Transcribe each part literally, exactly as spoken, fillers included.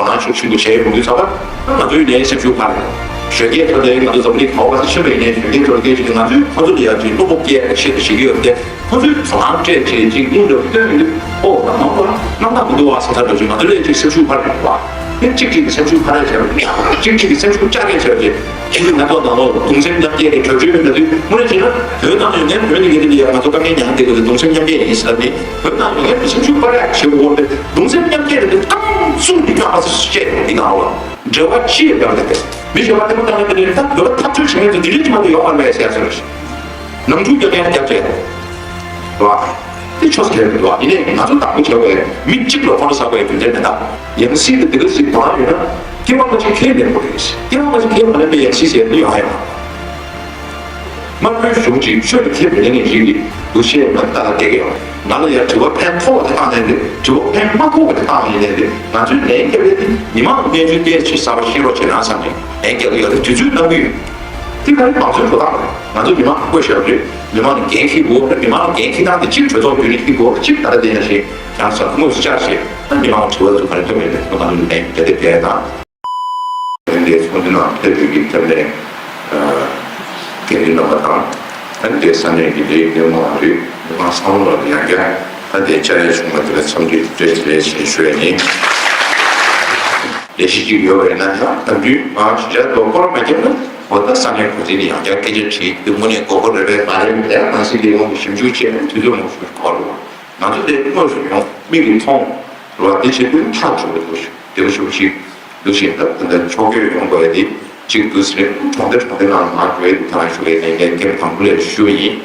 དོ་སྣང་ཤུགས་ཆེན་པོ་བྱས་ཡོང་དུས་ཙམ་པ། ང་ཚོའི་ནས་སེམས་ཤུགས་འཕར་རེད། གཞོན་སྐྱེས་ཚོ་དེ་ང་ཚོ་འཛམ་གླིང་ག་བ་ག་ས་ཕྱིན་པ་ཡིན་ནའི་གཞོན་སྐྱེས་ཚོ་ལ་སྐད་ཆ་དེ་ང་ཚོས་ཁོ་ཚོ་ལ་ཡར་ཅིག་བློ་སྤོབས་སྐྱེ་ཆེད་དུ་བྱེད་ཀྱི་ཡོད་དེ། ཁོ་ཚོས་དོ་སྣང་སྤྲད་བྱས་ཅིག་སྙིང་འདྲ་བོ་སྟོན་མི་འདུག་ཨོ་ད་མང་པོ་རྣམ་དག་མི་འདུག་བ་ཟེར་ཚར་འགྲོ་ཅིག་ང་ཚོ་ལས་ཅིག་སེམས་ཤུགས་འཕར་རེད་བ། དེ་གཅིག་གཅིག་གི་སེམས་ཤུགས་འཕར་རེད་བྱས་པ་གཅིག་གཅིག་གི་སེམས་ཤུགས་བཅག་རེད་བྱས་པ་དེ། ཁྱེད་ཚོས་ང་ཚོ་ནང་ལོགས་གདུང་སེམས་མཉམ་སྐྱེད་ཀྱི་གྲོས་ཆོད་མི་འདུག་དངོས་གནས་བྱས་ན་བོད་ནང་ཡོད་མཁན་བོད་ནས་ཡིན་དེ་ཡང་ང་ཚོ་དཀའ་ངལ་མྱངས་བསྡད་དགོས་དེ་གདུང་སེམས་མཉམ་སྐྱེད་ཡིན་ཟེར་ནི། བོད་ནང་ཡོད་མཁན་སེམས་ཤུགས་སྤར་ཡག་བྱེད་དགོས་པས་གདུང་སེམས་མཉམ་སྐྱེད་རེད་དེ་རྐང་བཙུགས་འདི་རྐང་ཨ་ཙི་ཅེས་འདི་ནང་ལ་འབྲེལ་བ་ཅི་ཡོད་པ་རེད་དེ། མི་གཞན་པ་ལྟད་མོ་བལྟས་ན་དེ་ནས་ད་བོད་པ་འཐབ་རྩོད་བྱེད་མཁན་ཚོ་འདི་འདྲས་ཅི་མ་གཏོགས་ཡོད་མ་རེད་ཟེར་ཡག་ཟེར་རེད། ནང་འཁྲུག་རྒྱག་མཁན་རྒྱབ་བྱས། རེད་བ། དེ་ཆོས་ཟེར་གྱི་འདུག་བ། ཡིན་ནའི་ང་ཚོ་དང་པོ་བྱེད་དགོས་མི་གཅིག་ལ་ཁོང་ཁྲོ་ཟ་དགོས་རྒྱུ་མཚན་མེད་ད། ཡང་སྲིད་དེ་འདི་ག་ཟིག་དོ་སྣང་ཡོད་ན་སྐྱེ་བ་སྔ་ཕྱི་ཁས་ལེན་དགོས་རེད། སྐྱེ་བ་སྔ་ཕྱི་ཁས་མ་ལེན་པའི་ཡང་སྲིད་ཟེར་ནི་ཡོང་ཧ་ཡོད་མ། དམར་པོའི་གཞུང་གཅིག་ཆོས་ལ་ཁས་མི་ལེན་མཁན་ཞིག་གིས་འདུ་ཤེས་མ་ལྟ་ལ་བསྡད་ཀྱི་ཡོད། ང་ལ་ཡང་དྲི་བ་ཕན་ཐོགས་པ་དེ་བཏང་ནས་རེད། དྲི་བ་ཕན་མ་ཐོགས་པ་དེ་བཏང་ཡིན་ནས་རེད། ང་ཚོའི་ལན་རྒྱབ་ཡས་དེ་མི་མང་གི་རྣལ་འབྱོར་བསྟན་ཆེད་གསར་པ་ཤེས་རོགས་བྱེད་ན་བསམ་ནས་ལན་རྒྱག་གི་ཡོད་རེད། དུས་ཚོད་གནང་གི་ཡོད། དེ་ག་རེ་མང་གཙོའི་འགྲོ་སྟངས་རེད། ང་ཚོ་མི་མང་ལ་བསྐོས་བཞག་རེད། མི་མང་ལ་འགན་འཁྱེར་དགོས་རེད། མི་མང་ལ་འགན་འཁྱེར་སྟངས་དེ་གཅིག་གྲོས་ཚོགས་བརྒྱུད་ནས་འཁྱེར་དགོས་རེད། གཅིག་ད་ལྟ་དེ་ཡིན་ན་ཞིག་ཡང་ས་དངོས་སུ་བཅར་ཞིག་ད་མི་མང་ལ་དྲི་བ་ཚོ་ག་རེ་ཐོན་མེད་པའི་ཐོག་ང་ཚོ་ལན་རྒྱག་དེ་བས་དང་། དེ་འདྲའི་ཚོགས་འདུ་ནང་ཕེབས་པའི་གི་ཐེབས་ལས་དགེ་འདུན་རྣམ་པ་དང་། ད་འདི་ས་གནས་ཀྱི་ལས་ཀྱི་མང་རིགས་མི་མང་ཚང་མ་ལ་ཡང་བསྐྱར་ད་ལྟའི་བཅར་ཡས་བྱུང་བ་དེ་ལ་འཚམས་འདྲི་བཀྲ་ཤིས་བདེ་ལེགས་ཞེས་ཞུ་ཡས་ཡིན། ལས་གཞི་གཅིག་ཡོད་པ་ཡིན་ན་ཡང་ད་དུས་མང་ཞིག་ལ་དོ་ཁོར་མ་བརྒྱབ་ན་འོ་ད་ས་གནས་གོ་འཛིན་ནས་ཡང་བསྐྱར་སྐད་ཆ་དྲིས་དེ་དངོས་གནས་དགོས་མཁོ་རེད་པས་མ་རེད་པས་ནང་སྲིད་ལས་ཁུངས་ཀྱི་ཞིབ་འཇུག་བྱས་ནས་དུས་ཚོད་མང་ཤོས་གོ་རུ་ང་ཚོ་དེ་དངོས་སུ་ཡོང་མིག་གིས་མཐོང་རུ་བ་དེ་བྱེད་དུས་ཐག་ཆོད་པ་འདུག་ཞུ་བདེ་པོ་ཞུ་ཞིག་འདུག་བཞིན་ད་ད་ལྟ་ཕྱོགས་བསྐྱོད་ཡོང་དགོས་ཡ་དེ་གཅིག་འདུག་ཟེར་གྲོང་སྡེ་གྲོང་སྡེ་ནང་མང་དྲགས་ཡོད་དང་ཞུ་བའི་ལས་འགན་ཐེངས་དང་པོ་ལས་ཞུ་བ་ཡིན།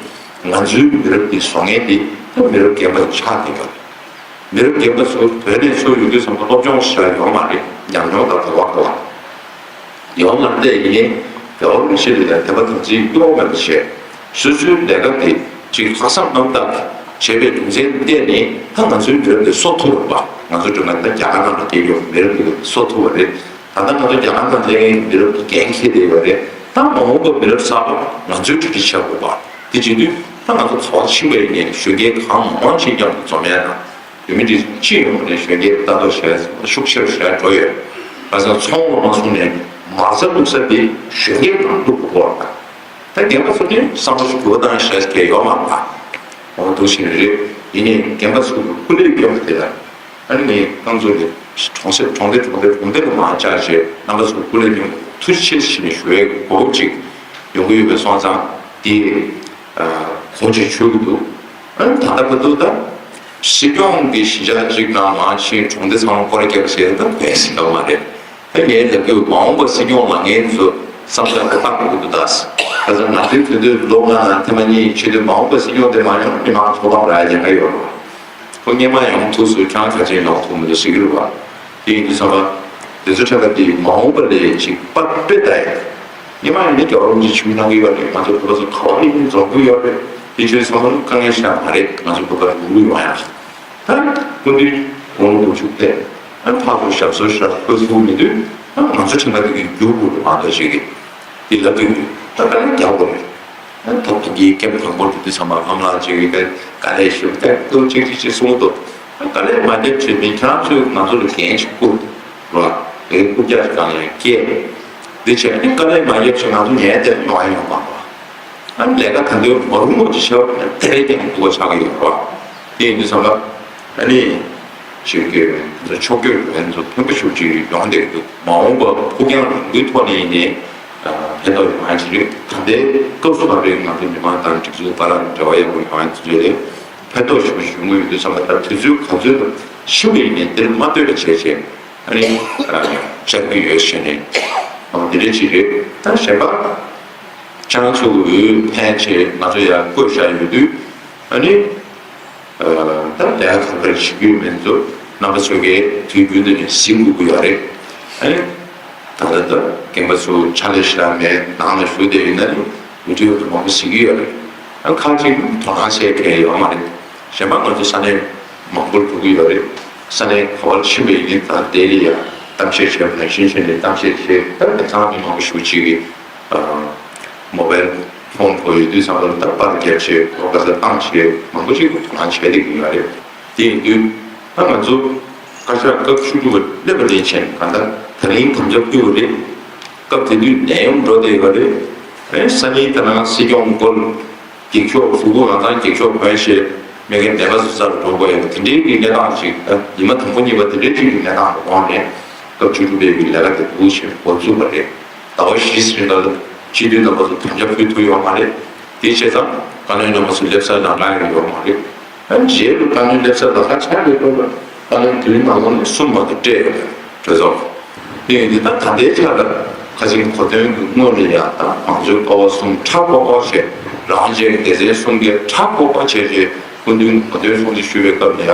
ང་ཚོའི་མི་རབས་འདི་བཟོ་མཁན་འདི་ད་མི་རབས་རྒན་པ་ཆགས་བསྡད་པ་རེད། མི་རབས་རྒན་པ་ཚོ་བོད་ནས་ཚུར་ཡོང་དུས་ཙམ་པ་སློབ་སྦྱོང་ཞེ་དྲག་ཡོད་མ་རེད། ཉམས་མྱོང་དང་དོ་བ་དོ་བ་ཡོང་མ་བསྡད་ཡིན་ནའི་དེ་འོར་མི་ཤེས་ལས་དད་པ་དམ་ཚིག་གཡོ་མེད་པ་བྱས། སོ་སོའི་ལས་ཀ་དེ་གཅིག་ལྷག་བསམ་རྣམ་དག་བྱས་པའི་རྒྱུ་མཚན་བརྟེན་ནས་ད་ང་ཚོའི་མི་རབས་དེ་གསོ་ཐུབ་པ་ང་ཚོ་སྒྲོལ་མ་ད་རྒྱ་གར་ནང་ལ་སྐྱེས་ཡོད་མི་རབས་དེ་གསོ་ཐུབ་པ་རེད། ད་ལྟ་ང་ཚོ་རྒྱ་གར་ནང་སླེབས་མཁན་མི་རབས་དེ་འགན་འཁྱེར་བསྡད་ཡོད་རེད། ད་མ་འོངས་པ་མི་རབས་གསར་པ་ང་ཚོའི་གྲ་སྒྲིག་བྱ་དགོས་པ་དེ་བྱེད་དུས་ད་ང་ཚོ་ཚོགས་ཕྱིན་པ་ཡིན་ནའི་གཞོན་སྐྱེས་གང་མང་ཞིག་མཉམ་དུ་འཛོམས་ཡ་དང་། བོད་མི་འདི་སྤྱི་ཡོངས་ནས་གཞོན་སྐྱེས་ལྟ་རྟོག་བྱས་ཤུགས་ཆེ་རུ་ཞེ་དྲག་འགྲོ་ཡོད། ཁ་སང་ཚོང་ལ་མ་སོང་ནས་མ་རྩ་བླུགས་ས་དེ་གཞོན་སྐྱེས་ནང་བླུགས་དགོས་པ་དང་། ད་རྒན་པ་ཚོ་ནི་བསམ་བློ་ཞིག་འགྱུར་བ་བཏང་ཤེས་མཁན་ཡོད་མ་རེད། འོ་འདུག་བཞིན་རེད། ཡིན་ནའི་རྒན་པ་ཚོ་གི་སྐུ་ལས་སྐྱོན་པ་དེ་ལ་ཨ་ནི་ངས་རྐང་ཚོ་ནས་གྲོང་གསེབ་གྲོང་སྡེ་གྲོང་སྡེ་གྲོང་སྡེ་ལ་མར་བཅར་བྱས་རྣམ་པ་ཚོ་སྐུ་ལས་སྐྱོན་པ་ཐུགས་རྗེ་ཆེ་ཞེས་ནས་ཞུ་བའི་གོ་སྐབས་ཅིག་ཡོང་གི་ཡོད་པའི་སོང་ཙང་དེ། གོང་ཆེ་ཆོད་ཀྱི་འདུག་ཨ་ནི་ད་ལྟ་བར་དུ་ད་སྲིད་སྐྱོང་གི་གཞིས་ཆགས་གཅིག་ནང་མང་ཆེ་གྲོང་སྡེ་ཚང་མ་སྐོར་ར་བརྒྱབ་ཟེར་ད་བས་ཟིན་འདུག་མ་རེད། ད་ངས་ལབ་དུས་མ་འོངས་པ་སྲིད་སྐྱོང་ལ་ངས་ཚོ་བསམ་བློ་ཡག་པོ་བཏང་དགོས་ཀྱི་འདུག་ད་ཁ་སང་ང་ཚོའི་དུས་ཚོད་ལོ་ལྔ་ནང་ཐེངས་མ་གཉིས་ཆེད་དུ་མ་འོངས་པ་སྲིད་སྐྱོང་དེ་མ་ཡོང་མི་མང་ཚོགས་ལམ་ར་ཡ་ལ་ཡོད་རེད། ཁོ་སྔོན་མ་ཡོང་ཐུབ་སོང་ཁྱེད་རང་ག་ཚོད་ཡོང་ཐུབ་མི་འདུག་ཟེར་གྱི་རེད་བ། དེ་ཡིན་དུས་ཙམ་པ། དེ་ཚོ་ཁྲ་ཁ་དེ་མ་འོངས་པ་ལས་ཅིག་པར་དཔེ་ལྟ་ཡ། སྔོན་མ་ཡིན་ན་རྒྱལ་བ་རིན་པོ་ཆེ་ཆིབས་གནང་གི་ཡོད་རེད། ང་ཚོ་བོད་པ་ཚོ་ག་བ་ཡིན་ནའི་འཛོམས་ཀྱི་ཡོད་རེད། དེ་ཆོས་ཚང་མ་དཀའ་ངལ་ཞིག་མ་རེད། ང་ཚོ་བོད་པ་ལ་ཡོང་གི་ཡོང་ཡ། ད་སྐུ་མདུན་དགུང་ལོ་དགུ་བཅུ་ཐལ། ཨ་ཕར་ཚུར་ཞབས་སོར་ཞབས་སོར་ཐུག་མི་འདུག་ཨ་ང་ཚོ་ཁྲིམས་ཁང་དེ་གི་རྒྱུགས་དགོས་རེད་མ་གཏོགས་ཅིག་གི་དེ་ལབ་ཀྱི་ཡོད། ད་དཀའ་ངལ་རྒྱག་དགོས་རེད། ཐོབ་ཐང་གི་སྐྱེས་བུ་དང་པོར་དུ་དུས་ཚང་མ་ལྷམ་ལག་ཅིག་གི་དཀའ་ལས་ཞིག་ཏེ་ཏོག་ཅིག་ཅིག་ཅིག་གསུངས་འདུག་དཀའ་ལས་མ་བརྒྱབ་ཚེ་མི་ཁྱེད་རང་ཚོས་ང་ཚོ་ལ་འགན་ཞིག་བསྐུར་རོགས། དེ་རྐུབ་བཀྱག་ཅིག་གང་ཡང་སྐྱེས། འདི་བྱས་ནས་དཀའ་ལས་མ་བརྒྱབ་ཚེ་ང་ཚོ་ཉལ་བསྡད་ཡོང་ཡ་ཡོང་མ་རེད། ཨ་ནི་ལས་ཀ་ད་འདོད་མ་རུང་བ་ཅིག་བྱས་པ་ཡིན་ན་དེ་རེད་ཀྱང་སྡུག་པ་ཆགས་ཀྱི་ཡོད་རེད། དེ་ཡིན་དུས་ཙམ་པ་ཨ་ནི་ཞིག་གི་ཕྱོགས་བསྐྱོད་ལ་ང་ཚོ་ཕན་པ་ཤུགས་ཆེ་ཡོང་བསྡད་ཀྱི་འདུག་མ་འོངས་པ་ཕུགས་རྒྱང་རིང་པོའི་ཐོག་ནས་ཡིན་ནའི། ཕན་ཐོགས་ཡོང་ཡ་ཅིག་རེད། ད་ལྟའི་སྐབས་སུ་བབས་པའི་ང་ཚོ་མི་མང་དང་སྒྲིག་འཛུགས་བར་ལ་འབྲེལ་བ་ཡག་པོ་ཡོང་ཡ་དེ་ཚོ་ལས་ཕན་ཐོགས་ཞེ་པོ་ཞིག་ཡོང་གི་ཡོད་དུས་ཙམ་པ། ད་དུས་ཚོད་ག་ཚོད་ཕྱིན་པ་ཡིན་ནའི་འདིར་མ་ལྟོས་པ་བྱས་བྱས་ཨ་ནི་བཅར་གྱི་ཡོད་ཟེར་ནས་འོ་དེ་འདྲ་ཅིག་རེད། ད་གཞན་པ་ཁྱེད་རང་ཚོ་འོས་འཕེན་བྱས་ང་ཚོ་ཡར་བསྐོས་བཞག་ཡོད་དུས་ཨ་ནི། ད་ལས་ཀ་ག་འདྲ་བྱེད་ཀྱི་ཡོད་མེད་ཚོ་རྣམ་པ་ཚོ་གིས་དུས་རྒྱུན་དུ་ནས་གཟིགས་དགོས་ཀྱི་ཡོད་རེད། ཨ་ནི་ད་ལྟ་ད་རྒན་པ་ཚོ་ཕྱག་ལས་ཞེ་དྲག་མེད་ནང་ལ་བཞུགས་བསྡད་ཡོད་ན་ནི་མི་འདྲ་བ་མང་པོ་གཟིགས་ཀྱི་ཡོད་རེད། ཨ་ཁག་ཅིག་དོ་སྣང་བྱེད་མཁན་ཡོད་མ་རེད། གཞན་པ་ང་ཚོ་ས་གནས་མང་པོར་འགྲོ་གི་ཡོད་རེད། ས་གནས་ག་བར་ཕྱིན་པ་ཡིན་ནའི་ད་ལྟའི་ལ་ཡ་གཏམ་བཤད་བྱས་པ་ནང་བཞིན་བྱས་ནས་གཏམ་བཤད་བྱས། ད་དེང་སང་མི་མང་པོ་ཞེ་པོ་ཅིག་གིས། མོ་བེལ་ཕོན་པོ་ཡོད་དུས་ཙམ་པ་ལ་ད་པར་རྒྱབ་བྱས་ལོ་ག་ས་བཏང་བྱས་མང་པོ་ཞིག་དོ་སྣང་བྱས་བསྡད་ཀྱི་ཡོད་རེད། དེ་ཡིན་དུས་ད་ང་ཚོ་ བཀའ་ཤག་སྐབས་བཅུ་དྲུག་པ་སླེབས་པ་ནས་བྱས་ནས་གང་ལྟར་ད་རིང་དམ་བཅའ་ཕུལ་བ་རེད། སྐབས་དེ་དུས་ནད་ཡམས་འགྲོ་བསྡད་ཡོད་རེད། ཨེ་སང་ཉིན་ད་ནང་སྲིད་སྐྱོང་སྐོར་འགྱིག་ཤོག་གཟུགས་པོ་རང་ཐང་འགྱིག་ཤོག་གོན་བྱས་མི་ཁའི་ནད་པ་ཚོ་རྩ་རུ་འགྲོ་དགོས་ཡོད་པ་དེ་འདྲའི་གི་གནས་སྟངས་ཤིག་ད་ཉི་མ་དང་པོ་གཉིས་པ་དེ་འདྲའི་ཅིག་གི་གནས་སྟངས་ལ་དགོངས་ནས་སྐབས་བཅུ་དྲུག་པའི་གི་ལས་ཀ་དེ་འགོ་ཚུགས་པ་རེད། ཟླ་བ་བཞི་རིང་ལ་སྤྱི་འཐུས་རྣམ་པ་ཚོ་དམ་བཅའ་ཕུལ་ཐུབ་ཡོད་མ་རེད། དེ་བྱས་ཙང་བཀའ་བློན་རྣམ་པ་ཚོ་སླེབས་ས་ལ་ང་ཡང་ཡོད་མ་རེད། ཨ་རྗེས་ལ་བཀའ་བློན་སླེབས་ས་ལ་ཁ་ཆག་རེད་འགྲོ་ལ་བཀའ་བློན་དུས་ནང་ལོགས་ནས་གསུམ་མ་གཏོགས་སྤྲད་ཡོད་རེད་གྲོས་ཚོགས། དེ་ཡིན་དུས་ད་ད་ལྟའི་ཆ་ལ་ཁ་ཆེམས་གོ་སྟོན་གྱི་སྔོན་ལ་ཡང་ད་མང་གཙོའི་ཀ་བ་གསུམ་ཁྲ་ཀོ་ཀོ་བྱས་རང་རྒྱལ་སྡེ་ཚན་གསུམ་གྱི་ཁྲ་ཀོ་ཀོ་བྱས་རྗེས་སྐུ་མདུན་གོ་སྟོན་གསུང་ཆོས་ཞུ་བའི་སྐབས་ལ་ཡང་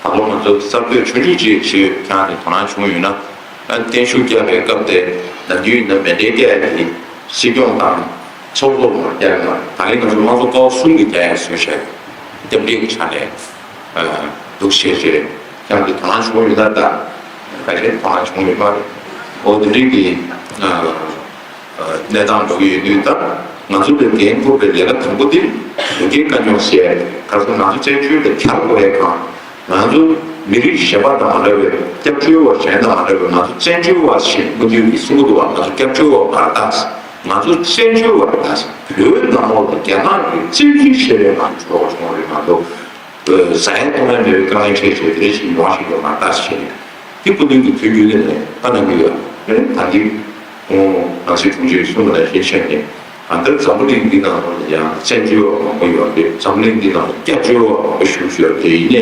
ད་ལོ་ང་ཚོ་གསར་གཏོད་ཆུང་ཆུང་ཅིག་བྱས་ཡོད། ཁྱེད་རང་ནས་དོ་སྣང་བྱུང་ཡོད་ན། ཨ་བརྟན་བཞུགས་བསྐྱངས་པའི་སྐབས་དེ་ནམ་རྒྱུན་ཡིན་ན་མཎྜལ་བསྐྱལ་ཡ་དེ་སྲིད་སྐྱོང་དང་ཚོགས་གཙོ་ལ་བསྐྱལ་ཡ་དང་ད་རིང་ང་ཚོ་དམངས་གཙོ་ཀ་བ་གསུམ་གྱི་བསྐྱལ་ཡ་བཟོས་བྱས་རྟེན་འབྲེལ་གྱི་ཆ་ནས་འདུག་བྱས་རྗེས་ཀྱང་དེ་དོ་སྣང་བྱུང་ཡོད་ན། ད་ག་རེ་དོ་སྣང་བྱུང་ཡོད་མ་རེད། འོ་དེ་འདྲའི་གི་གནས་སྟངས་འགྲོ་གི་ཡོད་དུས་ད་ང་ཚོ་ལས་འགན་འཁུར་བའི་ལས་ཀ་དང་པོ་དེ་བོད་སྐད་དཀའ་རྙོག་སེལ་ཡ་རེད། ག་རེ་ཟེར་ན་ང་ཚོ་བཙན་བྱོལ་ལ་གྱར་དགོས་ཡ་གང་། ང་ཚོ་མི་རིགས་གཞན་པ་དང་མ་འདྲ་བའི་སྐྱབས་བཅོལ་བ་གཞན་དང་མ་འདྲ་བའི་ང་ཚོ་བཙན་བྱོལ་བ་ཞེས་སྐུ་མདུན་གྱིས་གསུང་གི་འདུག་བ། ང་ཚོ་སྐྱབས་བཅོལ་བ་མ་རེད་ད། ང་ཚོ་བཙན་བྱོལ་བ་རེད་ད། བོད་ནང་ལོགས་ལ་རྒྱ་ནག་གིས་བཙན་འཛུལ་བྱས་པའི་ང་ཚོ་འགྲོ་བ་བྱུང་བ་རེད། ང་ཚོ་ཟ་ཡ་བཏུང་ཡ་མེད་པའི་དཀའ་ངལ་འཕྲད་བྱས་དེ་འདྲ་ཞིག་མྱོང་བཞིན་ཡོད་མ་རེད་ད་ཟེར་ནས་དེ་སྐུ་མདུན་གྱིས་དུས་རྒྱུན་ནས་ལྟ་གནང་གི་ཡོད་རེད། ད་འདི་ཁོང་ནང་སྲིད་དྲུང་ཆེས་གསུངས་པ་ནང་བཞིན་བྱས་ནས། ཨ་ད་འཛམ་བུ་གླིང་འདི་ནང་ལོགས་ལ་ཡང་བཙན་བྱོལ་བ་མང་པོ་ཡོད་རེད། འཛམ་བུ་གླིང་འདི་ནང་ལ་སྐྱབས་བཅོལ་བ་མང་པོ་བཞུགས་ཡོད་རེད། ཡིན་ནའི་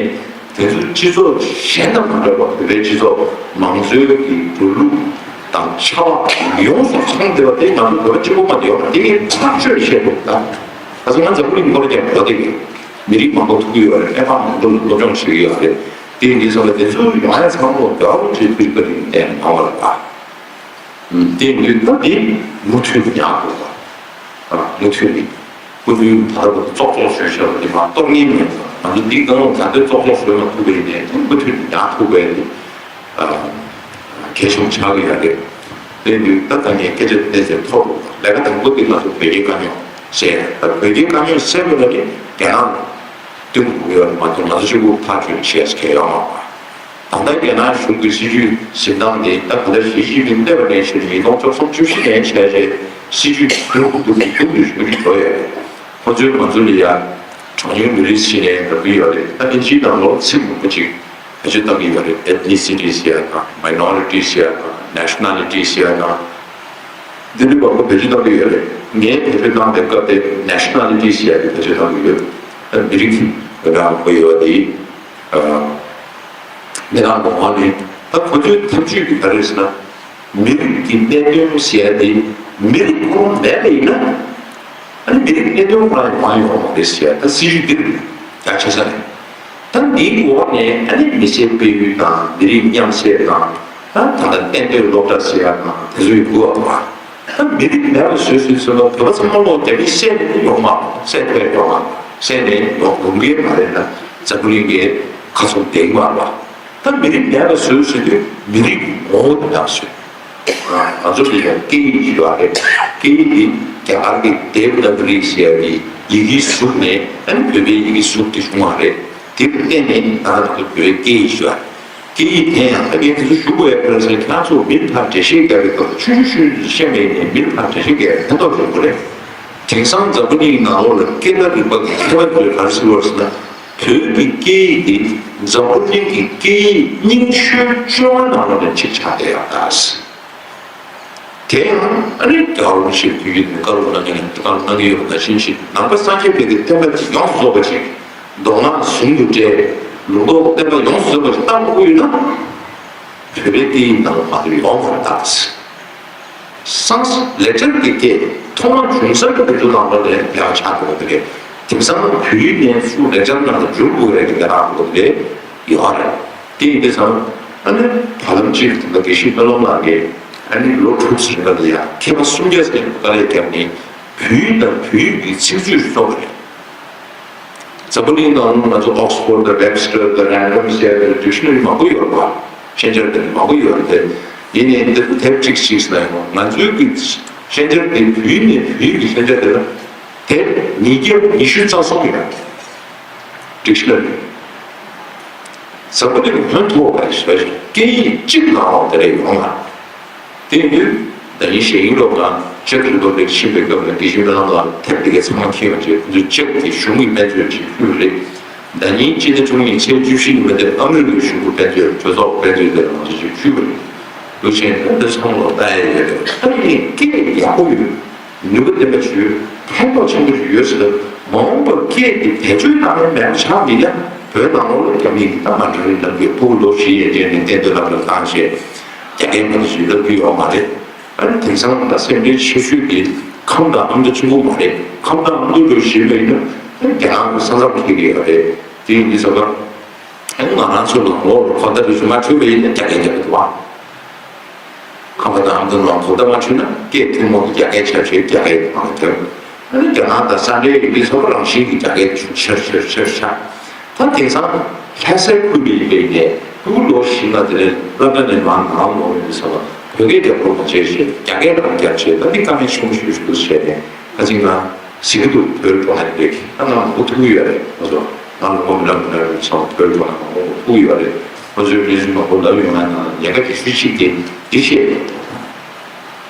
དེ་ཚོ་སྤྱི་ཚོགས་གཞན་དང་མ་འདྲ་བར་བོད་པའི་སྤྱི་ཚོགས་མང་གཙོའི་གི་འགྲོ་ལུགས་དང་ཆ་ལག་ཡོངས་སུ་ཚང་བསྡད་པ་དེ་ང་ཚོ་བོད་པ་གཅིག་པོ་མ་རེད། ཡོད་རེད། དེ་གའི་ཐག་གཅོད་བྱེད་དགོས། ད་ད་ཚོ་ང་འཛམ་བུ་གླིང་སྐོར་ཀྱང་གོ་བསྡད་ཡོད། མི་རིགས་མང་པོ་ཐུག་གི་ཡོད་རེད། ཨེ་ཕ་མང་པོ་ལ་སློབ་སྦྱོང་བྱེད་ཀྱི་ཡོད་རེད། དེ་ཡིན་དུས་ཙམ་པ་དེ་ཚོ་ཡོང་ཡ་ཚང་མ་རྒྱལ་བ་རིན་པོ་ཆེའི་ཐུགས་རྗེ་བཀའ་དྲིན་ལྡན་ཡོང་བ་རེད་པ། དེ་ཡིན་དུས་ད་དེ་མུ་མཐུད་དུ་ཡང་དགོས་པ། མུ་མཐུད་དུ་སྐུ་མདུན་ད་ལྟ་བར་དུ་ཙོག་ཙོག་བཟོས་བཞག་པ་དེ་མ་གཏོགས་ངེས་མེད། ང་ཚོ་འདི་གང་ལ་ད་ལྟ་ཙོག་ཙོག་བཟོས་མ་ཐུབ་པ་ཡིན་ནའི་དེ་མུ་མཐུད་དུ་ཡང་ཐུབ་པའི་དེ་གལ་ཆེན་པོ་ཆགས་ཀྱི་ཡོད་རེད། དེ་ཡིན་དུས་ད་ད་ངས་སྐད་ཆ་དེ་ཚོའི་ཐོག་ལ་ལས་ཀ་དང་པོ་དེ་ང་ཚོ་བོད་རྒྱའི་དཀའ་རྙོག་སེལ། ད་བོད་རྒྱའི་དཀའ་རྙོག་སེལ་དགོས་ན་ནི་རྒྱ་ནག་ལ་བསྟུན་དགོས་ཀྱི་ཡོད་རེད་མ་གཏོགས་ང་ཚོ་གཅིག་པུ་ཐག་གཅོད་བྱེད་ཡ་གལ་ཡོད་མ་རེད། ད་ལྟ་རྒྱ་ནག་གཞུང་གི་སྲིད་ཇུས་འཛིན་སྟངས་དེ་ད་ག་ད་ཞི་ཅིན་ཕིང་སླེབས་པ་ནས་བྱས་ནས་ཉིས་སྟོང་བཅུ་གསུམ་བཅུ་བཞི་ནས་བྱས་རྗེས་སྲིད་ཇུས་སྡུག་སྡུག་སྡུག་ཏུ་ཞུ་གི་འགྲོ་ཡོད་རེད། ཁོ་ཚོས་ང་ཚོ་ལ་ཡ་གྲངས་ཉུང་མི་རིགས་ཟེར་ནས་འགྲོ་གི་ཡོད་རེད། ད་ཨིན་ཇིའི་ནང་ལོགས་ཚིག་མང་པོ་ཅིག་བེད་སྤྱོད་གཏང་གི་ཡོད་རེད། Ethnicities་ཟེར་ཡ་དང་Minorities་ཟེར་ཡ་དང་Nationalities་ཟེར་ཡ་དང་། འདི་འདྲའི་མང་པོ་བེད་སྤྱོད་གཏང་གི་ཡོད་རེད། ངས་བེད་སྤྱོད་གཏང་པའི་སྐབས་དེ་Nationalities་ཟེར་ཡ་དེ་བེད་སྤྱོད་གཏང་གི་ཡོད། ཨ་མི་རིགས་ཀྱི་འདྲ་མང་པོ་ཡོད་དེ། ཨ་མི་རང་གི་ངོས་ནས་ད་ཁོ་ཚོའི་ཐབས་ཇུས་དེ་ག་རེ་རེད་ཟེར་ན། མི་རིགས་ཀྱི་གནད་དོན་ཟེར་ཡ་དེ་མི་རིགས་ཁོ་རང་མེད་པ་ཡིན་ན། ཨ་ནི་མི་རིགས་གནད་དོན་ཁོ་རང་ཡང་མ་ཡོང་བ་རེད་ཟེར་ཡ་ད་སྲིད་ཇུས་འདི་རེད། ཡ་ཆེ་ས་རེད། ད་འདིའི་འོག་ནས་ཨ་ནི་མི་སེར་སྤེལ་ཡུལ་དང་མི་རིགས་མཉམ་བསྲེས་དང་ད་ད་ལྟ་གཏན་སྡོད་སློབ་གྲྭ་ཟེར་ཡ་དང་དེ་ཚོའི་དགོས་པ་ད་མི་རིགས་མེད་པ་བཟོས་ཟིན་ཚུལ་ལ་བོད་པ་ཚང་མ་ལོ་རྒྱ་མི་བསད་ནས་ཡོང་མ་བསད་ཐུབ་ཡོང་མ་བསད་ནས་ཡོང་ཡོང་གི་མ་རེད། ད་འཛམ་བུ་གླིང་གི་ཁ་ཚུར་བསྡད་ཀྱི་མ་རེད་པ། ད་མི་རིགས་མེད་པ་བཟོས་ཟིན་དུས་མི་རིགས་ངོ་བོ་དེ་ནང་བཟོས། ང་ཚོ་ལ་ཡང་སྐད་ཡིག་ཡོད་རེད། སྐད་ཡིག་དེ་རྒྱ་གར་གྱི་དེབ་ནག་རི་ཟེར་བའི་ཡི་གེའི་གཟུགས་ནས་ཨ་ནི་བོད་པའི་ཡི་གེའི་གཟུགས་དེ་བྱུང་བ་རེད། དེ་ལ་བརྟེན་ནས་ད་ང་ཚོ་བོད་པའི་སྐད་ཡིག་ཡོད་རེད། སྐད་ཡིག་དེ་ཡང་ད་ངས་དེ་ཚོ་ཞུ་དགོས་ཡ་ཁ་ཟེར་ཁྱེད་རང་ཚོ་མི་ཕར་འགྲེལ་བཤད་རྒྱག་པའི་སྐབས་ཆུང་ཆུང་ཆུང་ཆུང་བཤད་མེད་ནས་མི་ཕར་འགྲེལ་བཤད་རྒྱག་ཡ་ཕན་ཐོགས་ཡོང་གི་རེད། དེང་སང་འཛམ་བུ་གླིང་ནང་ལོགས་ལ་སྐད་བརྡ་རིག་པ་གི་མཁས་པ་ཚོས་ག་རེ་ཟེར་བ་ཟེར་ན། བོད་ཀྱི་སྐད་ཡིག་དེ་འཛམ་བུ་གླིང་གི་སྐད་ཡིག་རྙིང་ཤོས་བཅོ་ལྔ་ནང་ལོགས་ནས་གཅིག་ཆགས་བསྡད་ཡོད་ད། དེ་ཡང་ཨ་ནི་རྒྱལ་བ་རིན་པོ་ཆེའི་དུས་ཡུན་ནས་བཀའ་སློབ་གནང་མཁན་བཀའ་སློབ་གནང་གི་ཡོད་པ་ནང་བཞིན་ཞིག་ནང་པ་སངས་རྒྱས་པའི་གི་བསྟན་པ་དེ་ཡོངས་སུ་རྫོགས་པ་ཞིག་མདོ་སྔགས་ཟུང་དུ་འབྲེལ་ལུང་རྟོགས་བསྟན་པ་ཡོངས་སུ་རྫོགས་པ་ཞིག་བཏང་དགོས་ཡོད་ན། བོད་པའི་སྐད་ཡིག་ནང་ལ་མ་གཏོགས་ཡོང་མ་རེད་ད། སངས་ལེགས་སྦྱར་གྱི་སྐད་ཐོག་མ་བྱུང་ས་གི་དུས་ཚོད་ནང་ལ་ལས་ཡག་ཆགས་དགོས་ཀྱི་རེད། དེང་སང་བོད་ཡིག་ནས་ཚུར་ལེགས་སྦྱར་ནང་ལ་འཇུག་དགོས་རེད་ཀྱི་ལས་ཀ་དགོས་ཀྱི་རེད་ཡོད་རེད། དེ་ཡིན་དུས་ཙང་ཨ་ནི་བར་ལམ་གཅིག་དང་དགེ་བཤེས་སྨོན་ལམ་ལགས་ཀྱིས་ཨ་ནི་ལོ་དྲུག་ཙམ་ལ་ཡང་མཁས་པ་སུམ་བརྒྱ་ཙམ་དཀའ་ལས་བརྒྱབ་ནས་བོད་ཡིག་དང་བོད་ཡིག་གི་ཚིག་མཛོད་ཞིག་བཙུགས་པ་རེད། འཛམ་བུ་གླིང་ནང་ང་ཚོ་Oxford་དང་Webster་དང་Random་ཟེར་ཡ་དང་dictionary་མང་པོ་ཡོད་རེད་པ། ཤན་སྦྱར་དེ་མང་པོ་ཡོད་རེད་དེ། ཡིན་ནའི་འདི་ཚོ་དེབ་གཅིག་གཅིག་ཟེར་ན་ཡང་ང་ཚོའི་གི་ཤན་སྦྱར་དེ་བོད་ནས་བོད་ཀྱི་ཤན་སྦྱར་དེ་ལ་དེབ་ཉིས་བརྒྱ་ཉི་ཤུ་རྩ་གསུམ་ཡོད་རེད། dictionary། ཟབ་པོ་དེ་ལ་ཕན་ཐོགས་པ་ཞིག་རེད། སྐད་ཡིག་གཅིག་ནང་ལ་དེ་འདྲ་ཡོང་ང་། དེ་ཡིན་དུས་ད་ནི་ཞེ་ཡིན་ལོག་དང་ཅེག་རི་པབ་ལིག་ཕྱིན་པའི་སྐབས་ལ་དེ་བཞིན་པའི་ནང་ལ་ཐེབས་དེ་གའི་ཚང་མ་མཁྱེན་པ་བྱས། ཁོ་ཚོས་ཅེག་གི་གཞུང་གི་དཔེ་མཛོད་ཅིག་ཕུལ་བ་རེད། ད་ནི་སྤྱི་ཟླ་བཅུ་གཉིས་ཚེས་བཅུ་བཞི་ཉིན་མོ་དེར་ཨ་མི་རི་ཀའི་གཞུང་གི་དཔེ་མཛོད་གྲོས་ཚོགས་དཔེ་མཛོད་དེ་ལ་ང་ཚོས་ཅིག་ཕུལ་བ་རེད། འདུག་བྱས་ན་འདི་ཚང་མ་ལ་ལྟ་ཡ་ཡོད་རེད། ཨ་ནི་སྐད་ཡག་པོ་ཡོད། ནུས་པ་ལྡན་པ་ཞིག་ཡོད། ཕན་ཐོགས་ཆེན་པོ་ཞིག་ཡོད་ཟེར། མ་འོངས་པར་སྐད་འདི་བེད་སྤྱོད་གཏང་ཡ་མེད་པ་ཆགས་མི་ཡ། བོད་ནང་ལོགས་ལ་རྒྱ་མི་གིས་ད་མ་འདྲ་རིགས་ལབ་ཀྱི་ཕྲུ་གུ་ལོ་བཞི་ཡན་ཆད་ནས་གཏན་སྡོད་ལམ་ལ་བཏང་བྱས་རྒྱ་སྐད་མ་འདྲ་ཞིག་ལབ་ཀྱི་ཡོད་མ་རེད། ཨ་ནི་དེང་སང་ད་སེམས་ཁྲལ་ཆེ་ཤོས་དེ་ཁམས་དང་ཨ་མདོ་གཅིག་པོ་མ་རེད། ཁམས་དང་ཨ་མདོ་འགྲོ་ཞེས་པ་ཡིན་ན་རྒྱ་ནག་གི་ས་མཚམས་ཁེལ་གྱི་ཡོད་རེད། དེ་ཡིན་དུས་ཙམ་པ། ཨ་ནི་ང་རང་ཚོ་ནང་ལོགས་ལ་གོ་བརྡ་རེ་ཞིག་མ་འཕྲོད་པ་ཡིན་ན་རྒྱ་སྐད་རྒྱབ་ཀྱི་འདུག་བ། ཁམས་པ་དང་ཨ་མདོ་ནང་གོ་བརྡ་མ་འཕྲོད་ན་སྐད་ཐུན་མོང་གི་རྒྱ་སྐད་ཆགས་བྱས་རྒྱ་སྐད་ཀྱི་ནང་ཐོན། ཨ་ནི་རྒྱ་ནག་དང་ས་འབྲེལ་ཡོད་དུས་ཚོ་རང་བཞིན་གྱི་རྒྱ་སྐད་ཆེར་ཆེར་ཆེར་ཆགས། ད་དེང་སང་ལྷ་སའི་ཁུལ་དུ་ཡིན་པའི་ནས་ཕྲུ་གུ་ལོ་བཞི་ལྔ་དེ་ནས་སློབ་གྲྭ་ནས་མར་ནང་ལོག་ཡོང་དུས་ཙམ་པ་བོད་སྐད་རྒྱབ་རོགས་མ་བྱས་ཞེས་རྒྱ་སྐད་རང་རྒྱབ་བྱས། ད་འདི་དཀའ་ངལ་ཆེན་པོ་ཞིག་ཞིག་འདུག་བྱས་ནས་ཁ་ཅིག་ང་གཟིགས་ཀྱི་འདུག་བོད་འགྲོ་ན་རེད། ད་ང་མང་པོ་ཐུག་གི་ཡོད་རེད། ང་ཚོ་ང་ལ་ངོ་མི་ལབ་མི་ལབ་རེད། ཚང་བོད་འགྲོ་ན་མང་པོ་ཐུག་གི་ཡོད་རེད། ང་ཚོའི་གནས་ཚུལ་མང་པོ་ལབ་ཡོང་ན་ན་ཉེན་ཁ་གི་ཤུགས་ཆེ་དེ་འདི་བཤད་ཡོད།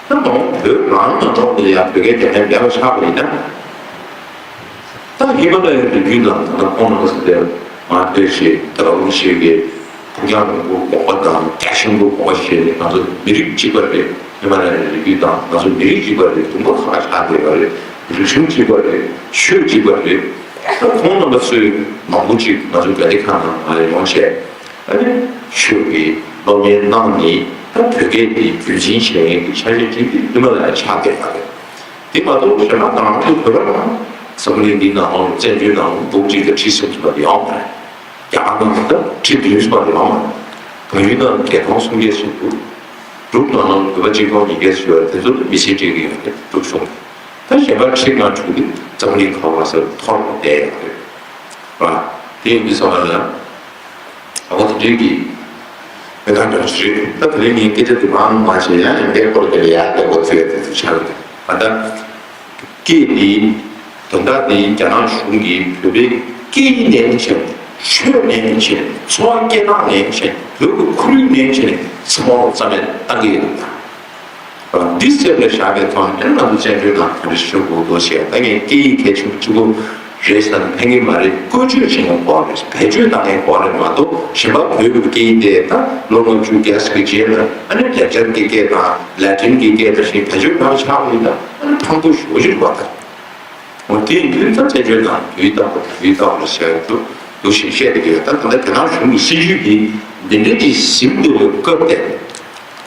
ད་མང་བོད་རང་ནང་ཐོག་ནས་ཡང་བོད་སྐད་རྒྱབ་མཁན་མེད་པ་ཆགས་པ་ཡིན་ན། ད་ཧི་མ་ལ་ཡའི་རི་རྒྱུད་ནང་ད་ལྟ་ཁོང་རྣམ་པ་ཚོ་དེར་མ་ལྟོས་ཤིག་ད་རུང་ཞིག་གི་ཕུགས་རྒྱང་རིང་པོ་དགོངས་པ་དང་རྒྱ་ཆེན་པོ་དགོངས་པ་བཞེས་ནས་ང་ཚོ་མི་རིགས་གཅིག་པ་རེད། ཧི་མ་ལ་ཡའི་རི་རྒྱུད་དང་ང་ཚོ་མི་རིགས་གཅིག་པ་རེད། དུམ་བུ་ཁག་ཆགས་བསྡད་པ་རེད། རིག་གཞུང་གཅིག་པ་རེད། ཆོས་གཅིག་པ་རེད། ད་ཁོང་རྣམ་པ་ཚོས་མང་པོ་ཅིག་ང་ཚོ་དགའ་ལྡན་ཁང་ནང་ང་ཡོང་བྱས། ཨ་ནི་ཆོས་ཀྱི་སློབ་གཉེར་གནང་ནས་ད་བོད་སྐད་དེ་རྒྱུན་འཛིན་བྱེད་མཁན་གྱི་ཆ་ཤས་ཅིག་དེ་ཧི་མ་ལ་ཡ་ཆགས་བསྡད་པ་རེད། དེ་མ་གཏོགས་གཞན་པ་ང་རང་ཚོ་བོད་པ་རང་འཛམ་བུ་གླིང་འདིའི་ནང་ལོགས་བཙན་བྱོལ་ནང་འབུམ་གཅིག་དང་ཁྲི་སུམ་ཅུ་ལ་ཡོང་བ་རེད། རྒྱ་གར་ནང་ད་ཁྲི་བདུན་ཙམ་ལ་ཡོང་བ་རེད། བལ་ཡུལ་ནང་བརྒྱད་སྟོང་སུམ་བརྒྱ་ཙམ་འདུག་འབྲུག་ནང་ལ་བོད་པ་གཅིག་སྟོང་ཉིས་བརྒྱ་ཙམ་ཡོད་རེད། དེ་ཚོ་ལ་མི་སེར་སྤྲད་ཀྱི་ཡོད་རེད། འབྲུག་གཞུང་ད་གཞན་པ་ཁྲི་ལྔ་དྲུག་དེ་འཛམ་བུ་གླིང་ག་པར་ཟེར་འཐོར་བསྡད་ཡོད་རེད། ར། དེ་ཡིན་དུས་ཙམ་པ་ལ། ཨ་ཁོ་དེ་འདྲའི་གི་མི་གང་འདྲ་ཞིག་རེད། ད་དེ་རིང་ངས་སྐད་ཆ་དེ་མང་མང་བཤད་ཡང་ཡང་སྐད་སྐོར་དེ་ལ་ཡང་སྐད་སྐོར་ཚོད་དེ་ཚོ་ཆགས་ཡོད། ད་ལྟ་སྐད་འདི་དོན་དག་འདི་རྒྱ་ནག་གཞུང་གིས་བོད་པའི་སྐད་ཡིག་ནས་བྱས། ཆོས་ནས་བྱས། འཚོ་བ་སྐྱེལ་སྟངས་ནས་བྱས། བོད་ཀྱི་ཁོར་ཡུག་ནས་བྱས། ཚང་མ་རྩ་མེད་བཏང་གི་ཡོད། འདི་སེམས་ལ་བཞག་པའི་ཐོག་ནས་ང་ཚོ་བཙན་བྱོལ་ནང་ག་རེ་ཞུ་དགོས་འདུག་ཟེར། ད་ངས་སྐད་ཡིག་གལ་ཆེན་པོ་གཅིག་པོ་རེད་ཟེར་ན་ཕན་གྱི་མ་རེད། བཀོལ་སྤྱོད་བྱེད་མཁན་སྐོར་རེད། བེད་སྤྱོད་གཏོང་མཁན་སྐོར་རེད་མ་གཏོགས། གཞན་པ་བོད་ཀྱི་སྐད་ཡིག་དེ་ད་ལོ་ལྔ་བཅུ་བརྒྱ་ཙམ་གྱི་རྗེས་ལ་ཨ་ནི་ལེགས་སྦྱར་གྱི་སྐད་དང་ལེ་ཊིན་གྱི་སྐད་དང་བཞིན་བེད་སྤྱོད་གཏོང་ཆགས་པ་ཡིན་ན་ཨ་ནི་ཕངས་པོ་ཞེ་པོ་ཅིག་རེད་པ། ད་འོ་དེ་ཡིན་དུས་ད་བཙན་བྱོལ་ནང་དུས་རྟག་པར་དུས་རྟག་པར་ཟེར་དུ་འདུག་བཞིན་བཤད་བསྡད་ཀྱི་ཡོད། ད་ད་ལྟ་རྒྱ་ནག་གཞུང་གི་སྲིད་བྱུས་འདི་འདི་འདྲ་ཅིག་ཟིན་འདུག་པའི་སྐབས་དེ།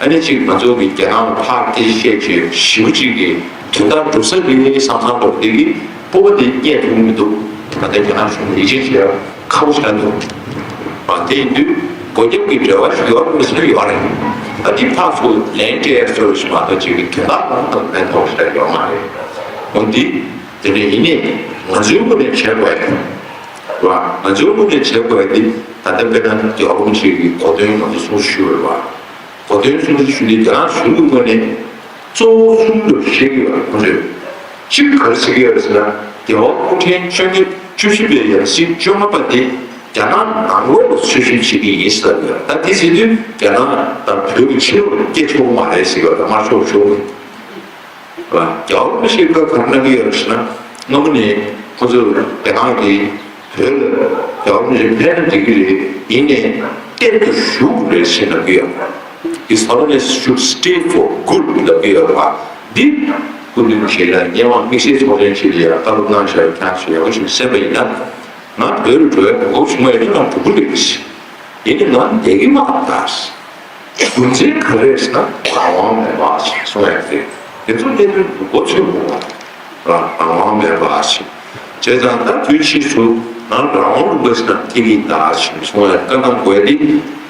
ཨ་ནི་གཅིག་ང་ཚོ་གི་རྒྱ་ནག་ལ་ཕར་སྐད་ཆ་བཤད་བྱས་ཞེ་པོ་ཅིག་གི་དོན་དག་སྒྲུབ་ས་རེད་བསམ་བསམ་འདྲ་པོ་དེ་གི་སྤོབས་པ་དེ་རྙེད་ཐུབ་མི་འདུག་ད་ལྟ་རྒྱ་ནག་གཞུང་ལ་ཡིད་ཆེས་བྱེད་ཡ་ཁག་པོ་ཆགས་འདུག་ཨ་དེ་ཡིན་དུས་སྒོ་རྒྱབ་ཀྱི་འབྲེལ་བ་ཞིག་ཡོད་རེད་མི་སྲིད་ཡོད་རེད། ཨ་དེ་ཕར་ཚུར་ལན་སྤྲད་ཡ་སོགས་ཞིག་མ་གཏོགས་གཅིག་གི་དོན་དག་གང་དང་ཕན་ཐོགས་ཤིག་ཡོད་མ་རེད། འོ་འདི་དེ་འདྲ་ཡིན་ནའི་ང་ཚོའི་ངོས་ནས་བྱེད་དགོས་ཡ་རེད་བ། ང་ཚོའི་ངོས་ནས་བྱེད་དགོས་ཡ་འདི་ད་ལྟ་དཔེར་ན་རྒྱལ་བ་རིན་པོ་ཆེ་གི་གོ་སྟོན་ང་ཚོ་གསུང་ཞུས་པ་རེད་བ། གོ་སྟོན་གསུང་ཞུས་ནས་རྒྱ་ནག་གཞུང་གི་ངོས་ནས་གཙོ་བོ་གསུམ་དུ་བཤད་ཀྱི་ཡོད་པ་ཁོང་ཚོས། གཅིག་ག་རེ་ཟེར་གྱི་ཡོད་རེད་ཟེར་ན། རྒྱལ་བ་སྐུ་ཕྲེང་བཅོ་ལྔ་བཅུ་བཞི་པའི་ཡབ་སྲས་བཅོ་ལྔ་པ་དེ་རྒྱ་ནག་ནང་ལོགས་ལ་འཚོལ་ཞིབ་བྱེད་ཀྱི་ཡིན་ཟེར་གྱི་ཡོད། ད་དེ་ཟེར་དུས་རྒྱ་ནག་དང་བོད་ཀྱི་ཕྱི་ལོགས་ལ་སྐད་ཆོག་གི་མ་རེད་ཟེར་གྱི་ཡོད། ད་མ་ཆོག་ཆོག་གི། རྒྱལ་བ་རིན་པོ་ཆེས་བཀའ་ག་རེ་གནང་གི་ཡོད་རེད་ཟེར་ན། སྔ་མོ་ནས་ཁོ་ཚོས་རྒྱ་ནག་གིས་བོད་ལ་རྒྱལ་བ་རིན་པོ་ཆེ་ཕེབས་ན་འགྲིག་གི་རེད། ཡིན་ནའི་གཏན་དུ་བཞུགས་དགོས་རེད་ཟེར་ལབ་ཀྱི་ཡོད། His Holiness should stay for good ལབ་ཀྱི་ཡོད་རེད་བ། འདི་སྐུ་མདུན་ཞལ་ལ་སྙན་དབང་དམིགས་བསལ་ཚོགས་ཆེན་ཞིག་ལ་ཡང་བཀའ་སློབ་གནང་བཞག་པའི་ཐད་ཞུ་ཡག་པོ་ཞིག་གསན་པ་ཡིན་ན། ང་བོད་ལ་འགྲོ་ཡ་གོ་སྐབས་བྱུང་བ་ཡིན་ན་ང་འགྲོ་གི་རེད། ཡིན་ནའི་ང་བསྡད་ཀྱི་མ་རེད། རྒྱུ་མཚན་ག་རེ་རེད་ཟེར་ན་རང་དབང་མེད་པ་ཞིག་གསུང་ཡ་རེད། དེ་ཚོ་གནད་དོན་མགོ་ཚོས་དགོས་པ། རང་རང་དབང་མེད་པ་ཞིག་བྱས་ཙང་ད་དུས་ཕྱིས་སུ་ང་རང་དབང་ལུང་པ་ཞིག་དང་ཐིག་ཡིག་ད་ཞིག་གསུང་ཡ་བཀའ་གནང་དགོས་ཡ་དེ་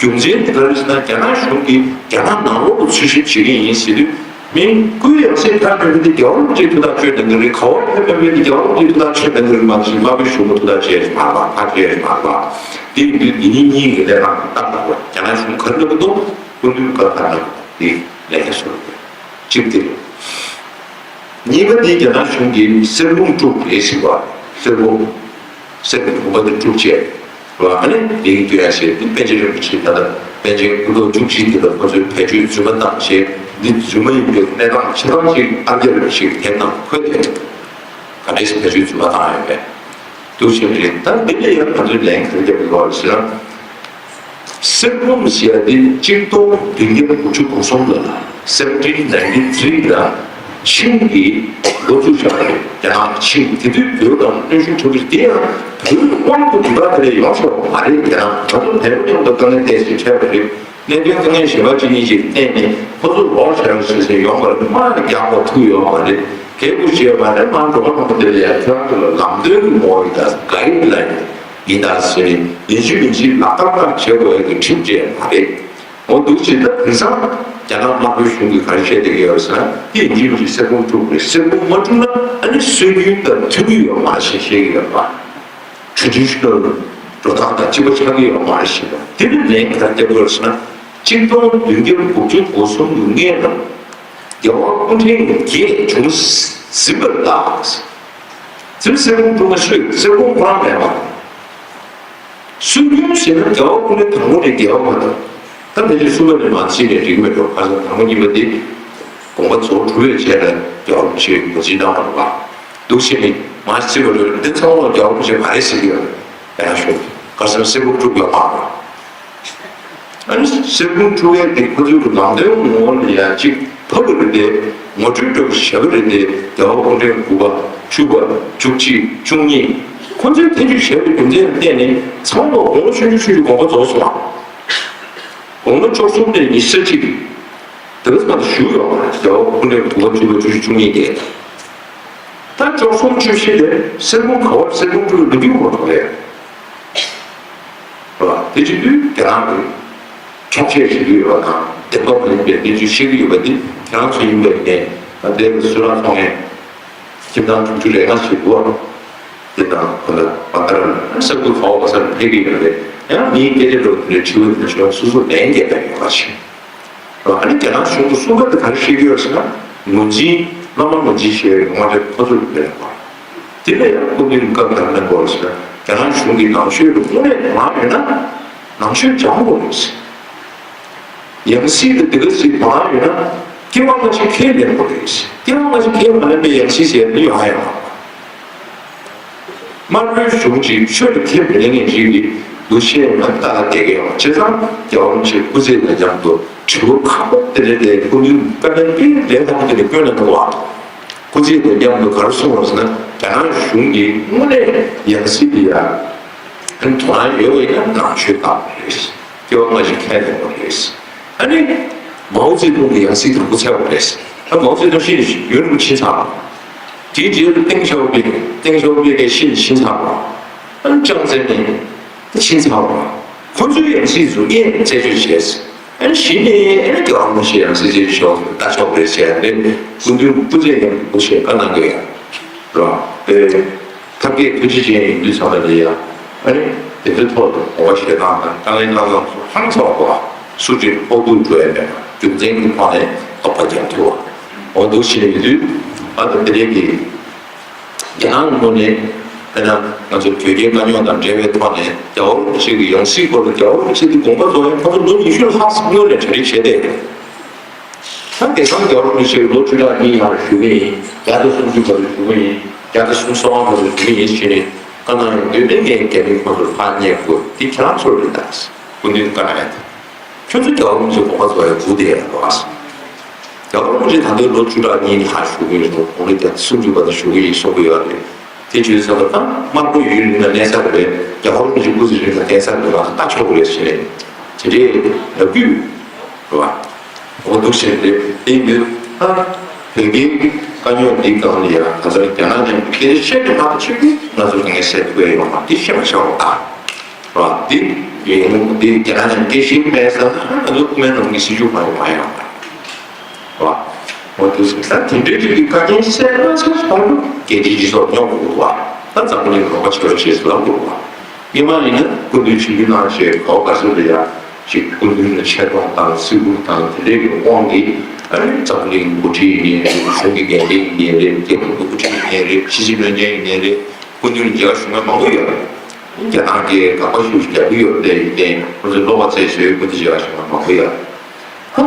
རྒྱུ་མཚན་དེ་ག་རེ་ཟེར་ན་རྒྱ་ནག་གཞུང་གིས་རྒྱ་ནག་ནང་ལོགས་ལ་འཚོལ་ཞིབ་བྱེད་ཀྱི་ཡིན་ཟེར་དུས། མི་སྐུའི་ཡང་སྲིད་ཕེབས་མེད་པའི་རྒྱལ་བ་རིན་པོ་ཆེའི་ཐུགས་ཐག་གཅོད་གནང་གི་རེད། ག་བ་ཕེབས་མེད་པའི་རྒྱལ་བ་རིན་པོ་ཆེའི་ཐུགས་ཐག་གཅོད་གནང་གི་རེད་མ་གཏོགས་དམར་པོའི་གཞུང་གི་ཐུགས་ཐག་བཅད་མ་རེད་པ། ཐག་བཅད་མ་རེད་པ། དེ་ཡིན་དུས་འདི་ཉིད་གཉིས་ཀྱི་ལས་ཀ་ཏག་ཏག་རེད། རྒྱ་ནག་གཞུང་ག་རེ་གནང་གི་འདུག་སྐུ་མདུན་བཀའ་ག་རེ་གནང་གི་འདུག་འདི་ལས་ཀ་སོ་རེད། གཅིག་དེ་རེད། གཉིས་པ་དེ་རྒྱ་ནག་གཞུང་གིས་གསེར་བུམ་དཀྲུགས་རེད་ཟེར་བ། གསེར་བུམ། གསེར་གྱི་བུམ་པ་དེ་དཀྲུགས་བྱས། རེད་བ། ཨ་ནི་མིང་བཏོན་ཡ་བྱས་འདི་པཎ་ཆེན་རིན་པོ་ཆེ། ད་ལྟ་པཎ་ཆེན་སྐུ་ཐོག་བཅུ་གཅིག་དེ་ལ་ཁོ་ཚོས་བེད་སྤྱོད་རྫུན་མ་བཏང་བྱས། འདི་རྫུན་མ་ཡིན་པའི་གནས་སྟངས་ཆ་ཚང་ཅིག་ཨ་རྒྱ་རིན་པོ་ཆེས་དེབ་ནང་འཁོད་དེ། ག་འདྲས་སེ་བེད་སྤྱོད་རྫུན་མ་བཏང་ཡོད་པས། འདུག་བྱས་རེད། ད་འདི་ལ་ཡང་ང་ཚོས་ལན་ག་རེ་རྒྱབ་དགོས་ཟེར་ན། གསེར་བུམ་ཟེར་ཡ་འདི་གཅིག་སྟོང་བདུན་བརྒྱ་དགུ་བཅུ་གོ་གསུམ་ལ། seventeen ninety three ལ་ཆིང་གིས་འགོ་བཙུགས་བཞག་པ་རེད། རྒྱ་ནག་ཆིང་། དེ་དུས་བོད་དང་གནོན་ཤུགས་ཆེན་པོ་དེ་ཡང་བོད་དབང་དུ་དུས་རབས་དེ་ལས་ཡོང་ཆོག་པ་མ་རེད། རྒྱ་ནག་ང་ཚོ་བལ་པོ་མཉམ་དུ་དཀའ་ངལ་འཕྲད་བཞིན་འཕྲད་པ་རེད། གནད་དོན་དཀའ་ངལ་གཞན་པ་གཅིག་གཉིས་ཅིག་བསྟན་ནས་ཁོ་ཚོ་ལོག་བྱ་རོགས་ཟེར་ཟེར་ཡོང་བ་རེད། དམག་ནི་རྒྱག་དགོས་ཐུག་ཡོད་མ་རེད། གད་བུ་བྱས་པ་ནི་མར་འགྲོ་བ་མང་པོ་དེ་ལ་ཡང་ཁྱེད་རང་ཚོ་ལ་ལམ་སྟོན་གྱི་ངོ་བོ་ཡིན་ད། གྷའིཌ་ལའིན་ཡིན་ད་ཟེར་ནས་ཡིན་གཅིག་མིན་གཅིག་ལག་བསྟར་བྱེད་དགོས་ཡ་གི་ཁྲིམས་བཅས་མ་རེད། འོ་འདུག་བྱས་ད་དེང་སང་རྒྱ་ནག་དམར་པོའི་གཞུང་གིས་ག་རེ་བཤད་བསྡད་ཀྱི་ཡོད་ཟེར་ན། དེ་ཡིན་གཅིག་མིན་གཅིག་གསེར་བུམ་དཀྲུགས་དགོས་རེད། གསེར་བུམ་མ་དཀྲུགས་ན་ཨ་ནི་སྲོལ་རྒྱུན་དང་མཐུན་གྱི་ཡོད་མ་རེད་ཞེས་བཤད་ཀྱི་ཡོད་པ། traditional འགྲོ་སྟངས་དང་གཅིག་པ་ཆགས་ཀྱི་ཡོད་མ་རེད་ཞེས་པ། དེ་ནི་ལན་ག་རེ་རྒྱབ་དགོས་ཟེར་ན། གཅིག་སྟོང་བདུན་བརྒྱ་དགུ་བཅུ་གོ་གསུམ་གྱི་སྔོན་ལ་རྒྱལ་བ་སྐུ་ཕྲེང་བརྒྱད་བྱུང་ཟིན་པར་གདའ། ཟིན། གསེར་བུམ་དཀྲུགས་ན་སུས། གསེར་བུམ་ཁོ་རང་མེད་པ། སྲོལ་རྒྱུན་ཟེར་ན་རྒྱལ་བ་སྐུ་ཕྲེང་དང་པོ་ནས་རྒྱལ་བ་མ་གཏོགས། ད་ཕལ་ཆེར་གསུམ་པ་ནས་མར་ཕྱིན་ནས་འགྲིག་མི་འགྲོ། ཁ་སང་དང་པོ་གཉིས་པ་འདི་དགོངས་པ་རྫོགས་གྲུབ་པའི་རྗེས་ལ་རྒྱལ་བ་རིན་པོ་ཆེས་ངོས་འཛིན་གནང་བ་རེད་པ། འདུག་བྱས་ནས་མར་ཕྱིན་པ་འགྲོ། འདི་ཚང་མ་རྒྱལ་བ་རིན་པོ་ཆེ་མ་རེད་ཟེར་གྱི་ཡོད་རེད། ཡང་ཞུ། ཁ་སང་གསེར་བུམ་དཀྲུགས་པ་མ་རེད། ཨ་ནི་གསེར་བུམ་དཀྲུགས་ཡས་དེ་ཁོ་ཚོའི་ལམ་སྟོན་ངོ་བོ་ལ་ཡང་ཅིག་ཕབ་པ་རེད་དེ། ངོ་སྤྲོད་འདྲ་པོ་བྱས་པ་རེད་དེ། རྒྱལ་བ་སྐུ་ཕྲེང་དགུ་པ། བཅུ་པ། བཅུ་གཅིག། བཅུ་གཉིས། ཁོ་ཚོས་ཐེ་བྱུས་བྱས་པའི་རྒྱུ་མཚན་ལ་བརྟེན་ནས་ཚང་མ་དགུང་ལོ་ཆུང་ཆུང་ཆུང་ཆུང་དགོངས་པ་རྫོགས་སོང་བ། དགུང་ལོ་བཅུ་གསུམ་ནས་ཉི་ཤུ་རྩ་གཅིག་དེ་ག་ཙམ་བཞུགས་ཡོད་པ་རེད། རྒྱལ་བ་སྐུ་ཕྲེང་དགུ་པ། བཅུ་པ། བཅུ་བཞི། བཅུ་གཉིས་དེ། ད་བཅུ་གསུམ་བཅུ་བཞི་དེ་གསེར་བུམ་ག་པར། གསེར་བུམ་དཀྲུགས་ལོ་རྒྱུས་མ་གཏོགས་རེད། རེད་བ། དེ་བྱེད་དུས་དེ་རང་གི་འཁྱོག་བཤད་བྱེད་ཀྱི་ཡོད་པ་དང་བདེན་པ་མ་ཡིན་པའི་གནས་ཚུལ་བཤད་ཀྱི་ཡོད་པ་འདི་ཁྱེད་རང་ཚོ་ཡིན་པ་ཡིན་ནའི། ད་ལྟའི་གསོལ་རས་ཚོགས་མཁན་ཁྱིམ་ཚང་དྲུག་ཅུ་རེ་ལྔ་ཞིག་འདུག་དེ་དང་ཁོ་ལ་བ་ཀར་ས་ཁུལ་ག་པ་ག་སར་ཕེབས་ཀྱི་ཡོད་རེད། ཡང་མིའི་སྐད་ཆ་འདྲ་པོ་དེ་འདྲའི་དྲི་བ་དེ་འདྲ་ཞུ་བ་སོ་སོ་ལན་རྒྱག་པ་ཡོད་པ་ཞིག་རེད་བ། ཨ་ནི་རྒྱ་ནག་གཞུང་གི་གསུང་སྐད་དེ་ག་རེ་བཤད་ཀྱི་ཡོད་ཟེར་ན། ངོས་འཛིན། བླ་མ་ངོས་འཛིན་བྱེད་པའི་ངོ་མ་དེ་ཁོ་ཚོ་རེད་པ། དེ་ལས་ཡང་སྐུ་མདུན་སྐབས་དང་ལྷན་པོར་ཟེར་ན་རྒྱ་ནག་གཞུང་གིས་ནང་ཆོས་ལ་དངོས་གནས་དོ་སྣང་ཡོད་ན་ནང་ཆོས་སྦྱང་དགོས་རེད། ཡང་སྲིད་དེ་དེ་ག་ཚོད་དོ་སྣང་ཡོད་ན་སྐྱེ་བ་སྔ་ཕྱི་ཁས་ལེན་དགོས་རེད། སྐྱེ་བ་སྔ་ཕྱི་ཁས་མ་ལེན་པའི་ཡང་སྲིད་ཟེར་ཡ་དེ་ཡོང་ཡ་ཡོད་མ་རེད། དམར་པོའི་གཞུང་གཅིག་ཆོས་ལ་ཁས་མི་ལེན་མཁན་ཅིག་གི་འདུ་ཤེས་ཡང་ལྟ་བསྡད་ཀྱི་ཡོད། བྱས་ཙང་རྒྱལ་བ་རིན་པོ་ཆེ་སྐུ་ཚེ་དང་མཉམ་དུ་དྲི་བ་ཁག་པོ་དེ་འདྲ་དེ་སྐུ་མདུན་བཀའ་ལན་དཔེ་ལན་ཁག་པོ་དེ་འདྲ་བསྐྱོན་གནང་འདུག་བ། སྐུ་ཚེ་དང་མཉམ་དུ་ག་རེ་གསུངས་པ་ཟེར་ན། རྒྱ་ནག་གཞུང་གིས་དངོས་གནས་ཡང་སྲིད་དེ་ཡ་དོ་སྣང་ཡོད་པ་ཡིན་ན་ནང་ཆོས་དག་པ་རེད། སྐྱེ་བ་སྔ་ཕྱི་ཁས་ལེན་པ་རེད། ཨ་ནི་མའོ་ཙེ་ཏུང་གིས་ཡང་སྲིད་དང་པོ་འཚོལ་བ་རེད། ཨ། མའོ་ཙེ་ཏུང་ཤི་ནས་ཡུན་རིང་པོ་ཕྱིན་ཚར་བ། དེའི་རྗེས་ལ་ཏེང་ཞའོ་ཕིང་། ཏེང་ཞའོ་ཕིང་གིས་ཤི་ནས་ཕྱིན་ཚར་བ། ཨ་ནི་ཅང་ཙེ་མིན་ཕྱིན་ཚར་བ། ཁོ་ཚོའི་ཡང་སྲིད་ཚོ་ཨེ་རྩད་གཅོད་བྱས། ཨ་ནི་གཞི་ནས་ཨ་ནི་རྒྱལ་བ་རིན་པོ་ཆེ་ཡང་སྲིད་རྩད་གཅོད་ལྟ་ཆོག་རེད་ཟེར་ནས་སྐུ་མདུན་སྐུ་ཚེ་ཡང་སྐུ་ཞེས་བཀའ་གནང་གི་ཡོད་རེད་བ། ཨེ། ཐབས་མཁས་ཐུགས་རྗེ་ཅན་ཡིན་དུས་ཚང་མ་ལ་ཡ། ཨ་ནི་དེ་ཚོའི་ཐོག་ལ་དགོངས་པ་བཞེས་སྟངས་དང་དཀའ་ངལ་སྣ་ཚོགས་སུ་ཧང་སངས་པ། སུ་གཅིག་ཕོག་ཐུག་འགྲོ་ཡ་མེད་པ། རྒྱུ་མཚན་གྱི་ཐོག་ནས་རྟོགས་པ་རྒྱག་ཐུབ་པ། འོ་འདུག་བྱས་ཡོད་དུས། ཨ། ད་དེ་རིང་གི་རྒྱ་ནག་ངོས་ནས་དཔེར་ན་ང་ཚོ་བོད་རྒྱའི་དཀའ་རྙོག་དང་འབྲེལ་བའི་ཐོག་ནས་རྒྱལ་བ་རིན་པོ་ཆེ་གི་ཡང་སྲིད་སྐོར་ལ་རྒྱལ་བ་རིན་པོ་ཆེ་གི་དགོངས་པ་རྫོགས་ཡང་ཁོ་ཚོ་ལོ་ཉི་ཤུ་ལྷག་སྔོན་ནས་གྲ་སྒྲིག་བྱས་ཏེ། ད་དེང་སང་རྒྱལ་བ་རིན་པོ་ཆེ་ལོ་བཅུ་ཕྲག་གཉིས་ལྷག་བཞུགས་ཀྱི་ཡིན། བརྒྱ་དང་སུམ་ཅུ་བར་དུ་བཞུགས་ཀྱི་ཡིན། བརྒྱ་དང་སུམ་ཅུ་སོ་ལྔ་བར་དུ་བཞུགས་ཀྱི་ཡིན་ཟེར་ནས་བཀའ་གནང་ཡོང་དུས། དེ་ངས་རྒྱ་མི་ཁོ་ཚོར་ཕར་སྙད་དགོས། འདི་ཁྱེད་རང་ཚོར་རེད་ད། སྐུ་མདུན་བཀའ་གནང་ཡ་དེ། ཁྱོད་ཚོ་རྒྱལ་བ་རིན་པོ་ཆེ་དགོངས་པ་རྫོགས་ཡ་སྒུག་བསྡད་ཡ་རེད་བ། རྒྱལ་བ་རིན་པོ་ཆེ་ད་ལྟའི་ལོ་བཅུ་ཕྲག་གཉིས་ལྷག་བཞུགས་ཀྱི་ཡོད། དགུང་ལོ་བརྒྱ་དང་སུམ་ཅུ་བར་དུ་བཞུགས་ཀྱི་ཡིན་གསུང་གི་ཡོད་རེད། དེ་བྱས་ཙང་ད་དམར་པོ་ཡུན་རིང་ལ་གནས་ས་རེད། རྒྱལ་བ་རིན་པོ་ཆེ་སྐུ་ཚེ་རིང་ལ་གནས་ས་རེད་བ། ལྟ་ཆོག་གི་རེད་ཟེར་ནས་དེ་འདྲའི་ལབ་རྒྱུ་རེད་བ། འོ་འདུག་ཟེར་རེད། དེ་ཡིན་དུས་ད་བོད་ཀྱི་དཀའ་རྙོག་འདི་སྒང་ལ་ཡང་ད་ལྟ་རྒྱ་ནག་ནས་སྐད་ཆ་བཤད་དུ་མ་ཐག་ཆོད་ཀྱི་ང་ཚོ་དཀའ་ངལ་སེལ་ཐུབ་ཡ་ཡོད་མ་རེད། འདི་ཤེས་པ་བྱ་དགོས་ད། རེད་བ། འདི་ཡིན་འདི་རྒྱ་ནག་ནས་སྐད་ཆ་མེད་ས་ན་ང་ཚོ་དབུ་མའི་ལམ་གྱི་སྲིད་བྱུས་མ་ཡོང་མ་ཡོང་། རེད་བ། འོ་འདུག་ཟེར། ད་དེ་འདྲའི་ཅིག་གི་བཀའ་རྒྱ་གསལ་ན་ཚོ་ཚང་མ་རྒྱལ་སྤྱིའི་སྤྱི་ཚོགས་སྙོབ་དགོས་རེད་བ། ད་འཛམ་བུ་གླིང་རོགས་པ་བྱེད་རོགས་བྱེད་ཟེར་ལབ་དགོས་རེད་བ། སྔོན་མ་ཡིན་ན་སྐུ་མདུན་ཆིབས་བསྒྱུར་གནང་བྱས་ག་པ་ག་ས་ལ་ཡ་ཅིག་སྐུ་མདུན་ལ་ཆེ་མཐོང་དང་བརྩི་བཀུར་དང་དེ་འདྲའི་གི་དབང་གིས། ཨ་ནི་འཛམ་བུ་གླིང་འགོ་ཁྲིད་ཡིན་ནའི་རེད། གཞུང་གི་འགན་འཛིན་ཡིན་ནའི་རེད། རྒྱལ་ཁབ་ཀྱི་འགོ་ཁྲིད་ཡིན་ནའི་རེད། ཕྱི་སྲིད་བློན་ཆེན་ཡིན་ནའི་རེད། སྐུ་མདུན་ལ་མཇལ་ཁ་ཞུ་མཁན་མང་པོ་ཡོད་རེད། རྒྱ་ནག་གིས་དགག་པ་ཤུགས་ཆེ་རྒྱག་གི་ཡོད་པ་དེ་ཡིན་ཏེ། ཁོ་ཚོས་བློ་ཁ་རྩད་ཆོད་སྐུ་འདི་བྱེད་ཡག་ཞིག་མང་པོ་ཡོད། ཧ།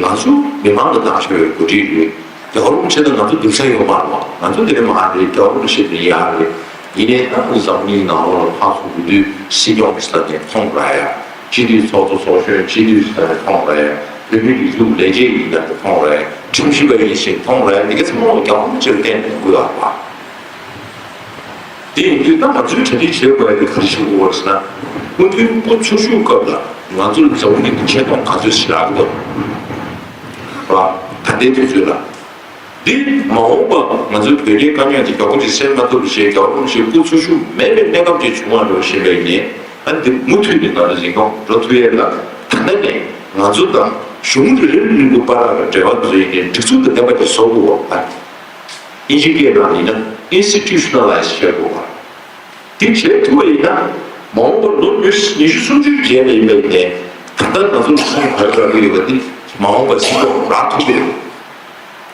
ང་ཚོ་མི་མང་ལ་བཏང་ཆོག་པའི་འགོ་ཁྲིད་རེད། རྒྱལ་བ་རིན་པོ་ཆེ་དང་ང་ཚོ་འདུག་ས་ཡོད་མ་རེད་པ། ང་ཚོ་འདི་ནས་མ་རེད། རྒྱལ་བ་རིན་པོ་ཆེ་འདི་ཡག་རེད། ཡིན་ནའི་ད་འཛམ་གླིང་ནང་ལོགས་ལ་ཕར་ཚུར་འགྲོ་དུས་སྲིད་སྐྱོང་ཟེར་ནས་མཐོང་ར་ཡ། སྤྱི་འཐུས་ཚོགས་གཙོ་ཚོགས་གཞོན་སྤྱི་འཐུས་ཟེར་ནས་མཐོང་ར་ཡ། བོད་མིའི་སྒྲིག་འཛུགས་ལས་བྱེད་ཡིན་ཟེར་ནས་མཐོང་ར་ཡ། ཁྲིམས་ཞིབ་པ་ཡིན་ཞེས་མཐོང་ར་ཡ། འདི་ག་ཚང་མ་རྒྱལ་བ་རིན་པོ་ཆེར་བརྟེན་ནས་ཡོང་གི་ཡོད་རེད་པ། དེ་ཡིན་དུས་ད་ང་ཚོས་གྲ་སྒྲིག་བྱེད་དགོས་ཡ་དེ་ག་རེ་བྱེད་དགོས་རེད་ཟེར་ན། སྐུ་མདུན་སྐུ་འཚོ་བཞུགས་སྐབས་ལ་ང་ཚོ་ལ་འཛམ་བུ་གླིང་གི་ཆེ་མཐོང་ག་ཚོད་ཞིག་རག་གི་འདུག་པ། ད་ལྟའི་དུས་ཚོད་ལ། འདི་མ་འོངས་པ་ང་ཚོའི་བོད་རྒྱའི་དཀའ་རྙོག་དེ་མགྱོགས་པོ་ཅིག་སེལ་མ་ཐུབ་པ་བྱས། རྒྱལ་བ་རིན་པོ་ཆེ་སྐུ་འཚོ་བཞུགས་མེད་པའི་གནས་སྐབས་ཅིག་བྱུང་བ་འགྲོ་བཞིན་པ་ཡིན་ནའི། ཨ་ནི་འདི་མུ་མཐུད་ནས་ང་ཚོ་འཛིན་སྐྱོང་འགྲོ་ཐུབ་ཡས་ལ། ད་ལྟ་ནས་ང་ཚོ་དང་གཞུང་རེ་རེ་རེ་རེ་བར་ལ་འབྲེལ་བ་དེ་ཚོ་ཡིན་ནའི་སྒྲིག་འཛུགས་དང་ལྡན་པ་ཅིག་བཟོ་དགོས་པ། ཨིན་ཇི་སྐད་ནང་ཡིན་ན་institutionalize་བྱེད་དགོས་པ། དེ་བྱེད་ཐུབ་པ་ཡིན་ན། མ་འོངས་པར་ལོ་ཉི་ཤུ་ཉི་ཤུ་སུམ་ཅུའི་རྗེས་ལ་ཡིན་པ་ཡིན་ནའི། ད་ལྟ་ང་ཚོ་ལ་ཁོང་ག་རེ་རག་གི་ཡོད་པ་དེ་མ་འོངས་པར་སྲིད་སྐྱོང་རག་ཐུབ་ཀྱི་རེད།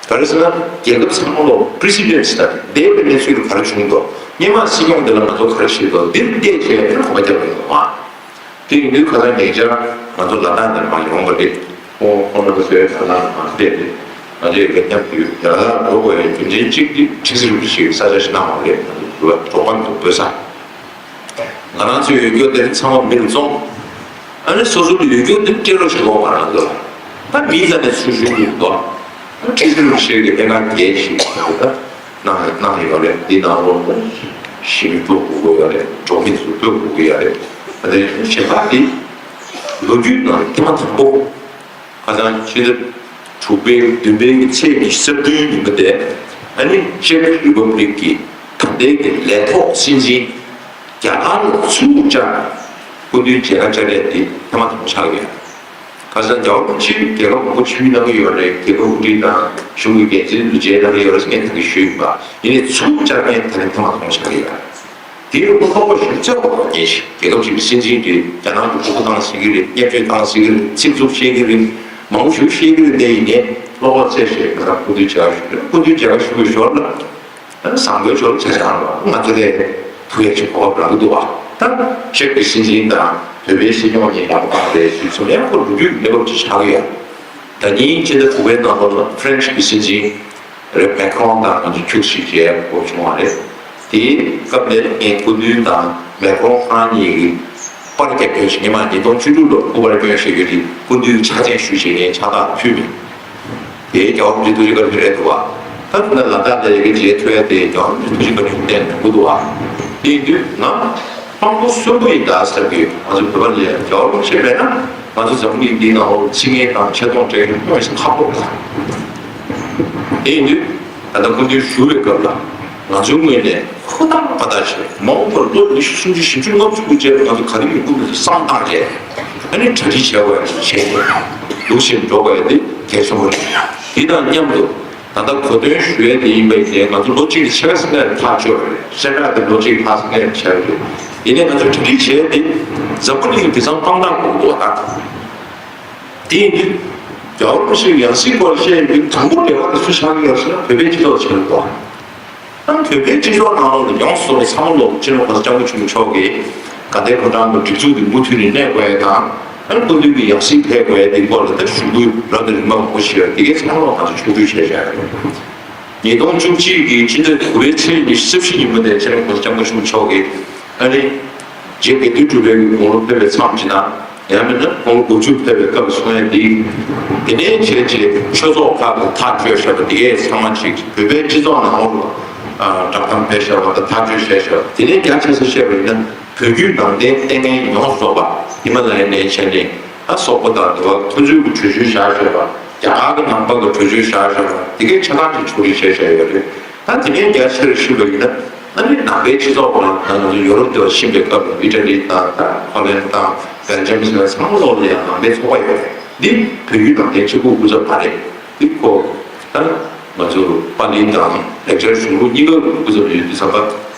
ག་རེ་ཟེར་ན། རྒྱལ་ཁབ་ཚང་མ་ལོ་precedence་དང་འདས་པའི་གནས་ཚུལ་ལ་ག་རེ་བྱུང་འདུག་སྔོན་མ་སྲིད་སྐྱོང་འདི་ལ་ང་ཚོ་ག་རེ་བྱས་འདུག་འདིར་བལྟས་བྱས་ཨ་ནི་གོམ་པ་རྒྱག་དགོས་འདུག་ཨ། དེ་ཡིན་དུས་ཁ་སང་ཉེ་ཆར་ང་ཚོ་ལ་དྭགས་ནས་མར་ཡོང་བ་རེད། ཁོང་ཁོང་རྣམ་པ་ཚོའི་ལ་དྭགས་ནས་མར་སླེབས་ཏེ། ང་ཚོའི་ལ་དྭགས་མཉམ་དུ་ཡོད། ལ་དྭགས་འགྲོ་དགོས་པའི་རྒྱུ་མཚན་གཅིག་དེ་ཁྲི་ཟུར་ཞིག་ས་ཆ་ཞིག་གནང་བ་རེད། ང་ཚོ་འགྲོ་བ་འགྲོ་ཁང་དུ་སྤོས་ས། ང་རང་ཚོའི་ཡོད་རྒྱུ་དེ་ཚང་མ་མི་ལ་བཙོང་། ཨ་ནི་སོ་སོ་ལ་ཡོད་རྒྱུ་དེ་སྤྲད་རོགས་ཞེས་གོ་ང་རང་ཚོ་ལ། ད་མིའི་རྩ་ནས་ཚུར་ཞུ་གི་འདུག་ཁྲི་ཟུར་ཞིག་གི་ལྷན་ཁང་བརྒྱད་ཞིག་ད་གནང་གནང་ཡོད་རེད། འདི་ནང་ལོགས་ལ་ཞི་མི་སྤོ་དགོས་ཀྱི་ཡོད་རེད། འབྲོག་མི་ཚོ་སྤོ་དགོས་ཀྱི་ཡོད་རེད། ཨ་ནི་གཞན་པ་དེ་ལོ་རྒྱུས་ནང་ཐེངས་མ་དང་པོ། ཁ་སང་ཕྱི་ཟླ་དྲུག་པའི་བདུན་པའི་གི་ཚེས་ཉི་ཤུ་རྩ་བདུན་ཉིན་མོ་དེ། ཨ་ནི་Czech Republic་གི་ད་ལྟའི་གི་ལས་ཐོག་སྲིད་འཛིན་རྒྱ་གར་ལ་ཚུར་བཅར་ནས་སྐུ་མདུན་མཇལ་ཁ་བཅར་ཡས་དེ་ཐེངས་མ་དང་པོ་ཆགས་ཡོད། ཁ་སང་རྒྱལ་བ་རིན་པོ་ཆེ་རྒྱལ་ཁབ་མང་པོ་ཕྱིར་གནང་གི་ཡོད་རེད། རྒྱལ་ཁབ་དབུ་ཁྲིད་དང་གཞུང་གི་འགན་འཛིན་དུ་མཇལ་གནང་གི་ཡོད་རེད་ཟེར་ངས་ད་གིན་ཞུས་ཡིན་པ། ཡིན་ནའི་ཚུར་བཅར་མཁན་ད་རིང་ཐེངས་མ་དང་པོ་ཆགས་ཀྱི་ཡོད། དེའི་ལོ་ལྷག་པ་ཞིག་བཅར་བ་ངེས་ཤིག་རྒྱལ་ཁབ་ཅིག་གི་སྲིད་འཛིན་དེ་རྒྱ་ནག་གི་ཕྲུ་གུ་བཏང་སྲིད་ཀྱི་རེད། བརྙས་བཅོས་བཏང་སྲིད་ཀྱི་རེད། ཚིག་རྩུབ་བཤད་ཀྱི་རེད། མང་པོ་ཞིག་བཤད་ཀྱི་རེད། དེ་ཡིན་ནའི་བློ་ཁོག་རྩེ་གཞས་ང་རང་སྐུ་མདུན་མཇལ་ཁ་ཞུ་གི་རེད། སྐུ་མདུན་མཇལ་ཁ་ཞུ་བའི་ཞོར་ལ་ཨ་ནི་བཟང་པོའི་ཞོར་ལ་ཆ་ཆང་རོགས་ང་ཚོ་ལས་ཐུག་ཡས་ཅིག་གོ་སྐབས་རག་གི་འདུག་བ། ད་ཅེག་གི་སྲིད་འཛིན་དང་བོད་པའི་སྲིད་སྐྱོང་གཉིས་ཡག་པོ་བཏང་རེད་ཞུས་སོང་། ཡང་ཁོ་ལོ་རྒྱུས་ཀྱི་གནས་བབ་ཅིག་ཆགས་ཀྱི་ཡོད། ད་ཉིན་ཕྱི་ཟླ་དྲུག་པའི་ནང་ལོགས་ལ་ཕ་རན་སི་གི་སྲིད་འཛིན་རེད། མེ་ཁོང་དང་ང་ཚོ་ཁྱུག་ཞིག་བྱས་དགོས་བྱུང་བ་རེད། དེའི་སྐབས་དེར་ངས་སྐུ་མདུན་དང་མེ་ཁོང་ཁོ་རང་གཉིས་ཀྱི་པར་རྒྱབ་སྐྱོར་བྱེད་མཁན་མ། ཉིས་སྟོང་བཅུ་དྲུག་ལོར་སྐུ་པར་སྐྱོན་བཞག་ཡོད་དེ། སྐུ་མདུན་ཕྱག་མཚན་ཞུ་བྱེད་མཁན་ཕྱག་རྟགས་ཕུལ་མེད། དེའི་རྒྱལ་བ་རིན་པོ་ཆེ་ཐུགས་རྗེ་བཀའ་དྲིན་རེད་འདུག་བ། ད་ལ་དྭགས་ལ་ཡི་གེ་མཇལ་ཐུབ་ཡ་དེ་རྒྱལ་བ་རིན་པོ་ཆེ་ཐུགས་རྗེ་བཀའ་དྲིན་བརྟེན་ཡོང་གི་འདུག་བ། དེ་ཡིན་དུས་ང་དཔང་པོ་གསོན་པོ་ཡིན་ད་ཟེར་གི་ཡོད། ང་ཚོ་བོད་པ་ལ་ཡ་རྒྱལ་བ་རིན་པོ་ཆེ་མེད་ན། ང་ཚོ་འཛམ་བུ་གླིང་འདིའི་ནང་ལོགས་ཕྱི་ངན་དང་ཆེ་མཐོང་སྤྲད་མཁན་དངོས་སུ་ཁག་པོ་རེད། དེ་ཡིན་དུས་ད་ལྟ་སྐུ་མདུན་བཞུགས་པའི་སྐབས་ལ་ང་ཚོའི་ངོས་ནས་ཧུར་ཐག་པ་ཐག་བྱས། མ་འོངས་པར་ལོ་ཉི་ཤུ་སུམ་ཅུ་བཞི་བཅུ་ལྔ་བཅུ་དགུ་རྗེས་ལ་ང་ཚོ་ག་རེ་ཡོང་གི་མིན་བསམ་བཏང་བྱས། ཨ་ནི་གྲ་སྒྲིག་བྱས་དགོས་ཡ་བྱས་ཏེ་ལུགས་བཞིན་འགྲོ་དགོས་ཡ་དེ་གལ་ཆེན་པོ་རེད། དེ་དང་མཉམ་དུ། ད་ལྟ་གོ་སྟོན་ཞུ་ཡས་དེ་ཡིན་པ་ཡིན་ནའི་ང་ཚོ་ལོ་གཅིག་ལ་ཕྱེད་ཀ་ཙམ་ལས་ཐག་གཅོད་རེད། ཤ་ཁྲག་དེ་ལོ་གཅིག་ལྷག་ཙམ་ལས་བྱས་རེད། ཡིན་ནའི་ང་ཚོ་གྲ་སྒྲིག་བྱས་ཏེ་འཛམ་བུ་གླིང་དེང་སང་དཔང་རྟགས་དགོས་འདུག་བ། ད་དེ་ཡིན་དུས་རྒྱལ་བ་རིན་པོ་ཆེའི་ཡང་སྲིད་སྐོར་བཤད་ཡོང་དུས་དང་པོ་འབྲེལ་བ་དེ་སུ་ཆགས་ཀྱི་ཡོད་ཟེར་ན་བོད་པའི་སྤྱི་ཚོགས་ཆགས་ཀྱི་འདུག་ཨ་ནི་བོད་པའི་སྤྱི་ཚོགས་ནང་ལོགས་ལ་ཡོངས་སུ་རྫོགས་པ་ཚང་མ་ལོག་སྤྱི་ནོར་གོང་ས་སྐྱབས་མགོན་ཆེན་པོ་མཆོག་གིས་དགའ་ལྡན་ཕོ་བྲང་གི་སྒྲིག་འཛུགས་འདི་མུ་མཐུད་ནས་གནས་དགོས་ཡ་དང་། ཨ་ནི་སྐུ་མདུན་གྱི་ཡང་སྲིད་ཕེབས་དགོས་ཡ་འདི་སྐོར་ལ་ད་ཞུ་སྐུལ་རབ་དང་རིམ་པ་མང་པོ་ཞིག་ཡོད། འདི་གའི་ཚང་མ་ང་ཚོ་ཕྱོགས་བསྡུས་བྱས་བཞག་ཡོད། ཉིས་སྟོང་བཅུ་གཅིག་གི་ཕྱི་ཟླ་དགུ་པའི་ཚེས་ཉི་ཤུ་རྩ་བཞི་ཉིན་མོ་ནས་སྤྱི་ནོར་གོང་ས་སྐྱབས་མགོན་ཆེན་པོ་མཆོག་གིས་ཨ་ནི་རྗེ་དགེ་ལྡན་གྲུབ་དཔལ་གྱི་དགུང་ལོ་ཕེབས་པའི་མཚམས་ཅིག་དང་། ཡང་མིན་ན་དགུང་ལོ་དགུ་བཅུ་ཕེབས་པའི་སྐབས་སུ་གསུང་ཡ་འདི། དེ་ནས་བྱས་རྗེས་ཆོས་ཚོགས་ཁག་གི་ཐག་གཅོད་བཞག་པ་འདི་གས་ཚང་མ་ཅིག་བོད་པའི་སྤྱི་ཚོགས་ནང་ལོགས་ལ་བསྒྲགས་གཏམ་སྤེལ་བཞག་པ་དང་ཐག་གཅོད་བྱས་བཞག་པ། དེ་ནས་རྒྱ་ཆེ་ས་བཤད་པ་ཡིན་ན་བོད་བརྒྱུད་ནང་བསྟན་ལྟས་ངན་ཡོངས་རྫོགས་པ་ཧི་མ་ལ་ཡ་ནས་བྱས་ནས་ཨ་སོག་པོ་དང་འདི་བ་ཁོ་ཚོའི་གི་གྲོས་ཆོད་བཞག་བཞག་པ། རྒྱ་གར་གྱི་ནང་པ་གི་གྲོས་ཆོད་བཞག་བཞག་པ་འདི་གས་ཆ་ཚང་ཅིག་ཕྱོགས་རིས་བྱས་བཞག་ཡོད་རེད། ད་དེ་ནས་རྒྱ་ཆེར་ཞུས་པ་ཡིན་ན། ཨ་ནི་ནང་པའི་སྤྱི་ཚོགས་ནང་ང་ཚོ་ཡོ་རོབ་དེ་བ་ཕྱིན་པའི་སྐབས་ལ་ཨི་ཊ་ལི་དང་ད་ཧོ་ལན་དང་བྷེལ་ཇམ་ཟེར་བ་ཚང་མ་ལོག་ལ་ཡང་ནང་པའི་ཚོགས་པ་ཡོད་རེད། འདི་བོད་བརྒྱུད་ནང་བསྟན་གཅིག་པུ་སྐུ་ཚབ་མ་རེད། འདི་ཁོ་ད་ང་ཚོ་པཱ་ལི་དང་ལེགས་སྦྱར་གཞུང་ལུགས་གཉིས་ཀ་སྐུ་ཚབ་ཡོད་དུས་ཙམ་པ་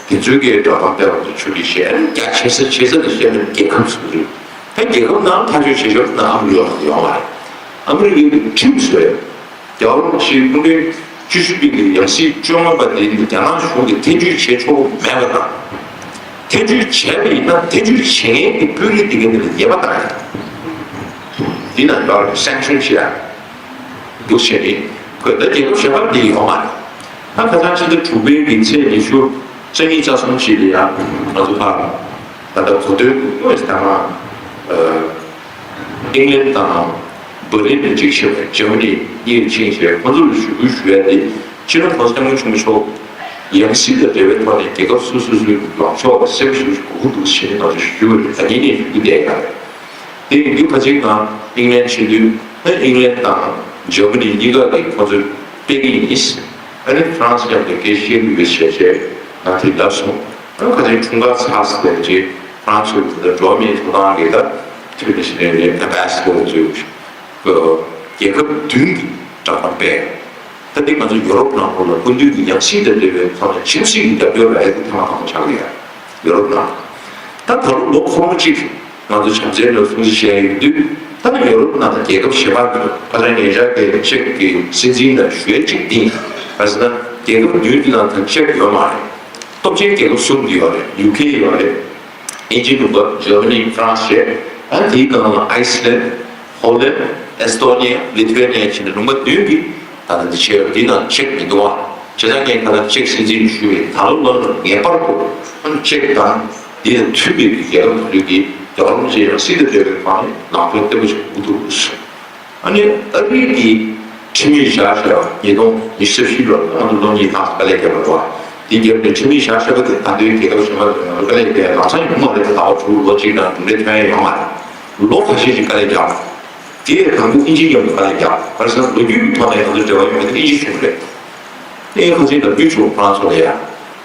དེ་ཚོའི་གི་བསྒྲགས་གཏམ་སྤེལ་བ་དང་ཆོས་ལུགས་བཤད་རྒྱ་ཆེ་ས་ཆེ་ས་ལ་བཤད་ན་རྒྱལ་ཁབ་སུ་རེད། ད་རྒྱལ་ཁབ་ནང་ཐག་གཅོད་བྱེད་ཆོག་ན་ཨ་མི་རི་ཀ་ཡོང་བ་རེད། ཨ་མི་རི་ཀའི་ཁྲིམས་བཟོས། རྒྱལ་བ་རིན་པོ་ཆེའི་སྐུ་ཕྲེང་བཅུ་བཞི་པའི་གི་ཡང་སྲིད་བཅོ་ལྔ་པ་དེ་ནི་རྒྱ་ནག་གཞུང་གིས་ཐེ་བྱུས་བྱེད་ཆོག་གི་མེད་པ་དང་། ཐེ་བྱུས་བྱས་པ་ཡིན་ན་ཐེ་བྱུས་བྱེད་མཁན་གྱི་དཔོན་རིགས་དེ་ག་དེ་ལ་ཉེས་པ་བཏང་ཡ། འདི་ན་ཡོད་རེད། སེང་ཤོན་བྱེད་ཡ། འདུག་བྱས་ནས་ཁོས་ད་རྒྱལ་ཁབ་གཞན་པར་འདི་ཡོད་མ་རེད། ད་ཁ་སང་ཕྱི་ཟླ་དྲུག་པའི་གི་ཚེས་ཉི་ཤུ་རྩ་གཉིས་རྩ་གསུམ་ཞིག་ལ་ཡ་ང་ཚོ་ཕར་ད་ལྟ་གོ་ཐོས་དངོས་ཟེར་ན། ཨིང་ལན་དང་བྷར་ལིན་ནས་གཅིག་བྱས་པ། འཇར་མ་ནི་གཉིས་ཕྱིན་བྱས་ཁོང་ཚོར་ཞུ་སྐུལ་ཞུ་ཡ་དེ། སྤྱིར་ན་ཁོང་ཚོ་སྐྱབས་མགོན་ཆེན་པོ་མཆོག་ཡང་སྲིད་དང་འབྲེལ་བའི་ཐོག་ནས་རྒྱལ་ཁབ་སོ་སོ་སོའི་ལངས་ཕྱོགས་ལ་གསལ་པོ་ཞེ་པོ་ཞིག་དགོས་ཀྱི་འདུག་ཞེས་ནས་ང་ཚོས་ཞུ་གི་ཡོད་རེད། ད་ངེད་གཉིས་ཞུ་གི་བསྡད་ཡོད་རེད། དེ་ཡིན་དུས་ཕལ་ཆེར་ང་ཨིང་ལན་ཕྱིན་དུས་ཨ་ཨིང་ལན་དང་འཇར་མ་ནི་གཉིས་ཀ་གིས་ཁོང་ཚོས་སྤེལ་གྱི་ཡིན། ཨ་ནི་ཧྥ་རན་སི་མཉམ་དུ་སྐད་ཆ་བཤད་ཀྱི་ཡོད་ཟེར་བྱས་ང་དེ་ལབ་སོང་། ཨ་ཁ་ཅིག་འཁྲུངས་སྐར་ཚར་ཟེར་རྗེས་ཧྥ་རན་སི་དེ་འགྲོ་བ་མིའི་ཐོབ་ཐང་གི་ད་ཐུགས་རྗེ་ཆེ་ནས་ཨེམ་བྷ་སི་ཌར་ཚོས་རྒྱལ་ཁབ་བདུན་གྱི་བསྒྲགས་གཏམ་སྤེལ། ད་འདི་ང་ཚོ་ཡོ་རོབ་ནང་ལོགས་ལ་སྐུ་མདུན་གྱི་ཡང་སྲིད་དང་འབྲེལ་བའི་ཐོག་ནས་ཆབ་སྲིད་ཀྱི་རྒྱབ་སྐྱོར་རག་ཡ་དེ་ཐེངས་མ་དང་པོ་ཆགས་ཀྱི་ཡོད། ཡོ་རོབ་ནང་། ད་ད་ལོ་ལོ་འཁོར་མོ་གཅིག་ང་ཚོ་བྱམས་བརྩེའི་ལོ་སྲུང་བརྩི་བྱས་ཡོད་དུས། ད་ཡོ་རོབ་ནང་དང་རྒྱལ་ཁབ་གཞན་པ་ཁ་སང་ཉེ་ཆར་གྱི་ཅེཀ་གི་སྲིད་འཛིན་དང་ཞུ་ཡས་གཅིག་འདི་ག་ཟེར་ན་རྒྱལ་ཁབ་བདུན་འདི་ནང་དང་ཅེཀ་ཡོད་མ་རེད། སྟོབས་ཆེན་རྒྱལ་ཁབ་གསུམ་འདི་ཡོད་རེད། ཡུ་ཁེ་ཡོད་རེད། དབྱིན་ཇི་ལུང་པ། འཇར་མ་ནི། ཧྥ་རན་སི་བྱས། ཨ་དེའི་སྒང་ལ་ཨའི་སི་ལན། ཧོ་ལན། ཨེ་སི་ཏོ་ནི་ཡ། ལི་ཐུ་ཝེ་ནི་ཡ་བྱས་ནས་ལུང་པ་བདུན་གྱིས་ད་ལྟ་འདི་བྱས་ཡོད། འདི་ནང་ཅེཀ་མི་འདུག་ཨ། བྱས་ཙང་ངས་ཁ་སང་ཅེཀ་སྲིད་འཛིན་ཞུས་པས་ད་ལོ་ལོ་ལ་ངེས་པར་དུ་ཨ་ནི་ཅེཀ་དང་འདི་ལ་མཐུན་པའི་རྒྱལ་ཁབ་དེ་ཚོ་གིས་རྒྱལ་བ་རིན་པོ་ཆེ་ཡང་སྲིད་དང་འབྲེལ་བའི་ཐོག་ནས་ལངས་ཕྱོགས་བརྟན་པོ་ཞིག་འགོ་ཚུགས་དགོས། ཨ་ནི་ཨ་རི་གི་ཁྲིམས་ཡིག་བཞག་བཞག་ཉིས་སྟོང་ཉི་ཤུ་རྩ་བཞི་ལོར་ང་ཚོ་ལོ་གཉིས་ལྷག་དཀའ་ལས་བརྒྱབ་པ་རེད་བ། དེ་རྒྱབ་ནས་ཁྲིམས་ཡིག་བཞག་བཞག་པ་དེ་ད་ལྟའི་རྒྱལ་ཁབ་གཞན་པ་ཚོ་ང་ཚོ་དཀའ་ལས་བརྒྱབ་ཡ་ལམ་སང་ཡོང་མ་རེད། ཟླ་བ་དྲུག་ལོ་གཅིག་ནང་གྲུབ་འབྲས་ཐོན་ཡ་ཡོད་མ་རེད། ལོ་ཁ་ཤས་ཤིག་དཀའ་ལས་བརྒྱབ། དེ་ཡང་དང་པོ་དབྱིན་ཇིའི་མཉམ་དུ་དཀའ་ལས་བརྒྱབ། ག་རེ་ཟེར་ན་ལོ་རྒྱུས་ཀྱི་ཐོག་ནས་ང་ཚོ་འབྲེལ་བ་ཡོད་མེད་དེ་དབྱིན་ཇི་གཞུང་རེད། ཨེ་ཁོ་ཚོའི་ལོ་རྒྱུས་བྱུང་ཧྥ་རན་སི་ལ་ཡ།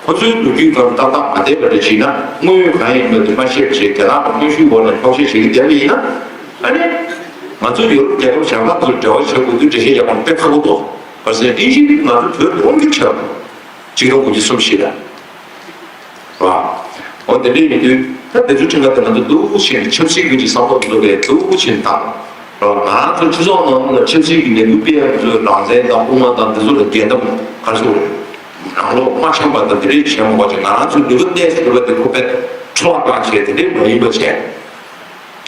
ཁོ་ཚོའི་ལོ་རྒྱུས་སྒང་ཏག་ཏག་མ་བསྡད་པ་འདྲ་བྱས་ན། དངོས་ཡོད་གང་ཡིན་མིན་དེ་མ་ཤེས་པ་བྱས་རྒྱ་ནག་གི་གནོན་ཤུགས་འོག་ནས་འཁྱོག་བཤད་བྱེད་ཀྱི་བསྡད་པ་ཡིན་ན། ཨ་ནི། ང་ཚོ་ཡོ་རོབ་རྒྱལ་ཁབ་གཞན་པ་ཚོར་འབྲེལ་བ་བྱེད་དགོས་དུས་འགྲེལ་བཤད་རྒྱག་པ་དཔེ་ཁག་པོ་འདུག་ག་ཟེར་ན་དབྱིན་ཇི་ནི་ང་ཚོ་བོད་དབང་སྒྱུར་བྱས་པ་རེད། ཆིག་སྟོང་དགུ་བརྒྱ་སུམ་ཅུ་ཞིག་ལ། རེད་བ། འོ་དེ་འདྲ་ཡིན་དུས་ད་དེ་ཚོའི་ཁྲིམས་ཁང་དེ་ང་ཚོ་སྡུག་ཅིང་ཆབ་སྲིད་ཀྱི་བསམ་བློ་འདུག་པས་སྡུག་ཅིང་དང་། རེད་བ། ང་རང་ཚོ་སྤྱི་ཚོགས་ནང་ལ་ཆབ་སྲིད་ཀྱི་ལས་འགུལ་སྤེལ་ཡག་ཚོའི་རང་བཙན་དང་དབུ་མ་དང་དེ་ཚོ་ལ་འགལ་ཟླ་ག་རེ་ཟེར་དགོས་རེད། རང་བློ་མ་འཆམ་པ་དང་དེ་འདྲ་བྱས་མ་དགོས་ཅིག་ང་རང་ཚོའི་ནུས་པ་གནས་སུ་ཡོད་པ་དེ་ཁོ་པས་འཕྲོ་བརླག་བཏང་བྱས་དེ་འདྲ་མ་ཡིན་པ་བྱས།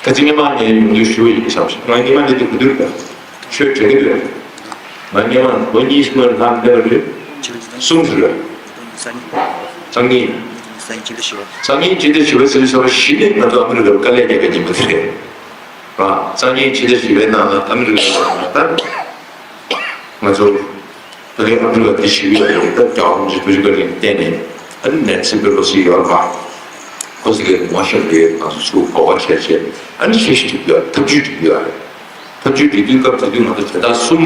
ཁ་ཅིག་སྔོན་མ་ངས་ཡོང་དུས་ཞུ་བ་ཡིན་བསམ་ཞིང་། ང་སྔོན་མ་འདི་དུས་ག་དུས་ཆོས་དྲན་གྱི་ཡོད། ང་སྔོན་མ་ལོ་གཉིས་སྔོན་ལྷག་འདས་པ་རེད། གསུམ་རེད། སང་ཉིན། སང་ཉིན་ཕྱི་ཟླ་བཞི་པའི་ཚེས་ཉི་ཤུ་རྩ་བཞི་ནས་ང་ཚོ་ཨ་མི་རི་ཀར་དཀའ་ལས་བརྒྱབ་པའི་ཉིན་མོ་དེ་རེད། ར། སང་ཉིན་ཕྱི་ཟླ་བཞི་པའི་ནང་ལ་ཨ་མི་རི་ཀ་ལ་ད་ང་ཚོ་ད་རེས་ཨ་མི་རི་ཀ་འདི་ཞིག་ཡོད་རེད། ད་རྒྱལ་བ་རིན་པོ་ཆེ་ཐུགས་རྗེ་བཀའ་དྲིན་བརྟེན་ནས་ཨ་ནི་ནན་སི་པེ་ལོ་སི་ཡོད་རེད་པ། ཁོ་ཚོ་གིས་ངོ་ཤེས་པའི་ང་ཚོ་ཚུར་གོ་བ་བྱས་བྱས་ཨ་ནི་ཆེ་ཞིག་བྲིས་ཡོད། ཐབས་ཇུས་བྲིས་ཡོད་རེད། ཐབས་ཇུས་བྲིས་དུས་སྐབས་དེ་དུས་ང་ཚོ་དོན་དག་གསུམ།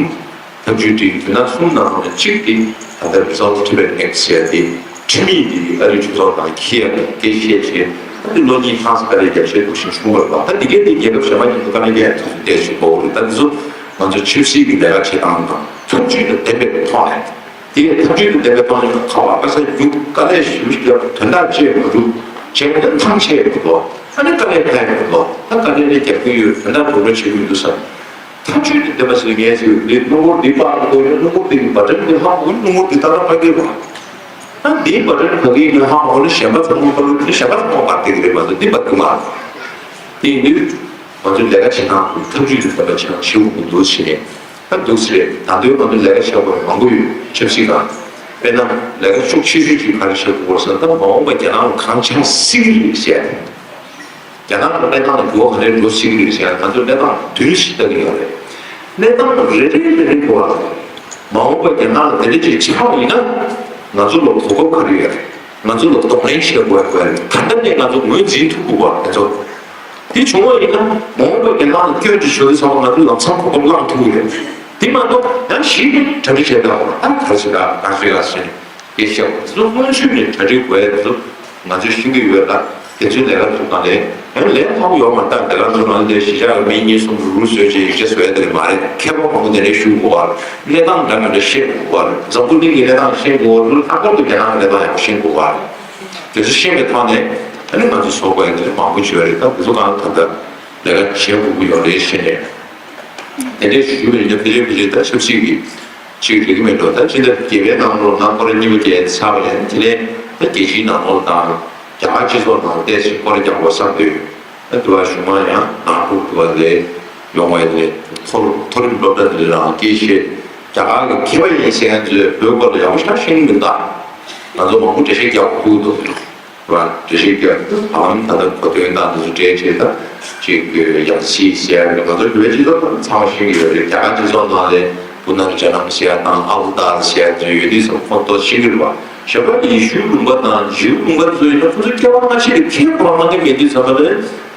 ཐབས་ཇུས་བྲིས་དོན་དག་གསུམ་ནང་ནས་གཅིག་དེ་ད་ལྟ་Resolve Tibet Act ཟེར་ཡ་དེ་ཁྲིམས་ཡིག་དེ་ཨ་རིའི་གྲོས་ཚོགས་ནང་འཁྱེར་ཡ་དེ་སྐད་ཆ་བཤད་བྱས་ཨ་ནི་ལོ་གཉིས་ལྷག་ཙམ་དཀའ་ལས་རྒྱབ་བྱས་འདུག་ཞིང་བྱུང་བ་རེད་པ། ད་འདི་གས་དེ་རྒྱལ་ཁབ་གཞན་པ་ཉིད་དུ་དཀའ་ལས་རྒྱག་ཡ་དེ་ཚོ་བལྟས་བྱས་དགོས་རེད། ད་འདི་ཚོ་ང་ཚོ་ཆབ་སྲིད་ཀྱི་ལས་ཀ་བྱེད་སྟངས་དང་ཐབས་ཇུས་དང་ལྡན་པའི་ཐོག་ནས། དེ་ཡང་ཐབས་ཇུས་དང་ལྡན་པའི་ཐོག་ནས་ཁ་བ་ཁ་ས་རྒྱུག་དཀའ་ལས་ཞེ་པོ་ཞིག་རྒྱབ། དོན་དག་བྱེད་མ་འགྲུབ། བྱེད་མཁན་ཐང་ཆད་ཡོད་འདུག་ཨ་ནི་དཀའ་ལས་ཁག་ཡོད་འདུག་ད་དཀའ་ལས་ལས་རྒྱབ་ཀྱི་ཡོད། དོན་དག་འགྲོ་གྲོན་བྱེད་ཀྱི་ཡོད་འདུག་བསམ། ཐབས་ཇུས་དང་ལྡན་པ་ཞིག་ངས་ཟེར་འདི་སྣུམ་འཁོར་འདི་སྤར་དགོས་ཡོད། སྣུམ་འཁོར་འདི་གི་བ་ཊན་འདི་ལྷག་དགོས། སྣུམ་འཁོར་འདི་ཏག་ཏག་སྤར་གྱི་རེད་པ། ད་འདིའི་བ་ཊན་ག་གི་ཡིན་ལྷག་དགོས་ན་གཞན་པ་ཚང་མ་སྤར་ལུགས་དེ་གཞན་པ་ཚང་མ་སྤར་བསྡད་ཀྱི་རེད་མ་གཏོགས་འདི་སྤར་གྱི་མ་རེད། དེ་ཡིན་དུས། ང་ཚོའི་ལས་ཀ་བྱེད་སྟངས་ཀྱི་ཐབས་ཇུས་དེ་ལྟ་བ་བྱེད་སྟངས་ཞེ་པོ་འདུག་ཟེར་ནས་ད་འདུག་ཟེར། ད་དུང་ང་ཚོ་ལས་ཀ་བྱེད་དགོས་མང་པོ་ཡོད། ཆབ་སྲིད་སྒང་། དཔེར་ན་ལས་ཀ་ཤུགས་ཆེ་ཤོས་ཅིག་ག་རེ་བྱེད་དགོས་ཟེར་ན། ད་མ་འོངས་པ་རྒྱ་ནག་ལ་གང་འཆང་སྲིད་ཀྱི་རེད་ཟེར། རྒྱ་ནག་གི་གནས་སྟངས་ལ་འགྱུར་བ་ག་འདྲ་འགྲོ་སྲིད་ཀྱི་རེད་ཟེར་ན། ང་ཚོ་གནས་སྟངས་བདུན་ཞིག་ལྟ་གི་ཡོད་རེད། གནས་སྟངས་རེ་རེ་རེ་རེ་གོ་བ། མ་འོངས་པ་རྒྱ་ནག་ལ་དེ་འདྲ་ཅིག་ཆགས་པ་ཡིན་ན། ང་ཚོ་ལ་གོ་སྐབས་ག་རེ་ཡོད་རེད། ང་ཚོ་ལ་གདོང་ལེན་བྱེད་དགོས་དགོས་རེད། ག་འདྲ་ནས་ང་ཚོ་ངོས་འཛིན་ཐུབ་དགོས་པ་དེ་ཚོ། དེ་བྱུང་བ་ཡིན་ན་མ་འོངས་པ་རྒྱ་ནག་ལ་སྐྱོན་ཅིག་བྱུང་དུས་ཙམ་པ་ང་ཚོ་ལམ་སང་གོ་སྐབས་བླངས་ཐུབ་ཀྱི་རེད། དེ་མ་གཏོགས་ཡང་ཞིབ་གྲ་སྒྲིག་བྱས་ད་ཨ་ག་རེ་བྱེད་ད་ག་རེ་བྱེད་ད་ཟེར་ནས་སྐད་ཆ་བཤད་པ་དེ་ཚོ་སྔོན་ཚུད་ནས་གྲ་སྒྲིག་དགོས་ཡ་དེ་ཚོ་ང་ཚོས་ཤེས་ཀྱི་ཡོད་ལ། དེ་ཚོའི་ལས་ཀ་ཚོ་གང་ལས་ཡང་ལས་སླ་པོ་ཡོད་མ་རེད། ད་ལས་ཀ་ཚོ་ནང་དེ་གཞིས་ཆགས་མི་གཉིས་གསུམ་རུ་རུ་བཟོས་རྗེས་ཡིག་ཆ་བཟོ་ཡ་དེ་མ་རེད། མཁས་པ་མང་པོ་དེ་ནས་ཞུགས་དགོས་པ་རེད། གནས་སྟངས་འདྲ་མི་འདྲ་ཤེས་དགོས་པ་རེད། འཛམ་བུ་གླིང་གི་གནས་སྟངས་ཤེས་དགོས་པ་རེད། ལྷག་པར་དུ་རྒྱ་ནག་གི་གནས་སྟངས་ཡག་པོ་ཤེས་དགོས་པ་རེད། དེ་ཚོ་ཤེས་པའི་ཐོག་ནས་ཨ་ནི་ང་ཚོ་བཟོ་དགོས་ཡ་དེ་མང་པོ་ཡོད་རེད། ད་དེ་ཚོ་གང་ད་ལྟ་ལས་ཀ་བྱེད་དགོས་ཀྱི་ཡོད་རེད་ཟེར་ནས། དེ་འདྲའི་ཞུ་བའི་ཡིན་ན་ཕལ་ཆེར་ཕལ་ཆེར་ད་ཆབ་སྲིད་ཀྱི་ཅིག་རིག་གི་མེད་འགྲོ། ད་ཕྱི་ཟླ་བརྒྱད་པའི་ནང་ལོགས་ན་སྐོར་ར་གཉིས་པ་བརྒྱད་ཚར་བ་ཡིན། དེ་ནས་ད་རྒྱལ་སྤྱིའི་ནང་ལོགས་དང་ རྒྱ་གར་སྤྱི་ཚོགས་ནང་བལྟས་ཚེ་སྐོར་རྒྱག་པ་བསམ་དུས། ཨ་དུ་བ་གཞུང་མང་ཡང་ནང་ཁུལ་དུ་བ་ལས་ཡོང་བའི་ལས་མཐོ་མཐོ་རིམ་སློབ་གྲྭ་འདི་རང་སྐད་བཤད། རྒྱ་གར་གྱི་མཁས་པ་ཡིན་ཟེར་མཁན་ཚོས་བོད་སྐོར་ལ་ཡག་པོ་ཞེ་དྲག་ཤེས་ཀྱི་མི་འདུག་ང་ཚོ་མང་པོ་འགྲེལ་བཤད་རྒྱག་དགོས་ཀྱི་འདུག་རེད་བ། འགྲེལ་བཤད་རྒྱག་ཨང་ད་ལྟ་གོ་དོན་དང་འདི་ཚོ་འགྲེལ་བྱེད་དང་ཅིག་ཡང་སྲིད་ཟེར་ཡ་ང་ཚོ་བོད་སྤྱི་ཚོགས་ནང་ཚང་མ་ཤེས་ཀྱི་ཡོད་རེད། རྒྱ་གར་སྤྱི་ཚོགས་ནང་ལས་བུ་ན་ཇ་ནམ་ཟེར་ཡ་དང་ཨ་བུ་ཏཱ་ཟེར་ཡ་ཚོ་ཡོད་དུས་ཙམ་ཁོང་ཚོ་ཤེས་ཀྱི་རེད་བ། ཞོགས་པ་ཡེ་ཤུའི་ལུང་པ་དང་ཇིའུ་ལུང་པ་ཚོ་ཡིན་ན་ཁོང་ཚོ་སྐྱེ་བ་སྔ་ཕྱི་ལ་ཁས་གོ་མ་ཐུབ་མཁན་དུས་ཙམ་པ་ལ་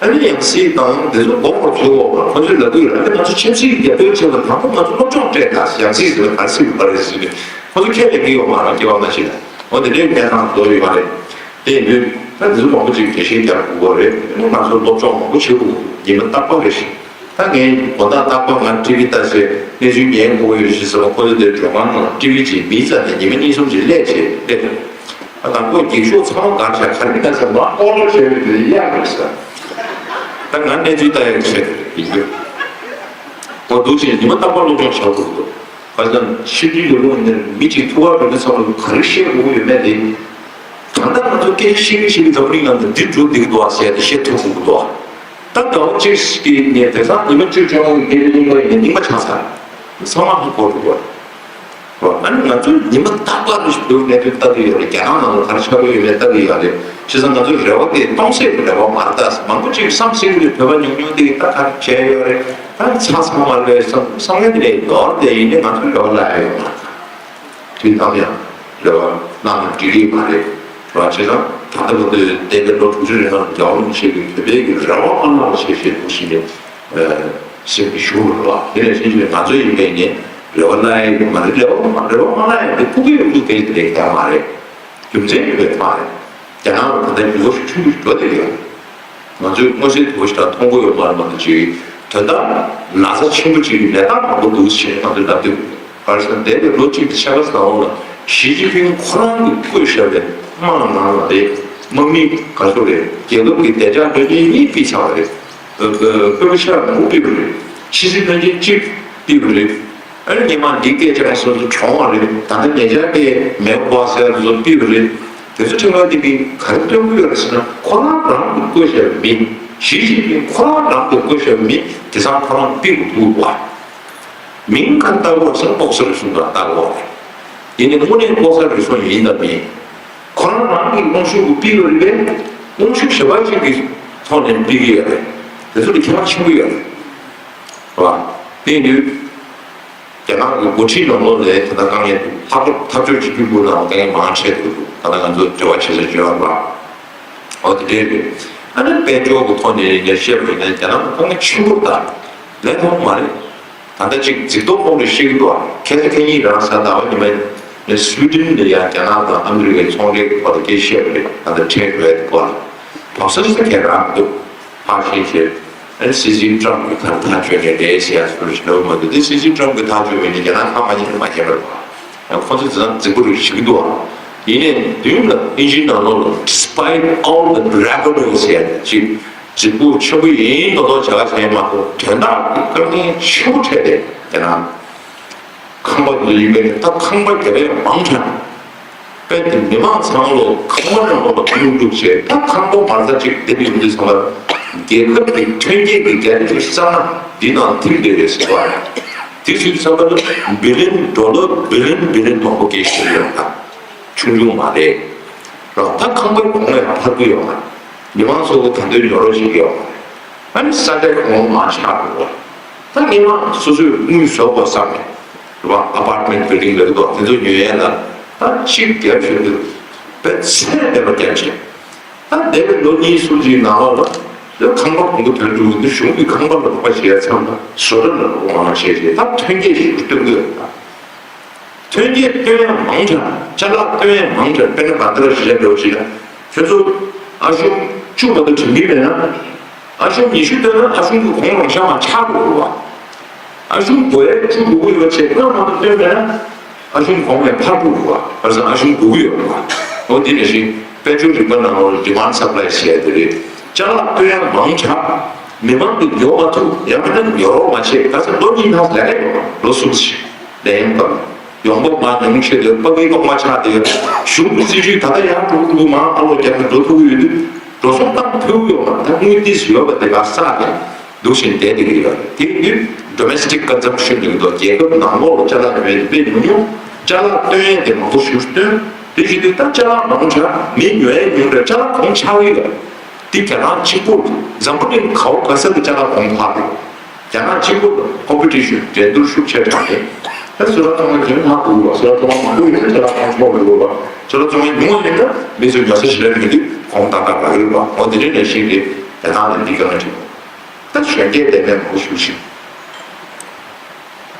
ཨ་ནི་ཡང་སྲིད་དང་དེ་ཚོ་མགོ་སྐོར་ཚུགས་འོག་ལ་ཁོང་ཚོས་ལབ་དུས་རང་གི་ང་ཚོ་ཆབ་སྲིད་ཀྱི་རྒྱབ་སྐྱོར་བྱེད་པ་དང་པོ་ང་ཚོ་སློབ་སྦྱོང་སྤྲད་དང་ཡང་སྲིད་ཟེར་བ་ག་རེ་ཟེར་བ་རེད་ཟེར་ནས་ཁོང་ཚོ་ཁས་ལེན་གྱི་ཡོད་མ་རེད། སྐྱེ་བ་སྔ་ཕྱི་ལ་འོ་དེ་འདྲའི་གནས་སྟངས་བཟོ་ཡོད་མ་རེད། དེ་ཡིན་དུས་ད་དེ་ཚོ་མང་པོ་ཅིག་འགྲེལ་བཤད་རྒྱག་དགོས་པ་རེད། ང་ཚོ་སློབ་སྦྱོང་མང་པོ་བྱེད་དགོས་ཉི་མ་རྟག་པར་རེ་བཞིན། ད་ངས་དགོང་དག་རྟག་པར་ང་ཊི་བི་ལྟ་ཆེད་གནས་ཚུལ་ཉན་དགོས་ཡོད་ཞེས་ཟེར་བ་ཁོ་ཚོ་དེ་མགྲོན་ཁང་ནང་ཊི་བི་ཅིག་མིའི་རྩ་ནས་ཉི་མ་གཉིས་གསུམ་ཅིག་སླེབས་བྱས་སླེབས་སོང་། ཨ་དང་པོ་འགྱིག་ཤོག་ཚང་མ་གར་བཞག་ག་རེ་ལྟ་ཟེར་མ་ཨོ་ལོ་བྱས་པའི་དེ་ཡག་རེད་ཟེར། ད་ང་གནས་ཚུལ་ལྟ་ཡག་བྱས་ཡིན་རྒྱུ། ཨོ་འདུག་ཅིང་ཉི་མ་རྟག་པར་སློབ་སྦྱོང་བྱ་དགོས་འདུག་ཁ་སང་ཕྱི་དྲིལ་ལས་ཁུངས་ནས་མི་གཅིག་ཐུག་པར་འགྲོ་དུས་ཙམ་ལ་ག་རེ་བཤད་དགོས་ཡོད་མེད་དེ། ད་ལྟ་ང་ཚོ་སྐད་ཆ་བཤད་ཀྱི་བཤད་ཀྱི་འཛམ་གླིང་ནང་དུ་འདི་འགྲོ་བསྡད་ཀྱི་འདུག་ཨ་ཟེར་ཏེ་བཤད་ཐུབ་ཀྱི་འདུག་ད་ཟླ་བ་གཅིག་གི་ནས་དེང་སང་ཉི་མ་བཅུ་བཅོ་ལྔ་གི་སྐད་ཆ་རྙིང་པ་ཡིན་ན་རྙིང་པ་ཆགས་ཚར། ཚང་མ་ཧ་གོ་འགྲོ་དགོས། ཨ་ནི་ང་ཚོས་ཉི་མ་རྟག་པར་རེ་ཞིག་བོད་གནད་དོན་ལྟ་གི་ཡོད་རེད། རྒྱ་ནག་ནང་ལ་ག་རེ་ཆགས་ཀྱི་ཡོད་མེད་ལྟ་གི་ཡོད་རེད། བྱས་ཙང་ང་ཚོའི་རེ་བ་དེ་སྟོང་ཟད་ཀྱི་རེ་བ་མ་རེད། ད་མང་པོ་ཅིག་བསམ་སྲིད་ཀྱི་རེད། བོད་པ་ཉུང་ཉུང་དེ་ད་ག་རེ་བྱས་ཡོད་རེད། ད་ཚ་ཚང་མ་ལོས་བསམ་བསམ་ཡ་དེ་ལས་ནོར་དེ་ཡིན་ནི་ང་ཚོའི་རེ་བ་ལ་ཡོད་མ་རེད། དུས་ནམ་ཡང་རེ་བ་གནང་ན་འགྲིག་གི་མ་རེད། རེད་བ། བྱས་ཙང་ད་ལྟ་བར་དུ་འདས་པའི་ལོ་དྲུག་ཅུ་རིང་ལ་རྒྱལ་བ་རིན་པོ་ཆེ་གིས་བོད་པའི་གི་རེ་བ་མ་བརླག་པ་བྱེད་ཞེས་འདུག་ཞེས་ནས་སེམས་ཀྱི་ཞུ་རུ་ལ། དེ་ནས་ཕྱིན་ཆད་ང་ཚོ་ཡིན་པས་ནི་རེ་བ་བརླག་ཡ་ཡོད་མ་རེད། རེ་བ་མ་རེ་བ་མ་བརླག་ཡ་དེ་ཕུགས་ཀྱི་ཡོད་ལུགས་དེ་དེ་ཡང་མ་རེད། རྒྱུ་མཚན་ཡོད་པའི་ཐོག་ནས་རྒྱ་ནག་ལ་ད་ལྟ་འགྱུར་བ་ཤུགས་ཆེན་པོ་ཞིག་འགྲོ་བསྡད་ཡོད། ང་ཚོས་མངོན་གསལ་དོད་པོ་ཞིག་དང་མཐོང་གི་ཡོད་མ་རེད་མ་གཏོགས་ཅིག་དོན་དག་ན་ཚ་ཆེན་པོ་ཅིག་གི་ནད་རྟགས་མང་པོ་འདུག་ཞེས་ང་ཚོས་ལབ་དུས་ག་རེ་ཟེར་ན་འདས་པའི་ལོ་གཅིག་གི་ཆ་ག་ཟེར་འོང་ལ་ཞི་ཅིན་ཕིང་ཁོ་རང་གིས་བསྐོས་བཞག་པའི་དམག་ནང་ལ་རེད། དམག་མི་ག་ཚོད་རེད། རྒྱལ་ཁབ་ཀྱི་བདེ་འཇགས་བློན་ཆེན་གཉིས་ཕུད་ཚར་བ་རེད། ཨ་ཨ་སྐུ་ཞབས་མང་པོ་ཕུད་པ་རེད། ཕྱི་སྲིད་བློན་ཆེན་གཅིག་ཕུད་པ་རེད། ཨ་ནི་སྔོན་མ་འདི་སྐད་ཆ་སོ་སོ་བྱུང་བ་རེད། ད་ལྟ་ཉེ་ཆར་དེ་མེའོ་པ་ཟེར་བ་ཚོ་ཕུད་པ་རེད། དེ་ཚོ་ཁྲིམས་ཁང་དེ་གིས་ག་རེ་སྟོན་གྱི་ཡོད་རེད་ཟེར་ན་ཁོ་རང་རང་གིས་བསྐོས་བཞག་པའི་མི། ཞི་ཅིན་ཕིང་ཁོ་རང་རང་གིས་བསྐོས་བཞག་པའི་མི་དེང་སང་ཁོ་རང་ཕུད་དགོས་འདུག་བ། མིང་ག་རེ་བཏགས་དགོས་ཟེར་ན་ཏོག་སེ་རེ་ཟུང་ག་རེ་བཏགས་དགོས་རེད། ཡིན་ནའི་དངོས་གནས་ལྐོག་ཟ་རེ་ཟུང་ཡིན་དང་མིན། ཁོ་རང་རང་གི་དབང་ཤུགས་ཀྱིས་ཕུད་ཡོད་རེད་པས། དབང་ཤུགས་གཞན་པ་ཅིག་གི་ཐོག་ནས་ཕུད་ཀྱི་ཡོད་རེད། དེ་ཚོ་ལ་ཁྱད་པར་ཆེན་པོ་ཡོད་རེད། རེད་བ། དེ་ཡིན་དུས། རྒྱ་ནག་གི་འགོ་ཁྲིད་ནང་ལོགས་ལ་ད་ལྟ་དཀའ་ངལ་འདུག་ལྷག་པར་འཐབ་ཕྱོགས་གཅིག་གྱུར་པུའུ་ནང་དཀའ་ངལ་མང་ཆེ་འདུག་ད་ལྟ་ང་ཚོ་འབྲེལ་བ་བྱེད་ས་བརྗོད་པ། འོ་དེ་འདྲའི་རེད། ཨ་ནི་དཔལ་འབྱོར་གྱི་ཐོག་ནས་ཡིན་ན་བཤད་པ་ཡིན་ན་རྒྱ་ནག་གི་དཀའ་ངལ་ཆེན་པོ་རེད། ད་ལས་ཐོག་མ་རེད། ད་ལྟ་ཅིག་འཛིན་ཐོག་ཁོངས་ནས་བཤད་ཀྱི་འདུག་ཁ་སང་ཁ་ཉིན་རང་གཟའ་ཟླ་བ་ཉི་མ་ནས་སུའི་ཌེན་ལ་ཡང་རྒྱ་ནག་དང་ཨ་མི་རི་ཀའི་ཚོང་འབྲེལ་གྱི་སྐོར་ལ་སྐད་ཆ་བཤད་པ་རེད། ད་ལྟ་ཁྲལ་འགྲོ་ཡ་དེ་སྐོར་ལ་དོགས་ཟོན་ཞིག་ཁྱེད་རང་འདུག་ཕར་ཤེས་བྱས། ཨ་ནི་སྲིད་འཛིན་ཀྲམ་གྱིས་ག་རེ་ཐག་གཅོད་ནས་རེད་ཟེར་ཡ་སུ་རེ་ཞིག་ལབ་མ་འདུག་དེ་སྲིད་འཛིན་ཀྲམ་གྱིས་ཐག་གཅོད་པ་ཡིན་ན་རྒྱ་ནག་ཁ་མ་ཉན་ན་མ་མཁྱེན་པ་རེད་བ། ཡང་ཁོ་ཚོས་དེ་ཚང་རྫིག་པོ་རེ་བྱེད་ཀྱི་འདུག་བ། ཡིན་ནའི་མདུན་ལ་ཨིན་ཇིའི་ནང་ལོགས་ལ་despite all the bravado ཟེར་ཡ་ཅིག་རྫིག་པོ་ཆེན་པོ་ཡིན་མདོག་མདོག་བྱ་བ་བྱས་མ་གཏོགས་དོན་དག་གི་དཀའ་ངལ་ཆེན་པོ་འཕྲད་དེ་དེ་ན། ཁང་པ་འདི་ཡིན་པས་ད་ཁང་པ་རྒྱབ་ཡ་མང་དྲགས། དཔེ་དེ་མི་མང་ཚང་མ་ལོ་ཁང་པ་ནང་ལོགས་ལ་ཁུག་ཁུག་བྱས། ད་ཁང་པ་མ་རྩ་གཅིག་དེ་འདྲ་ཡོང་དུས་ཚང་མ་རྒྱལ་ཁབ་ཀྱི་ཐོན་སྐྱེད་ཀྱི་རྒྱ་ཁྱོན་བསམ་ན་འདི་ནང་ཐིམ་བསྡད་རེད་ཟེར་བ། དེ་ཚོའི་ཚང་མ་ལ་བི་ལིན་ཌོ་ལར་བི་ལིན་བི་ལིན་མང་པོ་སྐྱེལ་བཞིན་ཡོད་པ་ཆུང་ཆུང་མ་རེད། རང་ད་ཁང་པའི་གོང་ལ་ཡང་འཕར་རྒྱུ་ཡོད་མ་རེད། མི་མང་ཚོ་གི་ད་འདོད་ཉོ་རོགས་བྱེད་ཀྱི་ཡོད་མ་རེད། ཨ་ནི་ས་ཆ་གང་མང་ཆགས་འགྲོ་བ། ད་སྔོན་མ་སོ་སོས་དངུལ་བཟོ་དགོས་བསམ་ནས་རེད་བ། ཨ་པར་ཊི་མེན་ཊི་བིལ་ཌིང་ལབ་འདུག་དེ་ཚོ་ཉོ་ཡས་ལ་ད་གཅིག་བརྒྱབ་ཞོར་དུ་དཔེ་ཚད་མེད་པ་བརྒྱབ་བྱས། ད་འདས་པའི་ལོ་གཉིས་གསུམ་གྱི་ནང་ལོགས་ལ་ད་ཁང་པ་གོང་དུ་ཐོན་འགྲོ་གི་འདུག་གཞུང་གི་ཁང་པ་ལ་རོགས་པ་བྱེད་ཡས་ཚང་མ་བཟོ་གྲྭ་ལ་རོགས་པ་མང་བྱས་བྱས་ད་ཐོན་སྐྱེད་ཞིག་སྟོན་གི་ཡོད་ད། ཐོན་སྐྱེད་བཏོན་ཡ་མང་དྲགས། ཅ་ལག་བཏོན་ཡ་མང་དྲགས། དཔེར་ན་བ་ཏི་ར་ཞིག་ལ་འགྲོ་ཞིག་ལ་ཁྱོད་ཚོ་ཨ་ཞུ་བཅུ་བར་དུ་དྲན་གྱི་མེད་ན། ཨ་ཞུ་ཉི་ཤུ་བཏོན་ན་ཨ་ཞུ་གི་གོང་རང་ཤ་མ་ཆག་འགྲོ་བ། ཨ་ཞུ་བགོ་ཡ་བཅུ་དགོས་ཀྱི་ཡོད་པ་བྱས་ལྔ་མ་གཏོགས་བཏོན་མེད་ན་ཨ་ཞུ་གོང་ནས་འཕར་འགྲོ་བ། བར་སང་ཨ་ཞུ་དགོས་ཀྱི་ཡོད་པ། འོ་དེ་ནང་བཞིན་དཔལ་འབྱོར་རིག་པ་ནང་ལོགས་ལ་ཌི་མཱན་ཌི་སབ་ལའི་ཟེར་ཡ་དེ་རེད། ཅ་ལག་བཏོན་ཡ་མང་དྲགས། མི་མང་གིས་ཉོ་མ་ཐུབ། ཡང་མིན་ན་ཉོ་རོགས་མ་བྱས། ག་ཚོད་ལོ་གཉིས་ནང་ལས་ཀ་ཡོད་མ་རེད། ལོ་གསུམ་ཞིག་ལས་ཡོང་གམ། ཡོང་འབབ་མང་ཉུང་ཆེ་དེ་ཕ་གིའི་གོང་མ་ཆག་དེ་གཞུང་གི་སྲིད་ཇུས་ད་ལྟ་ཡང་འགྲོ་འགྲོ་མང་ཨ་ལོ་རྒྱབ་ནས་འགྲོ་ཐུབ་ཀྱི་ཡོད་དུས་འགྲོ་སོང་བཏང་ཐུབ་ཀྱི་ཡོད་མ་རེད། ད་དངུལ་ཏིས་ཡོད་པ་དེ་ག་ས་ཀྱང་འདུག་བཞིན་བསྡད་བསྡད་ཀྱི་ཡོད་རེད། དེ་ཡིན་དུས་domestic consumption ཡིན་འདུག་རྒྱལ་ཁབ་ནང་ལོགས་ལ་ཅ་ལག་ཉོ་ཡ་དེ་དཔེ་ཉུང་ཉུང་། ཅ་ལག་བཏོན་ཡ་དེ་མང་པོ་ཞིག་བཏོན། དེ་བཞིན་དུ་ད་ཅ་ལག་མང་དྲགས་མི་ཉོ་ཡ་ཉུང་དྲགས་ཅ་ལག་གོང་ཆག་གི་ཡོད། དེ་རྒྱ་ནག་གཅིག་པུ་འཛམ་བུ་གླིང་ག་བ་ག་ས་གི་ཅ་ལག་གོང་འཕར་འགྲོ། རྒྱ་ནག་གཅིག་པུ་ལ་ཀོམ་པི་ཊི་ཤན་འགྲན་བསྡུར་ཤུགས་ཆེ་དྲགས་ནས་ད་སུ་ར་ཚོང་ལ་ཇེ་ལྷག་ཏུ་འགྲོ་བ། སུ་ར་ཚོང་མང་པོ་ཡོད་ན་ཅ་ལག་གོང་མཐོ་རུ་འགྲོ་བ། སུ་ར་ཚོང་ཉུང་བ་ཡིན་ན་མི་ཚོས་ཉོ་ས་ཞེ་དྲག་མེད་དུས་གོང་ཏག་ཏག་འགྲོ་གི་རེད་བ། འོ་དེ་འདྲའི་ལས་གཞི་དེ་རྒྱ་ནག་ལ་འདི་ག་ང་དྲན། ད་གཞོན་སྐྱེས་དེ་ནས་མང་པོ་ཞུ་ཞིང་།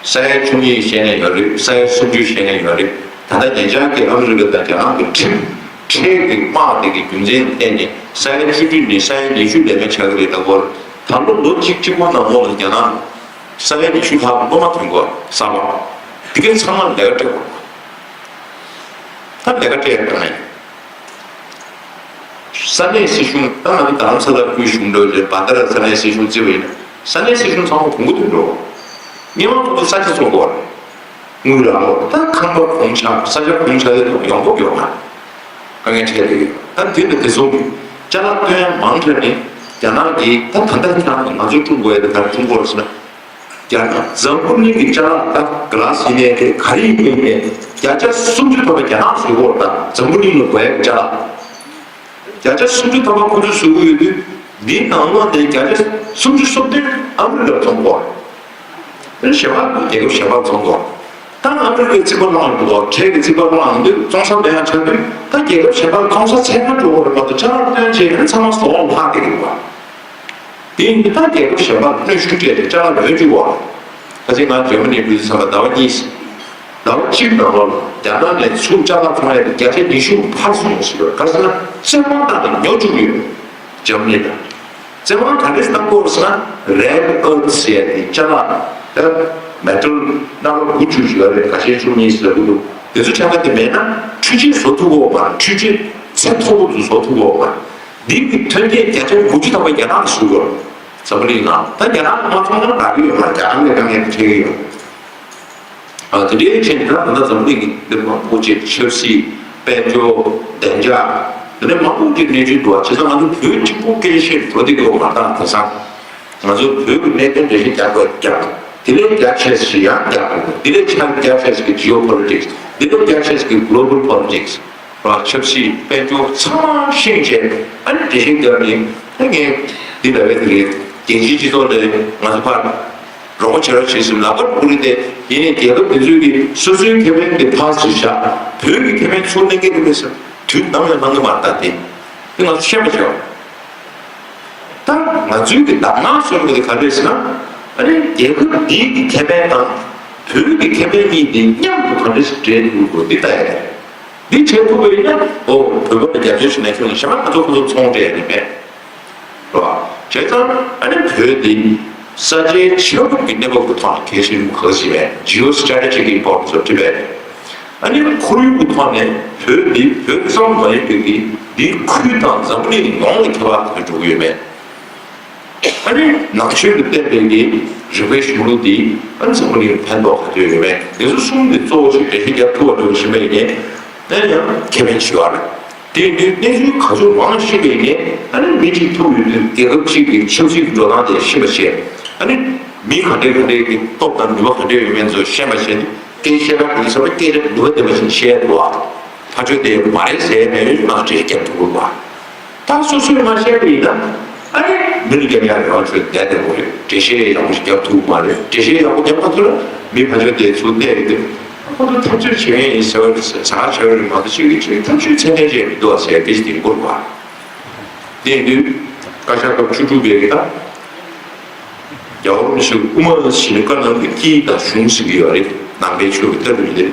ས་ཡ་བཅུ་གཉིས་བཤད་མཁན་ཡོད་རེད། ས་ཡ་སུམ་ཅུ་བཤད་མཁན་ཡོད་རེད། ད་ལྟ་ཉེ་ཆར་གྱི་ཨ་མི་རི་ཀ་དང་རྒྱ་ནག་གི་ཁྲིམས་ཁྲལ་གྱི་དམག་དེ་གི་རྒྱུ་མཚན་ཐད་ནས་ས་ཡ་བཅུ་དྲུག་ནས་ས་ཡ་ཉི་ཤུ་ལས་མེད་ཆགས་ཀྱི་རེད། ད་སྐོར་ད་ལོ་ལོ་གཅིག་གཅིག་པོ་ནང་ལོགས་ལ་རྒྱ་ནག་ས་ཡ་ཉི་ཤུ་ལྷག་སློབ་མ་ཐོན་དགོས་གསར་པ། དེ་གའི་ཚང་མ་ལས་ཀ་སྤྲད་དགོས། ད་ལས་ཀ་སྤྲད་ཡ་གང་ཡིན། ས་གནས་སྲིད་གཞུང་ད་ང་ཚོ་རྡ་རམ་ས་ལ་ཁུལ་གཞུང་འབྲེལ་བའི་བྷན་དྷ་ར་ས་གནས་སྲིད་གཞུང་བརྩི་བ་ཡིན་ན་ས་གནས་སྲིད་གཞུང་ཚང་མ་གོང་བུ་དུ་འགྲོ། མི་མང་ཚོ་ས་ཆ་བཙོང་དགོས་རེད། དངུལ་རག་ལོ་ད་ཁང་པ་གོང་ཆག་ས་ཆ་གོང་ཆག་ཡོང་འབབ་ཡོང་མ་དཀའ་ངལ་འཕྲད་དེ་ཡོད། ད་དུས་འདི་དེ་ཚོ་ཅ་ལག་བཏོན་ཡ་མང་དྲགས་ནས་རྒྱ་ནག་གིས་ད་ད་ལྟ་ཁྱེད་རང་ང་ཚོ་ཀྲུང་གོ་ཡ་དེ་ག་རེ་ཀྲུང་གོ་རེད་ཟེར་ན། རྒྱ་ནག་འཛམ་བུ་གླིང་གི་ཅ་ལག་ད་ག་ལ་ཟིན་ནས་དེ་ག་རེ་ཡིན་ནས་བརྒྱ་ཆ་སུམ་ཅུ་ཐམ་པ་རྒྱ་ནག་བཟོས་ཡོད་ད། འཛམ་བུ་གླིང་ལ་དགོས་ཡག་ཅ་ལག་བརྒྱ་ཆ་སུམ་ཅུ་ཐམ་པ་ཁོ་ཚོས་བཟོས་ཀྱི་ཡོད་དུས་འདིའི་ནང་ལོགས་ནས་བརྒྱ་ཆ་སུམ་ཅུ་སོ་བདུན་ཨ་མི་རི་ཀར་བཙོང་གོ། གཞན་པ་རྒྱལ་ཁབ་གཞན་པར་བཙོང་གོ། ད་ཨ་མི་རི་ཀའི་རྩིས་པ་བླངས་འདུག་གོ། ཁྲལ་གྱི་རྩིས་པ་བླངས་འདུག་བཙོང་ས་མེད་ཡག་ཆགས་དུས་ད་རྒྱལ་ཁབ་གཞན་པར་བཙོང་ས་ཚད་མ་འགྲོ་གི་རེད་མ་གཏོགས་ཅ་ལག་བཏོན་བྱས་ཚང་མ་ཟོག་ལྷག་བསྡད་ཀྱི་རེད་བ། དེ་ཡིན་དུས་ད་རྒྱལ་ཁབ་གཞན་པར་གནོན་ཤུགས་སྤྲད་དེ་ཅ་ལག་ཉོ་བཅུག་པ། ད་ཅི་ང་འཇར་མ་ནི་འགྲོ་དུས་ཙམ་པ་ཟླ་བ་གཉིས། ཟླ་བ་གཅིག་ནང་ལོགས་ལ་རྒྱ་ནག་ནས་ཚུར་ཅ་ལག་ཚོང་ཡ་དེ་བརྒྱ་ཆ་ཉི་ཤུ་འཕར་སོང་ཟེར་བ། ག་ཟེར་ན་བཙོན་དབང་བཏང་ནས་ཉོ་བཅུག་གི་ཡོད། འཇར་མ་ནི་དང་། བཙོན་དབང་ག་འདྲས་བཏང་གི་ཡོད་ཟེར་ན་རེར་ཨར་ཐི་ཟེར་ཡ་དེ་ཅ་ལག་ད་མེ་ཊལ་སྣ་ཁ་དགུ་བཅུ་ཞིག་ཡོད་རེད། ཁ་ཤས་བཅུ་གཉིས་ཟེར་གི་འདུག་དེ་ཚོ་ཆ་ཚང་དེ་མེད་ན་འཕྲུལ་ཆས་བཟོ་ཐུབ་ཀྱི་ཡོད་མ་རེད། འཕྲུལ་ཆས་ཚད་མཐོ་པོ་ཚོ་བཟོ་ཐུབ་ཀྱི་ཡོད་མ་རེད། འདི་གི་ཐོན་སྐྱེད་བརྒྱ་ཆ་དགུ་བཅུ་ཐམ་པ་རྒྱ་ནག་ལ་བཟོ་གི་ཡོད་རེད། འཛམ་བུ་གླིང་ནང་ད་རྒྱ་ནག་ལ་མ་བཙོང་ན་རག་གི་ཡོད་མ་རེད། རྒྱ་ནག་ལ་དཀའ་ངལ་འཕྲད་ཀྱི་ཡོད། ཨ་དེ་འདྲའི་ཆེད་དུ་ད་ལྟ་འཛམ་བུ་གླིང་གི་འདི་མང་པོ་ཅིག་ཆབ་སྲིད་དཔལ་འབྱོར་བདེ་འཇགས་དེ་འདྲ་མང་པོ་ཅིག་གནས་ཚུལ་འདུག་བ། བྱས་ཙང་ང་ཚོ་བོད་གཅིག་པུ་སྐད་ཆ་བཤད་འགྲོ་བསྡད་ཀྱི་ཡོད་མ་རེད། ད་དེང་སང་ང་ཚོ་བོད་ཀྱི་གནད་དོན་འགྲེལ་བཤད་རྒྱག་དགོས་རྒྱག་དེ་ལས་རྒྱ་ཆེ་ཞིག་ཡང་རྒྱག་དགོས། དེ་ལས་ཆ་རྒྱ་ཆེ་ཞིག་གི་ཇི་ཨོ་པོ་ལི་ཊིག་སི། དེ་ལས་རྒྱ་ཆེ་ཞིག་གི་གྷི་ལོ་བལ་པོ་ལི་ཊིག་སི། ར་ཆབ་སྲིད་དཔལ་འབྱོར་ཚང་མ་ཤེས་བྱས་ཨ་ནི་འགྲེལ་བཤད་རྒྱབ་ནས་ད་ངས་འདི་ལབ་ཡ་དེ་རེད། རྒྱལ་སྤྱིའི་སྤྱི་ཚོགས་ལ་ང་ཚོ་ཕར་རོགས་པ་བྱེད་རོགས་བྱེད་ཟེར་ལབ་པ་ཁུར་ཏེ་ཡིན་ནའི་རྒྱལ་ཁབ་དེ་ཚོའི་གི་སོ་སོའི་ཁེ་ཕན་དེ་ཕར་ཚུར་བཞག་བོད་ཀྱི་ཁེ་ཕན་ཚུར་གནང་གི་རེད་པས་ཟེར་དུས་ནམ་ཡང་གནང་གི་མ་རེད། ད་དེ་དེ་ང་ཚོ་ཤེས་པ་བྱས་པ། ད་ང་ཚོའི་གི་དག་སྣང་ཟེར་བ་དེ་ག་རེ་རེད་ཟེར་ན། ཨ་ནི་རྒྱལ་ཁབ་འདིའི་གི་ཁེ་ཕན་དང་བོད་ཀྱི་ཁེ་ཕན་གཉིས་དེ་མཉམ་དུ་ག་འདྲ་ཞིག་འབྲེལ་ཐུབ་དགོས་འདི་ལྟ་ཡ་རེད། འདི་བྱེད་ཐུབ་པ་ཡིན་ན་ཨོ་བོད་པ་ལ་རྒྱབ་སྐྱོར་ཞུ་ན་ཁྱོད་ལ་གཞན་པ་ང་ཚོ་ཁོ་ཚོ་ཚོང་སྤྲད་ཡ་ནི་མེད། རེད་བ། བྱས་ཙང་ཨ་ནི་བོད་འདི་ས་ཆའི་ཆ་ལུགས་ཀྱི་གནས་བབ་ཀྱི་ཐོག་ནས་གལ་ཆེན་པོ་ག་ཚོད་ཅིག་རེད། Geostrategic importance of Tibet། ཨ་ནི་ཁོར་ཡུག་གི་ཐོག་ནས་བོད་འདི་བོད་ཙམ་མ་ཡིན་པའི་གི་འདིའི་ཁུལ་དང་འཛམ་བུ་གླིང་ཡོངས་ལ་ཁྱད་པར་ག་ཚོད་འགྲོ་གི་ཡོད་མེད། ཨ་ནི་ནང་ཆོས་ལ་བརྟེན་པའི་གི་རིག་པའི་གཞུང་ལུགས་འདི་ཨ་ནི་འཛམ་བུ་གླིང་ལ་ཕན་ཐོགས་ག་ཚོད་ཡོད་མེད། འདི་ཚོ་གསུམ་འདི་གཙོ་བོ་ཞིག་འགྲེལ་བཤད་རྒྱབ་ཐུབ་པ་འགྲོ་བཞིན་པ་ཡིན་ནའི་ཨ་ནི་ཡང་ཁེ་ཕན་ཆེ་བ་རེད། དེ་ཡིན་དུས་གནས་ཚུལ་ག་ཚོད་མང་ཤེས་པ་ཡིན་ནའི་ཨ་ནི་མི་གཅིག་ཐུག་ཡོད་དུས་རྒྱལ་ཁབ་གཅིག་གི་ཆབ་སྲིད་ཀྱི་འགྲོ་སྟངས་དེ་ཤེས་པ་བྱས། ཨ་ནི་མི་ག་འདྲའི་ག་འདྲའི་གི་སྟོབས་དང་ནུས་པ་ག་འདྲའི་ཡོད་མེད་ཚོ་ཤེས་པ་བྱས་ནས་སྐད་ཆ་བཤད་སྐབས་དེ་ཚོ་སྐད་ཆ་ནུས་པ་ལྡན་པ་ཞིག་བཤད་འདུག་བ། ཕར་ཕྱོགས་དེ་མ་རེད་ཟེར་མེད་ཡོད་མ་རེད་རྒྱབ་ཐུབ་དགོས་པ། ད་སོ་སོས་མ་བཤད་པ་ཡིན་ན་ཨ་ནི་མི་ལ་རྒྱབ་ཡག་རེ་བ་ཚོས་བསྡད་བསྡད་དགོས་རེད། འགྲེལ་བཤད་ཡག་པོ་ཞིག་རྒྱབ་ཐུབ་མ་རེད། འགྲེལ་བཤད་ཡག་པོ་རྒྱབ་མ་ཐུབ་ན་མི་ཕར་ཕྱོགས་དེ་ཚུར་བལྟས་ཡོད་དུས་ཁོ་ཚོ་ཐབས་ཇུས་བྱེད་མཁན་ཡིན་ཟེར་བ་རེད་ཟེར་ཟ་ཁང་བྱེད་པ་རེད་མ་གཏོགས་ཅིག་གིས་ཅིག་ཐབས་ཇུས་ཚད་ལྡན་ཅིག་མི་འདུག་བ་ཟེར་སྐད་ཆ་དེ་འགོར་བ། དེ་ཡིན་དུས་བཀའ་ཤག་སྐབས་བཅུ་དྲུག་པའི་གི་ད་རྒྱལ་བ་རིན་པོ་ཆེ་དབུ་མ་ཟེར་ནས་བཀའ་གནང་གི་དཀྱིལ་དང་གཞུང་ཟེར་གི་ཡོད་རེད། ནང་པའི་ཆོས་ཀྱི་ལྟ་གྲུབ་དེ་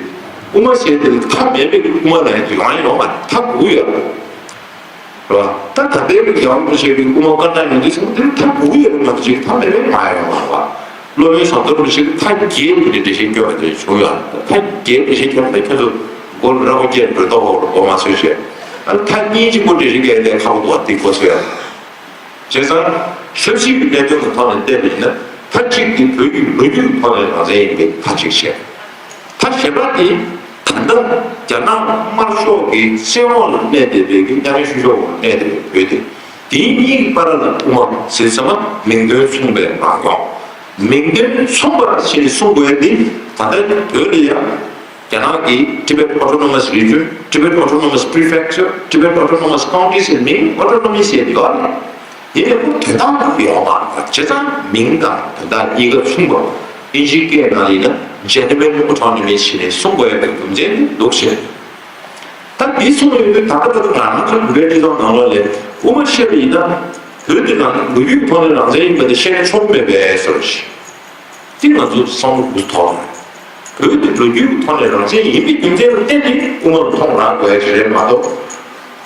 དབུ་མ་ཟེར་དེ་མཐའ་མེད་པའི་དབུ་མ་ལ་ཡོང་ཡ་ཡོང་མ་རེད། མཐའ་དགུ་ཡོད་རེད། རེད་བ། ད་ད་ལྟའི་རྒྱལ་བ་རིན་པོ་ཆེ་གི་སྐུ་མ་བཀའ་གནང་ཡོང་དུས་ཙམ་དེ་ནི་མཐའ་དགུ་ཡོད་རེད་མ་གཏོགས་ཅིག་མཐའ་མེད་པའི་མ་ཡོང་བ་རེད་བ། སློབ་དཔོན་ཟམ་གདོང་རིན་པོ་ཆེ་གི་མཐའ་བརྒྱད་ཀྱི་འགྲེལ་བཤད་སྐྱོན་པ་དེ་བྱུང་ཡོད་རེད། མཐའ་བརྒྱད་འགྲེལ་བཤད་སྐྱོན་པ་ཁྱོད་ཚོ་མགོ་ལ་ར་བ་བརྒྱད་འགྲོ་ལྡོག་འོག་ལ་མགོ་མ་ཚོས་བྱས། ཨ་ནི་མཐའ་གཉིས་གཅིག་པོ་འགྲེལ་བཤད་སྐྱོན་ལས་ཁག་པོ་འདུག་བ་དེ་མགོ་ཚོས་ཡ། བྱས་ཙང་ཆབ་སྲིད་ཀྱི་གནད་དོན་གྱི་ཐོག་ནས་བལྟས་པ་ཡིན་ན་མཐའ་གཅིག་དེ་བོད་ཀྱི་ལོ་རྒྱུས་ཀྱི་ཐོག་ནས་རང་བཙན་ཡིན་པའི་མཐའ་གཅིག་བྱས། ད་གཞན་པ་དེ་ད་ལྟ་རྒྱ་ནག་དམར་ཤོག་གི་བཙན་འོག་ལ་གནས་བསྡད་པའི་གི་གཉའ་གནོན་བཤུ་གཞོག་འོག་གནས་བསྡད་པའི་བོད་དེ། དེའི་གཉིས་ཀྱི་བར་ལ་དབུ་མ་ཟེར་ཙམ་མིང་དོན་མཚུངས་པའི་ངང་ཡོང་། མིང་དོན་མཚུངས་པ་ཞིག་གསུང་དགོས་ཏེ། ད་ལྟ་བོད་ལ་ཡང་རྒྱ་ནག་གི་Tibet Autonomous Region, Tibet Autonomous Prefecture, Tibet Autonomous County ཟེར་མིང་Autonomy ཟེར་ཡོད་རེད། དེ་ལས་ཁོ་དོན་དག་ཡོད་མ་རེད། བྱས་ཙང་མིང་དང་དོན་དག་གཉིས་ཀ་མཚུངས་པ། ཨིན་ཇིའི་སྐད་ནང་ཡིན་ན་Genuine Autonomy ཞེས་ནས་གསུང་དགོས་པའི་རྒྱུ་མཚན་འདུག་ཟེར། ད་འདི་གསུངས་ཡོད་དུས་ད་ལྟ་བར་དུ་ང་རང་ཚོ་བོད་པའི་སྤྱི་ཚོགས་ནང་ལོགས་ལ་དབུ་མ་བཤད་པ་ཡིན་ན་བོད་དེ་ནང་ལོ་རྒྱུས་ཐོག་ནས་རང་བཙན་ཡིན་པ་དེ་བཤད་ན་ཆོག་མེད་པའི་བཟོ་འདྲ་ཞིག་དེ་ང་ཚོ་བསམ་བློ་འདུག་ཐོག་ལ། བོད་དེ་ལོ་རྒྱུས་ཐོག་ནས་རང་བཙན་ཡིན་པའི་རྒྱུ་མཚན་ལ་བརྟེན་ནས་དབུ་མ་ལ་ཐོག་རག་དགོས་ཀྱི་རེད་མ་གཏོགས།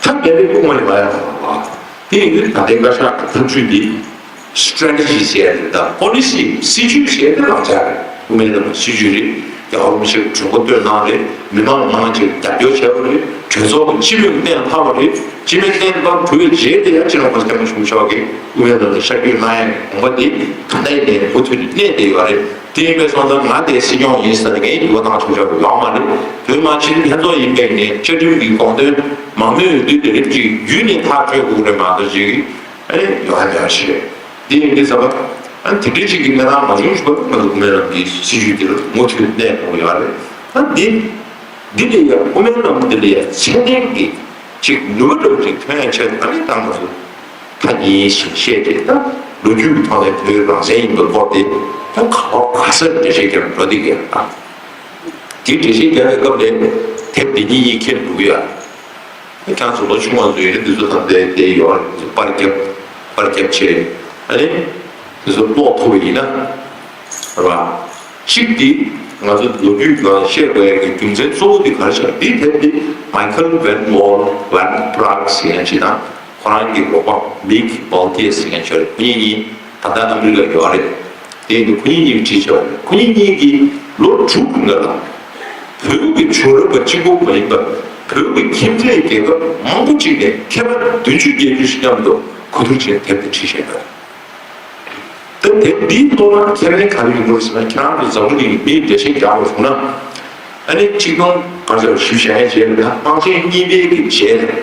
ཐབས་མེད་པའི་དབུ་མ་ཡིན་པ་ཡང་མ་རེད། དེ་ཡིན་དུས་ད་ལྟའི་བཀའ་ཤག་གི་ཐབས་ཇུས་འདི་Strategy ཟེར་ཡ་དེ་དང་Policy སྲིད་ཇུས་ཟེར་ཡ་དེ་རང་འཇགས་རེད། དབུ་མའི་ལམ་སྲིད་ཇུས་རེད། རྒྱལ་བ་རིན་པོ་ཆེ་གི་གྲོས་འགོ་བཏོན་གནང་རེད། མི་མང་ལ་མང་ཆེ་རྒྱབ་སྐྱོར་བྱས་པ་རེད། གྲོས་ཚོགས་ཀྱི་སྤྱི་མོས་གཏན་ཕབ་པ་རེད། སྤྱི་མོས་གཏན་ཕབ་གྲུབ་པའི་རྗེས་དེ་ཡང་སྤྱི་ནོར་གོང་ས་སྐྱབས་མགོན་ཆེན་པོ་མཆོག་གིས་དབུ་མའི་ལམ་ལ་ཤར་བསྐྱོད་གནང་ཡ་དགོངས་པ་དེ་ད་ལྟ་ཡིན་ནའི་མུ་མཐུད་ནས་གནས་བསྡད་ཡོད་རེད། དེ་ཡིན་པའི་སོང་ཙང་ང་དེ་སྲིད་སྐྱོང་ཡིན་ཟེར་ནས་ངས་འགྱུར་བ་བཏང་ཆོག་ཆོག་ཡོད་མ་རེད། བོད་མི་སྤྱི་འཐུས་ལྷན་ཚོགས་ཡིན་པའི་ནས་བཅའ་ཁྲིམས་ཀྱི་དགོངས་དོན་མང་མོས་འོས་བསྡུ་དེ་རིགས་ཅིག་བརྒྱུད་ནས་ཐག་གཅོད་དགོས་རེད་མ་གཏོགས་ཅིག་ཨ་ནི་ཡོང་ཡ་མེད་པ་ཞིག་རེད། འདི་ཡིན་དུས་ཙམ་པ། ཨ་ནི་དེ་འདྲའི་ཅིག་གི་གནས་སྟངས་མ་བྱུང་ཞིག་པ་ང་ཚོ་དབུ་མའི་ལམ་གྱི་སྲིད་ཇུས་འདི་ལ་མུ་མཐུད་གནས་དགོས་ཡོད་རེད། ཨ་འདི། འདི་ལ་ཡང་དབུ་མའི་ལམ་འདི་ལ་ཡང་ཚད་ལྡན་གྱི་ཅིག་ནུས་པ་འདྲ་བོ་ཅིག་ཐོན་ཡ་ཆེད་དུ་ཨ་ནི་ད་ང་ཚོ་ཐག་ཉེ་ཞིག་བཤད་དེ། ད་ལོ་རྒྱུས་ཀྱི་ཐོག་ནས་བོད་རང་བཙན་ཡིན་པའི་སྐོར་དེ་ད་ག་བ་ག་ས་འགྲེལ་བཤད་རྒྱབ་འགྲོ་འདི་གས་ཨ། དེ་འགྲེལ་བཤད་རྒྱབ་པའི་སྐབས་ལ་དེབ་འདི་གཉིས་གཉིས་ཁྱེར་འདུག་ཡ། ཁྱེད་རང་ཚོ་ལོ་ཆུང་བ་ཚོ་ཡོད་ན་འདི་ཚོ་ད་ལྟའི་དེ་ཡོད་རེད། པར་རྒྱབ་པར་རྒྱབ་བྱས་ཨ་ནི་འདི་ཚོ་ཀློག་ཐུབ་པ་ཡིན་ན་རེད་བ། གཅིག་འདི་ང་ཚོ་ལོ་རྒྱུས་སྒང་བཤད་དགོས་ཡ་གི་རྒྱུ་མཚན་གཙོ་བོ་འདི་ག་རེ་ཆགས། འདི་དེབ་འདི་Michael Van Wall Van Praag ཟེར་མཁན་ཅིག་དང་ཁོ་རང་གི་རོགས་པ་Mick Balthier ཟེར་མཁན་ཅིག་ཡོད་རེད། ཁོ་གཉིས་གཉིས་ད་ལྟ་ཨ་མི་རི་ཀར་ཡོད་རེད། དེ་ཡིན་དུས་ཁོ་གཉིས་གཉིས་ཀྱིས་བྲིས་ཆོག་ཁོ་གཉིས་གཉིས་ཀྱིས་ལོ་དྲུག་གི་སྔོན་ལ་བོད་ཀྱི་བྱུང་རབས་པ་གཅིག་པོ་མ་ཡིན་པར་བོད་ཀྱི་ཁྱིམ་མཚེས་རྒྱལ་ཁབ་མང་པོ་གཅིག་ནས་མཁས་པ་བདུན་ཅུ་བརྒྱད་ཅུ་ཞིག་མཉམ་དུ་གོ་བསྡུར་བྱས་དེབ་དེ་བྲིས་བཞག་ཡོད། ད་དེབ་འདིའི་ཐོག་ལ་ཁྱད་ལེན་ག་རེ་ཡོང་གི་རེད་ཟེར་ན། ཁྱེད་རང་ཚོ་འཛམ་བུ་གླིང་གི་མིའི་འགྲེལ་བཤད་རྒྱག་པ་བྱུང་ན། ཨ་ནི་ཆིག་སྟོང་དགུ་བརྒྱ་བཞི་བཅུ་ཞེ་ལྔ་རྗེས་ལ་དམག་ཆེན་གཉིས་པའི་གི་རྗེས་ལ་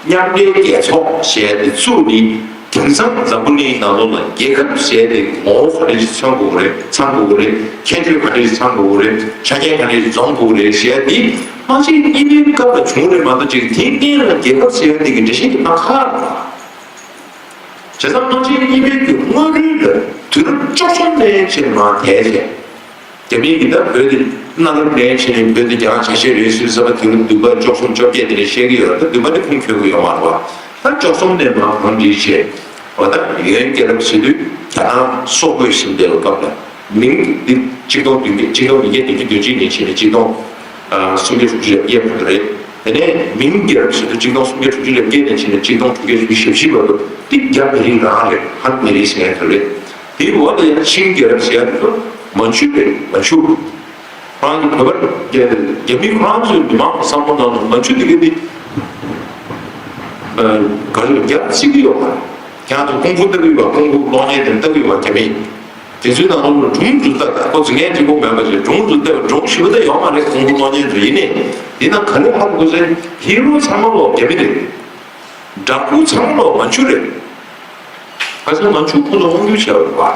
མཉམ་འབྲེལ་རྒྱལ་ཚོགས་ཞེས་དེ་བཙུགས་ནས། དེང་སང་འཛམ་བུ་གླིང་ནང་ལོགས་ལ་རྒྱལ་ཁབ་ཟེར་ཏེ་ངོ་བོ་ག་འདྲ་ཞིག་མཚོན་དགོས་རེད། ཚང་དགོས་རེད། ཁྱད་ཆོས་ག་འདྲ་ཞིག་ཚང་དགོས་རེད། ཆ་རྐྱེན་ག་འདྲ་ཞིག་འཛོམས་དགོས་རེད་ཟེར་ཏེ། དམག་ཆེན་གཉིས་པའི་སྐབས་ལ་བྱུང་རེད་མ་གཏོགས་ཅིག་དེའི་སྟེང་ལ་རྒྱལ་ཁབ་ཟེར་ཏེ་གི་འགྲེལ་བཤད་ཀྱི་སྣ་ཁ་རེད། བྱས་ཙང་དམག་ཆེན་གཉིས་པའི་གི་སྔོན་རོལ་ལ་དུས་རབས་བཅུ་གསུམ་ནས་བྱས་མར་དེ་བྱས། རྒྱ་མིས་ཀྱིས་ད་བོད་དེ་གནའ་རབས་ནས་བྱས་ནས་བོད་དེ་རྒྱ་ནག་ཆ་ཤས་རེད་ཟེར་ཟེར་བ་དེ་རུ་བདུན་པ་བཅུ་གསུམ་བཅོ་བརྒྱད་དེ་ནས་བཤད་ཀྱི་ཡོད་རེད། ད་བདུན་པ་དེ་ཁུངས་འཁྱོལ་གྱི་ཡོད་མ་རེད་བ། ད་བཅུ་གསུམ་ནས་མར་གོང་འདྲིས་བྱས། འོ་ད་ཡོན་རྒྱལ་རབས་ཟེར་དུས་རྒྱ་ནག་སོག་པོས་ཟིན་པའི་སྐབས་ལ་མིང་འདི་ཆིག་སྟོང་བདུན་བརྒྱ་ཆིག་སྟོང་ཉིས་བརྒྱ་བདུན་ཅུ་དོན་གཅིག་ནས་བྱས་ནས་ཆིག་སྟོང་སུམ་བརྒྱ་དྲུག་ཅུ་ལེབ་བརྒྱད་བར་དུ་རེད། དེ་ནས་མིང་རྒྱལ་རབས་ཟེར་དུས་ཆིག་སྟོང་སུམ་བརྒྱ་དྲུག་ཅུ་ལེབ་བརྒྱད་ནས་བྱས་ནས་ཆིག་སྟོང་དྲུག་བརྒྱ་བཞི་བཅུ་ཞེ་བཞི་བར་དུ་འདི་རྒྱ་མི་རིགས་རང་རེད། ཧན་མི་རིགས་ཟེར་མཁན་དེ་རེད། དེའི་འོག་ལ་ཡང་ཆིང་རྒྱལ་རབས་ཟེར་ཡ་དེ་ཚོ་མན་ཇུ་རེད། མན་ཇུ། ཁོ་རང་གི་བོད་པ་རྒྱ་རྒྱ་མི་ཁོ་རང་ཚོའི་མི་མང་གི་བསམ་བློ་ནང་ལ་མན་ཇུ་དེ་ག་དེ་ག་རེ་རྒྱ་བརྩི་གི་ཡོད་མ་རེད། ཁྱེད་རང་ཚོ་ཀུང་ཧྥུ་ལྟ་གི་ཡོད་པ། ཀུང་ཧྥུ་གློག་བརྙན་དེ་ལྟ་གི་ཡོད་པ་རྒྱ་མི། དེ་ཚོའི་ནང་ལོགས་ལ་སྒྲུང་ཚོ་ལྟ། ཁོ་ཚོ་ངས་གཅིག་པོ་མེད་པ་ཞིག་སྒྲུང་ཚོ་ལྟ། སྒྲུང་ཞིབ་པོ་ལྟ་ཡོད་མ་རེད། ཀུང་ཧྥུ་གློག་བརྙན་ཚོ་ཡིན་ནའི་དེ་ན་ག་རེ་ཧ་གོ་ཟེར། ཧི་རོ་ཚང་མ་ལོག་རྒྱ་མི་རེད། འདྲ་སྐུ་ཚང་མ་ལོག་མན་ཇུ་རེད། ཁ་སང་མན་ཇུ་ཁོ་ཚོ་དབང་སྒྱུར་བྱས་པ་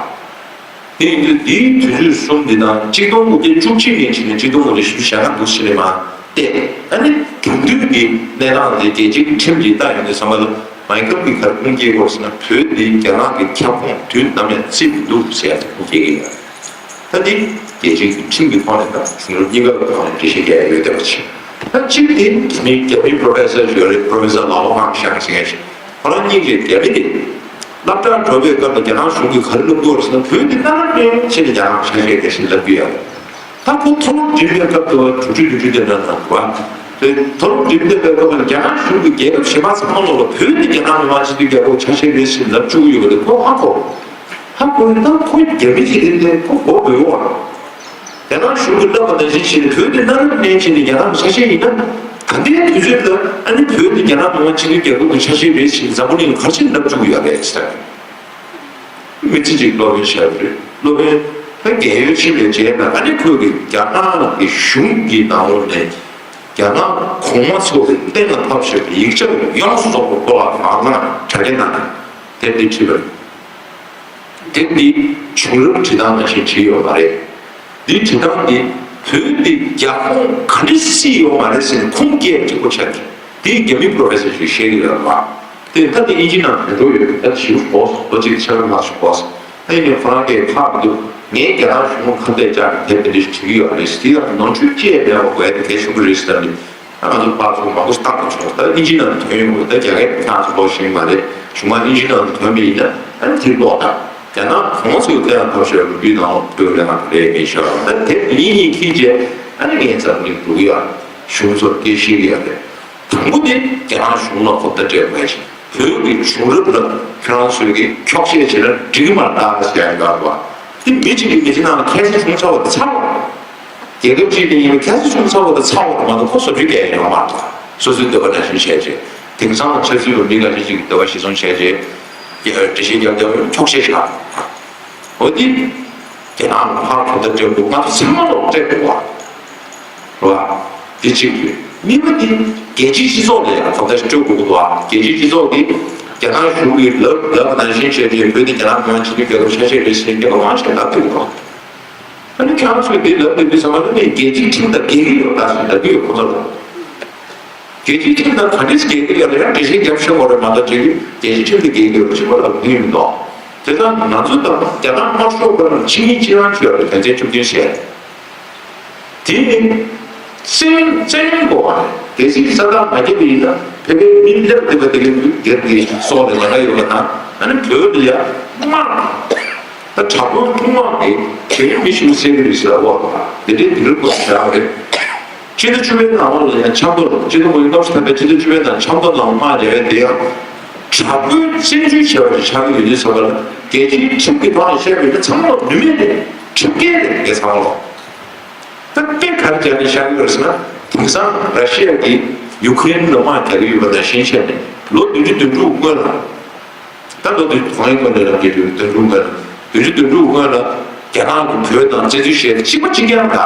རེད་བ། དེ་ཡིན་དུས་འདིའི་དུས་ཚོད་གསུམ་འདི་དང་ཆིག་སྟོང་དགུ་བརྒྱ་བཅུ་གཅིག་ནས་བྱས་ནས་ཆིག་སྟོང་དགུ་བརྒྱ་བཞི་བཅུ་ཞེ་ལྔ་འདུག་ཕྱི་ལ་མ་བལྟས། ཨ་ནི་དེང་དུས་ཀྱི་གནས་སྟངས་དེ་རྒྱལ་སྤྱིའི་ཁྲིམས་ཀྱིས་བལྟ་ཡོང་དུས་ཙམ་པ་ལ་མའི་ཁལ་གྱིས་ག་རེ་ཁུངས་སྐྱེལ་དགོས་ཟེར་ན། བོད་འདི་རྒྱ་ནག་གི་ཁྱབ་ཁོངས་དུས་ནམ་ཡང་བརྩི་མི་འདུག་ཟེར་ཡ་དེ་ཁུངས་སྐྱེལ་གྱི་ཡོད། ད་འདི་རྒྱལ་སྤྱིའི་ཁྲིམས་ཀྱི་ཐོག་ནས་དང་གཞུང་ལུགས་གཉིས་ཀ་གི་ཐོག་ནས་འགྲེལ་བཤད་རྒྱག་ཡ་ཡོད་བསྡད་པ་ཞིག་ད་གཅིག་དེ་མི་རྒྱ་མིའི་པྲོ་ཕེ་སར་ཞིག་ཡོད་རེད། པྲོ་ཕེ་སར་ལའོ་ཧང་ཞང་ཟེར་མཁན་ཞིག་ཁོ་རང་གཉིས་ཀྱིས་རྒྱ་མི་དེ་སློབ་གྲྭར་འགྲོ་བའི་སྐབས་ལ་རྒྱ་ནག་གཞུང་གིས་ག་རེ་ལབ་དགོས་རེད་ཟེར་ན། བོད་འདི་གནའ་རབས་ནས་བྱས་ནས་རྒྱ་ནག་ཆ་ཤས་རེད་ཟེར་ལབ་ཀྱི་ཡོད་རེད། ད་ཁོ་མཐོ་སློབ་འགྲིམ་པའི་སྐབས་དུ་དྲུག་ཅུ་བདུན་ཅུ་དེ་འདྲ་ནང་བ། དེ་མཐོ་སློབ་འགྲིམ་བསྡད་པའི་སྐབས་ལ་རྒྱ་ནག་གཞུང་གིས་རྒྱལ་ཁབ་གཞན་པ་ཚང་མ་ལོག་ལ་བོད་འདི་རྒྱ་ནག་མི་དམངས་སྤྱི་འཐུས་རྒྱལ་ཁབ་ཆ་ཤས་རེད་ཟེར་ལབ་བཅུག་གི་ཡོད་པ་དེ་ཁོ་ཧ་གོ། ཧ་གོ་ཡིན་ན་ཁོ་རྒྱ་མི་ཞིག་རེད་དེ་ཁོ་མགོ་སྦོས་པ། རྒྱ་ནག་གཞུང་གིས་ལབ་པ་ནང་བཞིན་བྱས་ནས་བོད་འདི་གནའ་རབས་ནས་བྱས་ནས་རྒྱ་ནག་གི་ཆ་ཤས་ཡིན་ན། ད་ལྟའི་དུས་ཚོད་ལ་ཨ་ནི་བོད་འདི་རྒྱ་ནག་མི་དམངས་སྤྱི་འཐུས་རྒྱལ་ཁབ་ཀྱི་ཆ་ཤས་རེད་ཅེས་འཛམ་བུ་གླིང་ག་རེ་བྱས་ནས་ལབ་བཅུག་གི་ཡོད་རེད་ཟེར། མི་ཚེ་གཅིག་སློབ་དཔོན་བྱས་པ་རེད། སློབ་དཔོན་ ད་རྒས་ཡོལ་ཕྱིན་པའི་རྗེས་ལ་ཨ་ནི་ཁོས་ཀྱི་རྒྱ་ནག་གི་གཞུང་གི་ནང་ལོགས་ནས་རྒྱ་ནག་གོང་མ་ཚོ་གི་གཏན་ལ་ཕབ་བཞག་པའི་ཡིག་ཆ་ཡོངས་སུ་རྫོགས་པ་ཁོ་ལ་མར་ལངས་དྲ་རྒྱ་ནང་ནས་དེབ་འདི་བྲིས་པ་རེད། དེབ་འདི་བྱུང་རབས་བྲིས་སྟངས་ནང་བཞིན་བྲིས་ཡོད་མ་རེད། འདི་བྲིས་སྟངས་འདི་བོད་འདི་རྒྱ་ཁོངས་ག་འདྲ་སྲིད་ཡོད་མ་རེད་ཟེར་ནས་ཁུངས་སྐྱེལ་གཅིག་པོ་ཆགས་ཀྱི། དེ་རྒྱ་མི་པོ་རོ་ཕེ་སར་ཞིག་བཤད་ཀྱི་ཡོད་པ། དེ་ད་དེ་ཨིན་ཇི་ནང་དོན་འགྲོ་ཡོད་ད་ཞིབ་གོ་ལོ་གཅིག་ཆ་ལ་མ་ཞིག་གོ་ད་ཡིན་ནའི་ཁོ་རང་གིས་ཧ་གི་འདུག་ངས་རྒྱ་ནག་གཞུང་ལ་ཁ་གཏད་བཅག་དེབ་དེ་འདྲ་ཞིག་བྲིས་ཀྱི་ཡོད་རེད། དེ་ཡང་ནོར་འཁྲུལ་ཅི་ཡང་མེད་པ་དགོས་ཡ་དེ་གལ་ཆེན་པོ་རེད་ཟེར་ནས། ང་ཚོ་ཕར་ཚུར་མང་པོ་བཏང་གི་བྱུང་། ད་ཨིན་ཇི་ནང་དོན་ཡོང་གི་ད་རྒྱ་སྐད་ཁྱེད་རང་ཚོ་གོ་ཤེས་མ་རེད། གཞུག་མ་ཨིན་ཇི་ནང་དོན་མེད་ཡིན་ན་ཨ་ནི་དེ་ཀློག་དང་། རྒྱ་ནག་གོང་མ་ཚོས་དེ་ཡང་ཐབས་ཤེས་ལོ་རྒྱུས་ནང་ལོགས་ལ་ང་ཚོ་ལས་མེད་ཤག་ད་དེབ་གཉིས་གཉིས་ཁྱེར་རྗེས་ཨ་ནི་ངས་འཛམ་གླིང་འགྲོ་གི་ཡོད། གཞུང་ཚོར་སྐད་ཤེས་ཀྱི་ཡོད་རེད། དང་པོ་དེ་རྒྱ་ནག་གཞུང་ལ་གོ་བརྡ་སྤྲད་དགོས་ཅིང་བོད་ཀྱི་བྱུང་རབས་ལ་ཁྱོད་རང་ཚོས་ཀྱི་འཁྱོག་བཤད་བྱས་ན་འགྲིག་གི་མ་རེད་ཟེར་ཡ་ཡོད་རེད་བ། དེ་མི་གཅིག་གིས་མི་གཅིག་ནང་ལ་ཁ་སང་བྱུང་ཚར་བ་དེ་ཚར་བ། རྒྱལ་ཁབ་ཅིག་དེ་ཡིན་ན་ཁ་སང་བྱུང་ཚར་བ་དེ་ཚར་བ་དེ་མ་གཏོགས་ཁོ་བཟོ་བཅོས་རྒྱག་ཡ་ཡོད་མ་རེད། སོ་སོའི་འདོད་པ་ནང་བཞིན་བྱས་རྗེས་དེང་སང་ལ་ཆབ་སྲིད་པ་མི་འགའ་ཤས་ཅིག་གི་འདོད་པ་གཞིར་བཟུང་བྱས་རྗེས་འགྲེལ་བཤད་རྒྱབ་རྒྱབ་འཁྱོག་བཤད་བྱ། འོ་དེ་རྒྱ་ནག་ལ་ཕར་གོ་བརྡ་སྤྲད་འདུག་ང་ཚོ་ཚང་མ་ལོག་སྤྲད་འདུག་བ། རེད་བ། དེ་གཅིག་རེད། གཉིས་པ་དེ་རྒྱལ་སྤྱིའི་སྤྱི་ཚོགས་ལ་ཡང་གོ་བརྡ་སྤྲོད་དགོས་ཀྱི་འདུག་བ། རྒྱལ་སྤྱིའི་སྤྱི་ཚོགས་དེ་རྒྱ་ནག་གཞུང་གིས་ལབ་ལབ་ནང་བཞིན་བྱས་རྗེས་བོད་དེ་རྒྱ་ནག་མི་དམངས་སྤྱི་མཐུན་རྒྱལ་ཁབ་ཆ་ཤས་རེད་ཟེར་རྒྱ་གར་དབང་ཆ་ལབ་ཐུབ་ཀྱི་འདུག་ཨ་ནི་ཁྱེད་རང་ཚོས་དེ་ལབ་དུས་དུས་ཚང་མ་ནི་རྒྱལ་སྤྱིའི་ཁྲིམས་དང་འགལ་གྱི་ཡོད་ད་ཟེར་ལབ་ཀྱི་ཡོད་ཁོ་ཚོ་ལ། རྒྱལ་སྤྱིའི་ཁྲིམས་དང་ག་འདྲས་འགལ་གྱི་ཡོད་ན་ཡང་འགྲེལ་བཤད་རྒྱབ་ཤོག་གོ་རེད་མ་གཏོགས་རྒྱལ་སྤྱིའི་ཁྲིམས་དང་འགལ་གྱི་ཡོད་ཅེས་པ་ལབ་ཀྱི་ཡོད་མི་འདུག་དེ་ལྟར་ང་ཚོ་དང་རྒྱ་ནག་དམར་ཤོག་པ་ནི་ཕྱི་གཉིས་ཕྱི་ནང་བྱས་པ་དོན་ཚན་བཅུ་བདུན་བཤད། དེ་ནི་བཙན་བཙན་དབང་གོ་བ་རེད། གལ་སྲིད་ས་ཐག་མ་བརྒྱབ་པ་ཡིན་ན་བོད་པའི་མི་སླེབས་བསྡད་པ་དེ་གའི་ལུས་སྒེར་གྱི་སོགས་ལས་ལ་ཡོད་པ་དང་ཨ་ནི་བོད་ལ་ཡ་དམག་ད་དྲག་པོའི་དཔུང་དམག་གིས་བོད་མི་ཤི་བོ་བསད་ཀྱི་རེད་ཟེར་བ་དེ་འདྲའི་དེ་འདྲའི་སྐོར་བྱ་བ་རེད། སྤྱི་ཟླ་བཅུ་པའི་ནང་ལ་ཡང་ཆབ་མདོར་སྤྱི་ཟླ་མ་ཡིན་སྐབས་སུ་ཐར་པའི་སྤྱི་ཟླ་བཅུ་པའི་ནང་ཆབ་མདོ་ནང་དམག་རྒྱག་ཡ་དེ་ཡང་དྲག་པོའི་བཙན་འཛུལ་བྱས་པ་ཞིག་ཆགས་ཀྱི་ཡོད་དུས་ཙམ་པ་ལ་རྒྱལ་སྤྱིའི་ཁྲིམས་ཀྱི་ཐོག་ནས་བཤད་པ་ཡིན་ན་ཚང་མ་ལ་ནུས་མེད་དེ་ཁྲིམས་འགལ་དེ་རེད་ཚང་མ་ལ། ད་དཔེ་ག་རེ་བྱས་ནས་བཤད་ཀྱི་ཡོད་རེད་ཟེར་ན་དེང་སང་ར་ཤི་ཡ་གིས་ཡུ་ཁུ་རེན་ལ་དམག་རྒྱག་གི་ཡོད་པ་ནང་བཞིན་བྱས་ནས་ལོ་བདུན་ཅུ་དོན་དྲུག་སྔོན་ལ། ད་ལོ་དུས་གང་ཡིན་གོ་ནས་རང་གི་དུས་དོན་དྲུག་སྔོན་ལ་དུས་ཅི་དོན་དྲུག་སྔོན་ལ་རྒྱ་ནག་གི་བོད་དང་བཙན་འཛུལ་བྱས་གཅིག་པ་གཅིག་རྐྱང་དང་།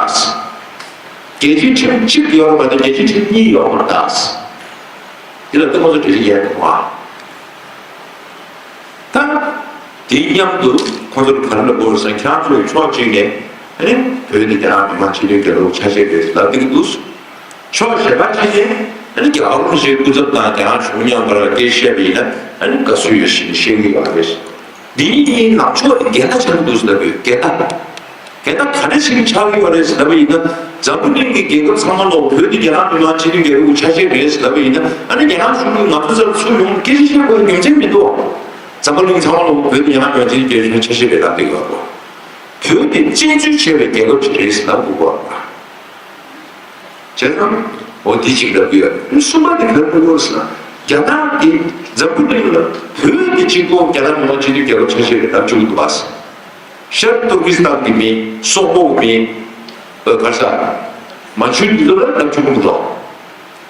རྒྱལ་སྤྱིའི་ཁྲིམས་གཅིག་ཡོད་པ་དང་རྒྱལ་སྤྱིའི་ཁྲིམས་གཉིས་ཡོད་པ་དང་། འདི་ལ་ཏུ་ཁོ་ཚོ་འགྲེལ་བཤད་ཡས་དང་བ། ད་དེའི་མཉམ་དུ་ཁོ་ཚོར་ག་རེ་ལབ་དགོས་རེད་ཟེར་ན་ཁྱེད་རང་ཚོའི་ཕྱོགས་གཅིག་ནས་ཨ་ནི་བོད་དེ་རྒྱ་ནག་མི་དམངས་སྤྱི་མཐུན་རྒྱལ་ཁབ་ཆ་ཤས་རེད་ལབ་བསྡད་ཀྱི་འདུག་ཕྱོགས་གཞན་པ་ཅིག་ནས་ཨ་ནི་རྒྱ་གར་གཞུང་སྐུ་ཚབ་དང་རྒྱ་ནག་གཞུང་མཉམ་པར་སྐད་ཆ་བཤད་པ་ཡིན་ན་ཨ་ནི་དགའ་བསུ་ཡོད་ཞེས་བཤད་ཀྱི་ཡོད་རེད། འདིའི་གཉིས་ནང་ཕྱོགས་འགལ་ཟླ་ཆགས་ཀྱི་འདུག་ཟེར་ལབ་ཡོད། འགལ་ཟླ། འགལ་ཟླ་ག་འདྲ་ཞིག་ཆགས་ཀྱི་ཡོད་རེད་ཟེར་ལབ་པ་ཡིན་ན་འཛམ་བུ་གླིང་གི་རྒྱལ་ཁབ་ཚང་མ་ལོག་བོད་འདི་རྒྱ་ནག་མི་དམངས་སྤྱི་མཐུན་རྒྱལ་ཁབ་ཀྱི་ཆ་ཤས་རེད་ཟེར་ལབ་པ་ཡིན་ན་ཨ་ནི་རྒྱ་ནག་གཞུང་གིས་ང་ཚོ་ཚོར་ཚུར་ཡོང་སྐད་ཆ་བཤད་དགོས་རྒྱུ་མཚན་མི་འདུག་འཛམ་བུ་གླིང་ཚང་མ་ལོག་བོད་འདི་རྒྱ་ནག་མི་དམངས་སྤྱི་མཐུན་རྒྱལ་ཁབ་ཀྱི་ཆ་ཤས་རེད་ལབ་བསྡད་ཡོད་རེད། བོད་དེ་བཙན་འཛུལ་བྱས་པའི་རྒྱལ་ཁབ་ཅིག་རེད་ཟེར་ལབ་དགོས་པ་རེད། བྱས་ཙང་འོ་དེ་གཅིག་ལབ་ཀྱི་ཡོད། གསུམ་པ་དེ་ག་རེ་ལབ་ཀྱི་ཡོད་ཟེར་ན་རྒྱ་ནག་གིས་འཛམ་བུ་གླིང་ལ་བོད་ཀྱི་གཅིག་པོ་རྒྱ་ནག་མི་དམངས་སྤྱི་མཐུན་རྒྱལ་ཁབ་ཆ་ཤས་རེད་ལབ་བཅུག་འདུག་པ། ཤར་ཏུར་ཀི་སི་ཐན་གྱི་མི་སོག་པོ་གི་མི་ག་ས་མན་ཇུ་འདི་ཚོ་ལ་ལབ་བཅུག་འདུག་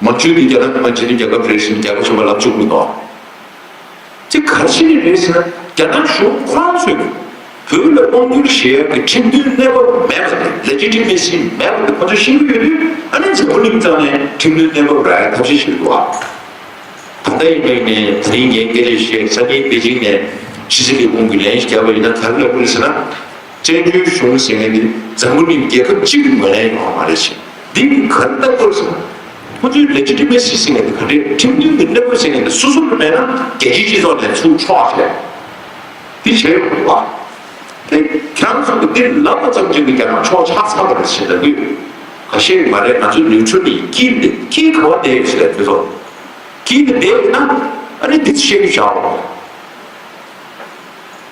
མན་ཇུ་འདི་རྒྱ་ནག་མི་དམངས་སྤྱི་མཐུན་རྒྱལ་ཁབ་རེད་ཟེར་ནས་རྒྱལ་ཁབ་གཞན་པ་ལབ་བཅུག་འདུག་དེ་ག་རེ་བྱས་ནས་རེད་ཟེར་ན་རྒྱ་ནག་གཞུང་ཁོ་རང་ཚོས་བོད་ལ་དབང་བསྒྱུར་བྱེད་ཡག་གི་ཁྲིམས་མཐུན་གནས་བབ་མེད་པ་དང་ལེ་ཇི་ཊི་མེ་སི་མེད་པ་དེ་ཁོ་ཚོས་ཤེས་ཀྱི་ཡོད་དུས་ཨ་ནི་འཛམ་བུ་གླིང་རྩ་ནས་ཁྲིམས་མཐུན་གནས་བབ་རག་ཡག་ཐབས་ཤེས་བྱེད་དགོས་པ། ད་ལྟ་ཡིན་པའི་ནས་ད་རིང་ངས་སྐད་ཆ་བཤད་ས་གནས་པེ་ཅིང་ནས་ཕྱི་སྲིད་ལས་ཁུངས་ཀྱི་ལན་ཞིག་བརྒྱབ་པ་ཡིན་ན་ག་རེ་ལབ་དགོས་རེད་ཟེར་ན། བཙན་བྱོལ་གཞུང་ཟེར་མཁན་འདི་འཛམ་བུ་གླིང་རྒྱལ་ཁབ་གཅིག་གི་ངོས་ལེན་ཡོང་བ་མ་རེད་ཟེར། འདི་ག་རེ་ལྟ་དགོས་ཟེར་ན། ཁོ་ཚོའི་ལེ་ཇི་ཊི་མེ་སི་ཟེར་མཁན་འདི་ག་རེ་ཁྲིམས་མཐུན་གྱི་གནས་བབ་ཟེར་མཁན་འདི་སོ་སོ་ལ་མེད་ན་རྒྱལ་སྤྱིའི་སྤྱི་ཚོགས་ནས་ཚུར་འཕྲོག་བྱས། འདི་བྱས་ཡོང་བ། དེ་ཁྱེད་རང་ཚོ་གི་འདི་ལབ་པ་ཙམ་གྱིས་རྒྱ་ནག་ཕྱོགས་ཆགས་ཚར་བ་རེད་ཟེར་ལབ་ཀྱི་ཡོད། ཁ་ཤས་མ་རེད། ང་ཚོའི་ནིའུ་ཊི་རལ་ཡིན། དཀྱིལ་འདི་དཀྱིལ་ག་བ་བསྡད་ཡོད་ཟེར་ལབ་དུས་ཚོ། དཀྱིལ་འདི་བསྡད་ཡོད་ན་ཨ་ནི་འདི་ཚོ་བཤད་རྒྱུ་བཞག་རོགས།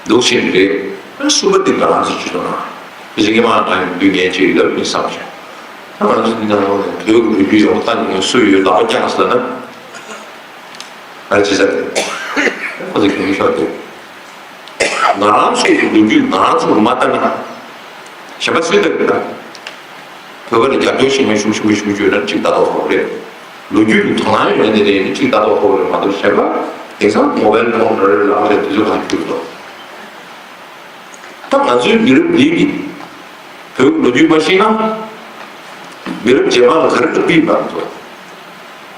འདུག་ཕྱིན་རེད། གསུམ་པ་དེ་ང་རང་ཚོ་ཅི་ཐོག་ན། རིག་མ་ང་ཡོང་དུས་ངས་ཅིག་ལབ་མི་བསམ་བྱུང་། ད་ང་ཚོ་འདི་ནང་ལོགས་ནས་བོད་ཀྱི་ལོ་རྒྱུས་ཡོངས་ལྟ་ནས་སུ་ཡོད་ལག་པ་བརྐྱངས་ཟེར་ན། ང་ཅི་ཟེར། ཁོ་ཚོ་གྱོང་ཤོར་འདུག་ང་རང་ཚོའི་ལོ་རྒྱུས་ང་རང་ཚོར་མ་ལྟ་ན། གཞན་པ་སུས་ལྟ་གི་ད། བོད་པ་ལ་རྒྱབ་སྐྱོར་ཞེ་མེད་ཤུགས་ཆེན་པོ་ཞུ་རྒྱུ་ཡོད་ན་གཅིག་ལྟ་རྟོག་ཧོབ་རེད། ལོ་རྒྱུས་ཀྱི་དོ་སྣང་ཡོད་ནི་རེད་གཅིག་ལྟ་རྟོག་ཧོབ་རེད་མ་གཏོགས་གཞན་པ་དེང་སང་མོ་བལ་ཕོན་རེ་རེ་ལག་རེ་དུས་ཚོད་གང་འཁྱུག་འདུག་ད་ང་ཚོའི་མི་རབས་འདི་གི་ བོད་ཀྱི་ལོ་རྒྱུས་མ་ཤེས་ན། མི་རབས་རྗེས་མ་ལ་ག་རེ་ལབ་ཀྱི་ཡིན་པ་འདུག་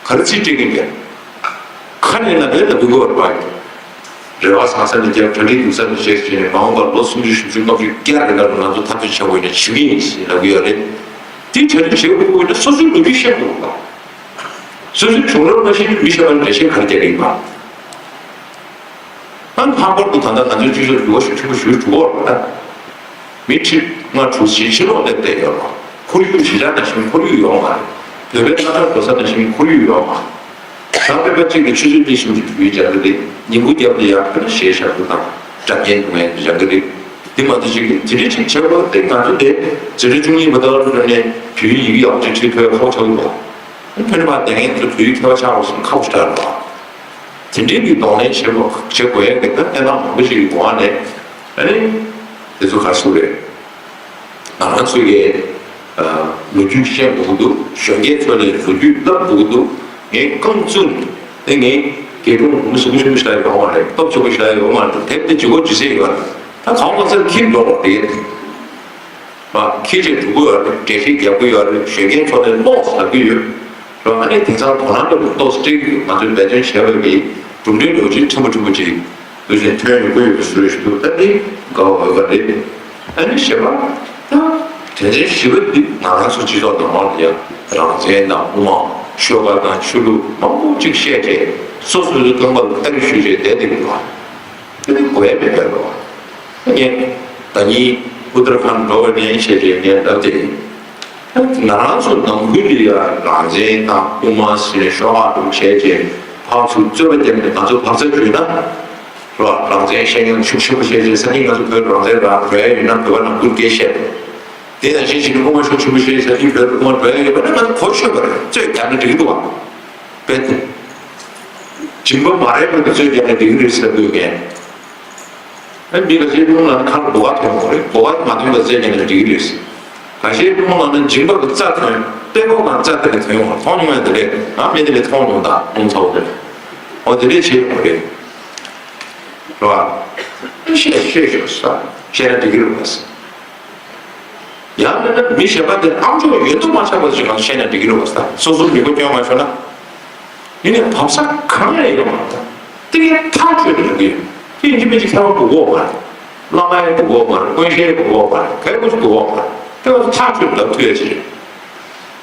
ག་རེ་ཚིག་སྤྲད་ཀྱི་ཡིན་པས། ཁ་ནས་ན་རེ་ལབ་དགོས་པ་རེད་པ། རེ་བ་བཟང་ས་ནས་རྒྱབ། གྲ་སྒྲིག་སྡུག་ས་ནས་བྱེད་ཟེར་ནས། མ་འོངས་པར་ལོ་སུམ་ཅུ་བཞི་བཅུ་ལྔ་བཅུ་བརྒྱ་རེ་ལ་ང་ཚོ་འཐབ་རྩོད་བྱེད་དགོས་ན་བྱེད་ཀྱི་ཡིན་ཟེར་ལབ་ཀྱི་ཡོད་རེད། དེ་གྲ་སྒྲིག་བྱེད་དགོས་ན་སོ་སོའི་ལོ་རྒྱུས་ཤེས་དགོས་པ། སོ་སོའི་བྱུང་རབས་མ་ཤེས་ན་མི་གཞན་པ་ལ་འགྲེལ་བཤད་ག་རེ་རྒྱག་གི་ཡིན་པ། ཨ་ནི་ལྷག་པར་དུ་ད་ལྟ་ང་ཚོའི་སྤྱི་ཚོགས་འགྱུར་བ་ཤུགས་ཆེན་པོ་ཞིག་འགྲོ་གི་ཡོད་རེད་པ། མི་ཁྲི་ལྔ་དྲུག་ཕྱིན་ཕྱིར་ལོག་སླེབས་བསྡད་ཡོད་རེད་པ། ཁོར་ཡུག་གཞིས་ཆགས་ནང་བཞིན་ཁོར་ཡུག་ཡོད་མ་རེད། བོད་པའི་རྣམ་གྲངས་འགྲོ་ས་ནང་བཞིན་ཁོར་ཡུག་ཡོད་མ་རེད། ད་བོད་པ་གཅིག་གིས་ཆུ་ཚོད་གཉིས་གསུམ་གྱི་བོད་ཡིག་སྦྱང་གི་རེད། ཉིན་གུང་རྒྱབ་ལ་ཡར་ཕེབས་ན་གཞས་ཤར་ཚུལ་དང་སྒྲ་སྙན་སྒྲོག་མཁན་སྦྱང་གི་རེད། དེ་མ་གཏོགས་གཅིག་གིས་དེ་འདྲའི་ཅིག་བྱེད་དགོས་ཏེ། ང་ཚོ་དེ་འཛིན་གྲྭ་བཅུ་གཉིས་པ་དག་ལ་ནས་བོད་ཡིག་ཡག་ཅིག་ཁྲིད་ཐུབ་ཡག་ཁག་ཆགས་ཀྱི་འདུག་ཕ་ནས་མ་བསྡད་མཁན་ཚོ་བོད་ཡིག་མཁས་པ་ཆགས་རོགས་གསུངས། ཁག་པོ་ཞེ་དྲག་རེད་པ། དེ་འདྲའི་གི་གདོང་ལེན་བྱེད་དགོས་བྱེད་དགོས་ཡག་གི་ད་གནས་སྟངས་མང་པོ་ཞིག་ཡོང་བ་ནས། ཨ་ནི་དེ་ཚོ་ག་རེ་ཟེར་དགོས་རེད། ང་རང་ཚོའི་གི་ལོ་རྒྱུས་བཤད་དགོས་ཀྱི་འདུག་གཞོན་སྐྱེས་ཚོ་ལ་ལོ་རྒྱུས་བསླབ་དགོས་ཀྱི་འདུག་ངས་རྐང་བཙུགས་ནས་ངས་དགེ་སློང་མི་གཟུགས་པོ་ཆེན་པོ་ཞིག་ཡོང་བ་རེད། སྟོབས་ཆེན་པོ་ཞིག་ཡོང་བ་རེད། དེབ་དེ་ལྗིད་ཁོག་ལྗིད་ཚད་ཡོད་རེད། ད་གང་མ་ཚད་ཁྱིམ་འགྲོ་དགོས་རེད། ཁྱི་ཆེ་འགྲོ་གི་ཡོད་རེད། འགྲེལ་བཤད་རྒྱག་གི་ཡོད་རེད། གཞོན་སྐྱེས་ཚོ་ནས་ཀློག་ཟེར་གི་ཡོད་རེད། ཨ་ནི་དེང་སང་དོ་སྣང་ལ་ཏོག་ཙམ་སྤྲད་ཀྱི་ཡོད། ང་ཚོས་འབད་བརྩོན་བྱས་པ་གི་གྲུབ་འབྲས་ལོ་རྒྱུས་ཕྲན་བུ་ཕྲན་བུ་ཅིག་འདུག་ཅིང་ཐོན་ཡོང་གི་ཡོད་པའི་བཟོ་ཞིག་འདུག་ད་འདི་དགའ་བ་འོས་པ་རེད། ཨ་ནི་བྱས་པ་ད་དོན་ཚན་བཞི་པ་འདི་ང་རང་ཚོ་སྤྱི་ཚོགས་ནང་ལ་ཡང་རང་བཙན་དང་དབུ་མ་ཤོག་ཁག་དང་ཆོས་ལུགས་མང་པོ་ཅིག་བཤད་བྱས་སོ་སོ་སོའི་རྐང་པ་ལ་སྟ་རེ་གཞུས་བྱས་བསྡད་བསྡད་ཀྱི་འདུག་དེ་ནི་དགོས་ཡ་མེད་པའི་རེད་བ། ངས་ད་ནི་ཨུ་ཏར་ཁཱན་འགྲོ་བའི་གནས་བཤད་རེད། ངས་ལབ་དེ། ང་རང་ཚོ་ནང་ཁུལ་ལ་ཡ་རང་བཙན་དང་དབུ་མ་ཟེར་ནས་ཤོག་ཁག་དུ་བྱས་རྗེས་ཕར་ཚུར་རྩོད་པ་བརྒྱབ་ནས་ང་ཚོ་བར་ཆད་བྱུང་ན། རོ། རང་བཙན་བཤད་མཁན་ཤུགས་ཆེན་པོ་བྱས་རྗེས་སང་ཉིན་ང་ཚོ་བོད་རང་བཙན་རག་འགྲོ་ཡ་ཡོད་ན་བོད་པ་ནང་ཁུལ་སྐད་བཤད། དེ་ནང་བཞིན་བྱས་ནས་དབུ་མ་ཤུགས་ཆེན་པོ་བྱས་རྗེས་སང་ཉིན་བོད་དབུ་མ་འགྲོ་ཡ་ཡོད་པ་ན་ང་ཚོ་གོ་ཆོད་པ་རེད། རྩོད་རྒྱག་ན་འགྲིག་གི་འདུག་བ། བས། སྦྱིན་པ་མ་རེད་པ་གི་རྩོད་རྒྱག་ན་འགྲིག་གི་རེད་ཟེར་དགོས་མཁན། ཨ་མི་ཁ་ཤས་སྤྱིར་བཏང་ལ་ཁ་ལ་སྒོ་ཁ་ཐོན་པ་རེད། སྒོ་ཁ་མ་ཐོན་པ་རྩོད་རྒྱག་ན་འགྲིག་གི་རེད། ཁ་ཤས་སྤྱིར་བཏང་ལ་ན་སྦྱིན་པ་གི་རྩ་ཐོན། དཔྲལ་ཀོ་གང་རྩ་ཐོན་ནས་ཐོན་ཡོང་བ་མཐོང་མྱོང་ཡ་དེ་རེད། ང་མི་དེ་ལས་མཐོང་མྱོང་ད་རླུང་ཚ་བོ་དེ་རེད། འོ་དེ་འདྲས་བྱེད་ཡོང་བ་རེད། རེད་བ། བཤད་བཤད་ཤོག་ས་བཤད་ན་འགྲིག་གི་རེད་བ། ཡང་མིན་ན་མི་གཞན་པ་དེ་ཨ་མཆོག་ཡོད་དོ་མ་ཆགས་པ་ཞིག་གང་བཤད་ན་འགྲིག་གི་རེད་བ། ས་སོ་སོ་མི་གོ་སྐྱོན་མ་ཤོར་ན། ཡིན་ནའི་བབས་ས་གང་ཡང་ཡོད་མ་རེད། དེ་གའི་ཐག་ཆོད་དུ་ཡོང་གི་ཡོད། དེ་ཡིན་གཅིག་མིན་གཅིག་ཁྱད་པར་དགོས་ཀྱི་ཡོད་མ་རེད། བླ་མ་ཡང་དགོས་ཀྱི་ཡོད་མ་རེད། དཀོན་ཤེས་ཡང་དགོས་ཀྱི་ཡོད་མ་རེད། ག་རེ་དགོས་ཀྱི་ཡོད་མ་རེད། དེ་བ་ཐག་ཆོད་ལབ་ཐུབ་ཡ་ཅིག་རེད།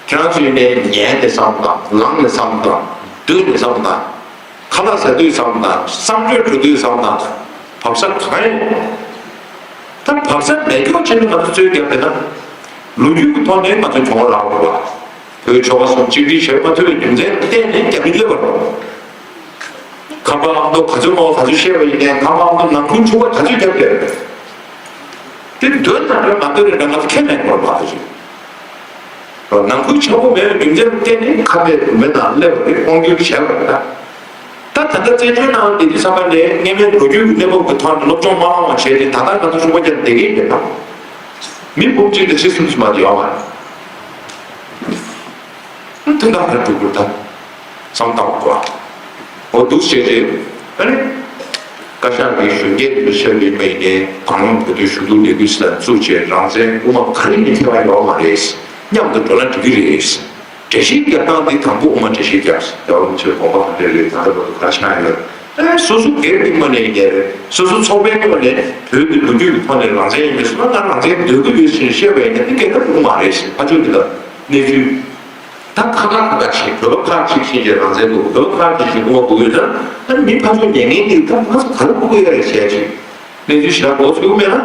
ཁྱེད་རང་ཚོ་ཡིན་ནའི་ཉན་ནས་བསམ་བློ་བཏང་། ལངས་ནས་བསམ་བློ་བཏང་། སྡོད་ནས་བསམ་བློ་བཏང་། ཁ་ལག་ཟ་དུས་བསམ་བློ་བཏང་། གསང་སྤྱོད་འགྲོ་དུས་བསམ་བློ་བཏང་། བབས་ས་གང་ཡང་ཡོད་མ་རེད། ད་བབས་ས་མེད་སྐྱོ་ཆེ་ནི་ང་ཚོ་རྩོད་རྒྱག་པས་ན། ལོ་རྒྱུས་ཀྱི་ཐོག་ནས་ང་ཚོ་གྱོང་རག་དགོས་པ། བོད་ཆོལ་ཁ་གསུམ་གཅིག་སྒྲིལ་བྱེད་མ་ཐུབ་པའི་རྒྱུ་མཚན་གཏན་ནས་རྒྱབ་མི་སླེབས་པ་རེད། ཁམས་པ་ཨ་མདོ་ག་ཚོད་མང་པོ་ག་ཚོད་བཤད་པ་ཡིན་ནའི་ཁམས་པ་ཨ་མདོ་ནང་ཁུལ་འཁྲུག་པ་ག་ཚོད་བརྒྱབ་ཡོད་རེད། དེ་འདོད་ན་རེད་མ་འདོད་རེད་འདྲ་ང་ཚོ་ཁས་ལེན་དགོས་པ་རེད། ནང་ཁུལ་ཆགས་པོ་མེད་པའི་རྒྱུ་མཚན་གཏན་ནས་ཁ་བརྡའི་མི་དང་སླེབས་པ་རེད། དབང་སྒྱུར་བྱས་པ་རེད་ད། ད་ད་ལྟ་བཙན་བྱོལ་ནང་སྡོད་དུས་ཙམ་པ་ནས་སྔོན་མའི་ལོ་རྒྱུས་ཀྱི་གནས་བབ་ཀྱི་ཐོག་ནས་སློབ་སྦྱོང་མ་བླངས་པ་བྱས་ཏེ་ད་ལྟ་ང་ཚོ་ཤུགས་པ་རྒྱབ་བསྡད་ཀྱི་ཡོད་པ། མི་འབུམ་གཅིག་དང་ཁྲི་གསུམ་ཙམ་མ་ཡོད་མ་རེད། དོན་དག་ག་རེ་འགྲོ་དགོས་ད། བསམ་བཏང་དགོས། འོ་འདུག་བྱས་ཏེ་ཨ་ནི། བཀའ་ཤག་གིས་གཞོན་སྐྱེས་ཚོའི་ཆེད་དུ་ཡིན་པ་ཡིན་ནའི་གང་རུང་བོད་དོན་ཞུ་གཏུག་ལས་འགུལ་ཟེར་བཙུགས་བྱས་རང་བཙན་དབུ་མ་ག་རེ་ཡིན་ཁྱད་པར་ཡོད་མ་རེད། མཉམ་དུ་འགྲོ་ན་འགྲིག་གི་རེད། འགྲེལ་བཤད་རྒྱག་སྟངས་འདི་དང་པོ་དབུ་མ་འགྲེལ་བཤད་རྒྱབ། རྒྱལ་བ་རིན་པོ་ཆེའི་དགོངས་པ་ག་འདྲ་རེད། ད་ལྟ་བར་དུ་ག་རེ་ཆགས་ཡོད། ཨེ་སོ་སོ་སྒེར་གྱི་ངོས་ནས་ཡིན་ནའི་རེད། སོ་སོ་ཚོགས་པའི་ངོས་ནས་བོད་ཀྱི་ལོ་རྒྱུས་ཀྱི་ཐོག་ནས་རང་བཙན་ཡིན་པའི་སོ་ན་ང་རང་བཙན་འདོད་ཀྱི་ཡོད་ཅེས་བཤད་པ་ཡིན་ན་འདི་སྐད་ཆ་འགྲིག་གི་མ་རེད་ཞེས་ཕར་ཕྱོགས་འདི་ལ་གནས་ཚུལ། ད་ཁ་ཁ་ཁ་ཁ་བྱེད། བོད་པ་ཁག་ཅིག་ཕྱིན་ཆད་རང་བཙན་དགོས། བོད་པ་ཁག་ཅིག་ཕྱིན་དགོས་མ་དགོས་ཡོད་ན། ཨ་ནི་མི་ཕར་ཕྱོགས་ཉན་མཁན་འདི་ད་ང་ཚོ་ག་རེ་དགོས་ཀྱི་ཡོད་རེད་ཟེར་ཅིག་གནས་ཚུལ་ཞེ་དྲག་མགོ་ཚོས་ཀྱི་མེད་ན།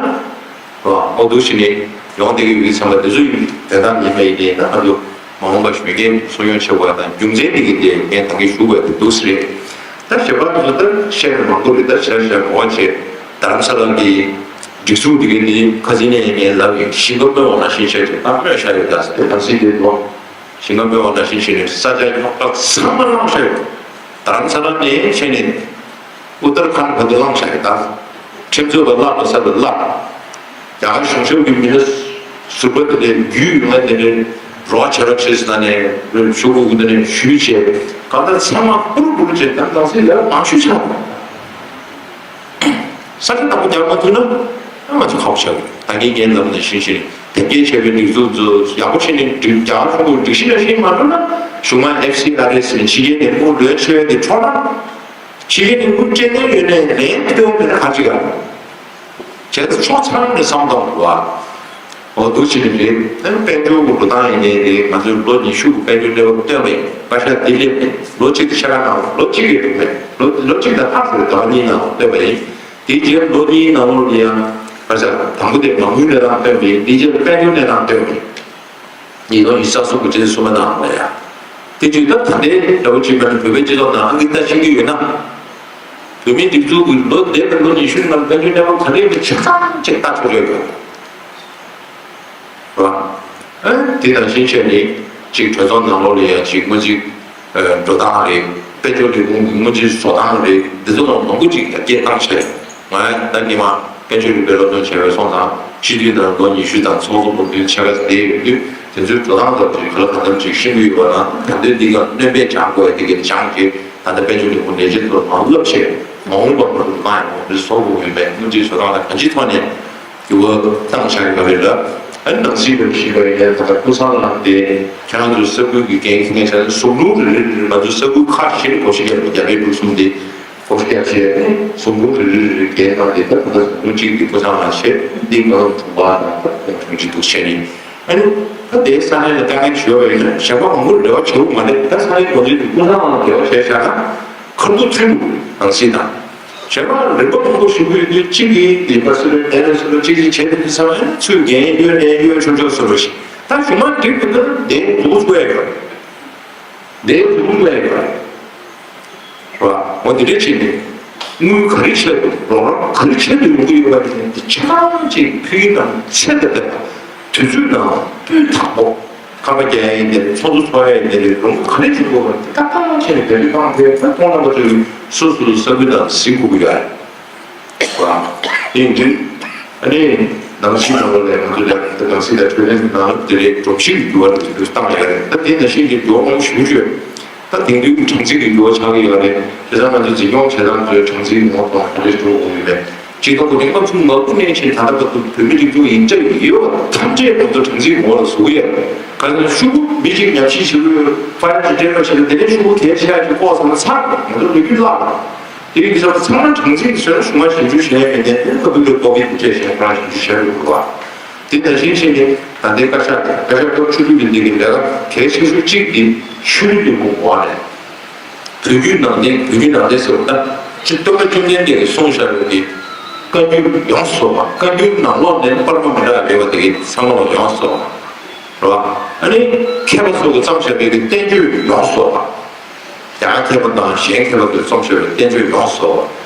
རོ། འོ་འདུག་བྱས་ནས་ཡོང་བསྡད་ཀྱི་ཡོད་ཀྱི་ཚང་མ་དེ་ཚོ་ཡིན། དོན་དག་ཡིན་པ་ཡིན་ནའི་ད་ང་ཚོ་མ་འོངས་པ་གཞོན་སྐྱེས་གསོ་སྐྱོང་བྱེད་དགོས་ཡ་དང་རྒྱུ་མཚན་འདི་གི་དེ་ངས་ད་གིན་ཞུ་དགོས་ཡ་དེ་འདུག་སེ་རེད། ད་གཞན་པ་དེ་ཚོ་ད་བཤད་ན་མང་པོ་རེད། ད་བྱས་བྱས་མ་འོངས་བྱས་རྡ་རམ་ས་ལ་གི་སྒྲིག་འཛུགས་འདི་ག་ནི་ཁ་སང་ནས་ངས་ལབ་ཡིན། ཞིང་ཁ་སྨོན་བ་ནང་བཞིན་བྱས་བྱས་ད་སྨོན་བཞག་ཡོད། ད་དེ་ད་སྲིད་དེ་དུ་ཞིང་ཁ་སྨོན་བ་ནང་བཞིན་བྱས་ནས་ས་ཆ་ཡོངས་གྲགས་ཚང་མ་བླངས་བཞག་ཡོད། རྡ་རམ་ས་ལ་ནས་བྱས་ནས་ཨུ་ཏར་ཁཱན་བར་དུ་བླངས་བཞག་ཡོད། ད་ཁྲིམས་རྩོད་པ་བརླག་པ་ས་ལ་བརླག། རྒྱ་གར་གཞུང་ཞབས་ཀྱི་མི་སྣ་ཟུར་པ་དེ་ནས་རྒྱུས་ཡོད་ན་དེ་ནས་རོགས་བྱེད་རོགས་བྱེད་ཟེར་ནས་ཞུ་དགོས་ཀྱི་དེ་ནས་ཞུས་བྱས་གང་ལྟར་ཚང་མ་ཕུར་ཕུར་བྱས་ད་ནང་སྲིད་ལས་མང་ཤོས་ཆགས་འདུག་ས་ཆ་དང་པོ་རྒྱག་མ་ཐུབ་ན་ང་ཚོ་ཁག་པོ་ཆགས་ཀྱི་རེད། ད་གིན་ངས་ལབ་ནང་བཞིན་བྱས་ནས་ ཡར་རྒྱས་བྱས་པའི་སྒྲིག་འཛུགས་ཚོ་ཡག་པོ་བྱས་ནས་སྒྲིག་རྒྱ་གར་གཞུང་གིས་སྒྲིག་གཞི་ནང་བཞིན་མ་འགྲོ་ན། གཞུང་མང་ཨེཕ་སི་ཨར་ཨེས་ཟེར་ནས་ཕྱི་རྒྱལ་ནས་དངུལ་ལོས་ཆེ་བའི་དེ་འཕྲོ་ན། ཕྱི་རྒྱལ་ནས་དངུལ་སྤྲད་མཁན་ཡོད་ནའི་ལན་སྟོན་མེད་ན་ག་ཅི་ག་བྱས་ཙང་ཕྱོགས་ཚང་ནས་བསམ་བཏང་དགོས་པ། འོ་འདུག་བྱས་ནས་རེད། ཨ་ནི་དཔལ་འབྱོར་གྱི་འགྲོ་སྟངས་ཡིན་ནའི་རེད། ང་ཚོས་ལོ་ཉི་ཤུ་གི་དཔལ་འབྱོར་གནས་བབ་སྟོན་པ་ཡིན། བཀའ་ཤག་འདི་སླེབས་ནས་ལོ་གཅིག་ཏུ་ཕྱེད་ཀ་ནང་ལོ་གཅིག་གི་འགྲོ་མེད་ལོ་ལོ་གཅིག་དང་ལྷག་ཙམ་ཟླ་བ་གཉིས་ནང་སྟོན་པ་ཡིན། དེའི་རྗེས་ལོ་གཉིས་ནང་ལོགས་ལ་ཡང་བཀའ་ཤག་དང་པོ་དེ་མ་དངུལ་གནས་སྟངས་སྟོན་པ་ཡིན། དེའི་རྗེས་དཔལ་འབྱོར་གནས་སྟངས་སྟོན་པ་ཡིན། ཉིས་སྟོང་ཉི་ཤུ་རྩ་གསུམ་གྱི་ཆེད་གསུམ་པ་ནང་ལ་ཡང་། དེ་དུས་ད་ད་ལྟའི་འདྲ་བོ་ཅིག་མེད་ན་བོད་པའི་སྤྱི་ཚོགས་ནང་ཨང་ཀི་ལྟ་ཤེས་ཀྱི་ཡོད་ན། བོད་མིའི་སྒྲིག་འཛུགས་ཀྱི་ལོ་འདས་པའི་ལོ་ཉི་ཤུ་ནང་དཔལ་འབྱོར་གནས་བབ་ག་རེ་ཡིན་པ་ཆ་ཚང་ཅིག་ལྟ་ཆོག་ཆོག་ཡོད། རེད་བ། ཨ་དེ་དང་ཤིང་ཆད་ནི་ཅིག་གྲོས་ཚོགས་ནང་ལོགས་ལ་ཡང་ཅིག་དངུལ་རྩིས་འགྲོ་སྟངས་རེད། དཔལ་འབྱོར་ལས་ཁུངས་ཀྱི་དངུལ་རྩིས་བཟོ་སྟངས་རེད། འདི་ཚོ་ནང་མང་པོ་ཅིག་ཡར་རྒྱས་བཏང་བྱས། ང་ད་སྔོན་མ་དཔལ་འབྱོར་རིག་པའི་སློབ་སྟོན་བྱས་པའི་སོང་ཙང་སྤྱི་འཐུས་དང་ལོ་ཉི་ཤུ་དང་ཚོགས་གཙོ་འོས་བསྡུ་ཆེ་ཁ་དེ་ཡོད་དུས་དེ་ཚོའི་འགྲོ་སྟངས་དང་དེ་ག་ལ་གང་འཚམ་ཅིག་ཤེས་ཀྱི་ཡོད་པ་དང་། ད་ལྟའི་འདི་ག་སྣོན་པས་སྦྱང་དགོས་ཡ་དེ་ག་སྦྱང་རྗེས་ད་ལྟ་དཔལ་འབྱོར་ལས་ཁུངས་ལས་བྱེད་ཚོར་མང་བསླབ་བྱས་མ་འོངས་པ་མ་འགྲོ་མ་ཡོང་བ་བཟོ་དགོས་ཡོད་པས། དངུལ་རྩིས་བཟོ་སྟངས་ལ་གང་ཅིའི་ཐོག་ནས་འགྱུར་བ་བཏང་བཞག་ཡོད་པ་རེད་ལ། ཨ་ནི་ནང་སྲིད་པའི་ཞིབ་པ་ཡིན་ན་ད་ལྟ་ཀུན་བཟང་ལགས་དེ་ཁྱེད་རང་ཚོའི་ས་ཁུལ་གྱི་འགན་འཁྱེར་མཁན་ཆ་ནས་ཟུང་དྲུང་རེ་རེ་རེ་རེ་ང་ཚོའི་ས་ཁུལ་ཁག་བཞི་ནས་གོ་སྒྲིག་བརྒྱབ་པའི་རྒྱ་བལ་འབྲུག་གསུམ་དེ་གོ་སྒྲིག་བརྒྱབ་བྱས་ནས་ཟུང་དྲུང་རེ་རེ་རེ་རེ་འགན་བཏང་སྟེ། ད་ད་ལྟ་ཟུང་དྲུང་གཅིག་དེ་ཀུན་བཟང་ལགས་བྱས། འདི་ང་རང་དྲུང་འཕར་དང་ད་ཁོང་དྲུང་ཆེ་འདུག་བྱས་ནས། ཨ་ནི་ད་དེའི་ས་གནས་ལ་དཀའ་ངལ་ཞུ་བ་ཡིན་ན་གཞན་པ་མང་པོ་རེ་བ་བྱེད་དགོས་མ་རེད། ད་ས་གནས་འགོ་འཛིན་དེ་ཀུན་བཟང་ལགས་ལ་འབྲེལ་བ་བྱས་བཞག་ན་ཁ་ཐུག་མཐུན་འདུག་ནང་སྲིད་དང་། གཞན་པ་རིམ་པ་མང་པོ་ཞུ་གི་ཡོད་དུས་གཅིག་གིས་ལས་ཀ་སུ་རེད། ལས་ཀ་སུ་རེད། གཅིག་གིས་བྱས་ཏེ་འདི་ཚང་མ་ཚུར་འགན་གཡོལ་ནས་གཡོལ་ཆོག་ཆོག་བཟོ་འདྲ་ཞིག་ད་གཞུང་མང་འགྲིག་པའི་ཁར་འདི་འདུག་དགོས་ཡོད། འདི་འདུག་དགོས་ཡོད། རེད་བ། འོ་འདི་འདྲ་བྱས་ནས་དངུལ་ག་རེ་ཆེད་དུ་རོགས་རམ་ག་རེ་ཆེད་དུ་ཡོང་གི་ཡོད་པ་དེ་ནི་ཆ་ཚང་ཅིག་ཕུལ་ནང་ཚད་དང་ལྡན་པ། དུས་ཚོད་ནང་སྤུས་དག་པོ། ཁང་པ་རྒྱག་ཡ་ཡིན་ནའི་རེད། ཚོགས་འདུ་ཚོགས་ཡ་ཡིན་ནའི་རེད། ལུང་ག་རེ་བྱེད་དགོས་པ་དེ་ཏག་ཏག་བྱས་ནས་འགན་འཁྲི་བཏང་ཚེ་ད་མཐོང་ལམ་པ་ཚོས་སོ་སོའི་ས་ཁུལ་དང་གཟིགས་དགོས་ཀྱི་ཡོད་རེད་བ། དེ་ཡིན་དུས་ཨ་ནི་ནང་སྲིད་ནང་ལོགས་ནས་ང་ཚོ་ལས་ནང་སྲིད་དང་འཕྲོད་བསྟེན་གྱི་ནང་དེ་རེད། སྒྲོམ་གཞི་གི་འགྱུར་བ་དེ་ཚོ་བཏང་ཡ་རེད། ད་དེ་ནང་བཞིན་གྱི་འགྱུར་བ་མང་པོ་ཞེ་པོ་ཅིག་ཡོད། ད་དེང་དུས་ཀྱི་གྲངས་འཛིན་གྱི་འགྱུར་བ་ཆགས་ཀྱི་ཡོད་རེད། དེ་ཚང་ང་ཚོ་འཛིན་སྐྱོང་བྱེད་སྟངས་ཚོའི་གྲངས་འཛིན་ངོ་གདོང་ག་འདྲ་འགྲོ་དགོས་ཡོད་མེད། ཆིག་སྟོང་དགུ་བརྒྱ་ལྔ་བཅུ་ང་དགུ་ནས་བྱས་ད་ལྟ་བར་དུ་བོད་མི་སྒྲིག་འཛུགས་ཡིག་ཆ་ཡོད་པ་ཐམས་ཅད་ང་ཚོ་གྲངས་འཛིན་ངོ་ལ་བཟོ་གི་ཡོད། ག་ཚོད་ཤོག་བུ་མི་གཅིག་ཉམས་ཞིབ་བྱེད་དགོས། ཕ་ཡ་ཅིག་སྤྲད་རོགས་བྱེད་ན་དེ་ནས་ཤོག་བུ་གལ་ཆེ་ཡ་ཅིག་ལྐོག་ཟ་ན་ཚར་ང་ཚོ་ལོ་རྒྱུས་བརླག་དེ་རིང་འདི་ཚོ་ཚང་མ་གྲངས་འཛིན་གྱི་ཟེར་ན་གཞུང་མ་ཞིབ་འཇུག་བྱས་ཡོད་མཁན་དེ་ལྟ་བུ་ལ་ལྐོག་གི་འདུག་ཅེས་བཤད་ཁོ་རང་ཞིབ་འཇུག་བྱས་ཡོད་དགོས་པ། དེ་ནང་བཞིན་བྱས་ནས་ད་ལྟའི་བཀའ་ཤག་དང་བཀའ་ཤག་སྐབས་བཅུ་དྲུག་གི་འདི་གི་ལས་ཀ་གལ་ཆེ་ཤོས་གཅིག་འདི་ཆོས་རིག་ལས་ཁུངས་འོག་ནས་བོད་བརྒྱུད་ནང་བསྟན། བོད་བརྒྱུད་ནང་བསྟན་ཟེར་བ་ད་སྤྱིར་སྟོན་པ་བཅོམ་ལྡན་འདས་ཀྱིས་གསུངས་བཞག་པའི་གི་བཀའ་འགྱུར་ཡོངས་སུ་རྫོགས་པ། བཀའ་འགྱུར་ནང་ལོགས་ནས་པར་མ་མི་འདྲ་བ་མེད་པ་དེ་གི་ཚང་མ་ལ་ཡོངས་སུ་རྫོགས་པ། རེད་བ། ཨ་ནི་མཁས་པ་ཚོ་གིས་བརྩམས་བཞག་པའི་གི་བསྟན་བཅོས་ཡོངས་སུ་རྫོགས་པ། རྒྱ་གར་མཁས་པ་དང་གཞན་མཁས་པ་ཚོས་རྩོམ་བྱས་པའི་བསྟན་བཅོས་ཡོངས་སུ་རྫོགས་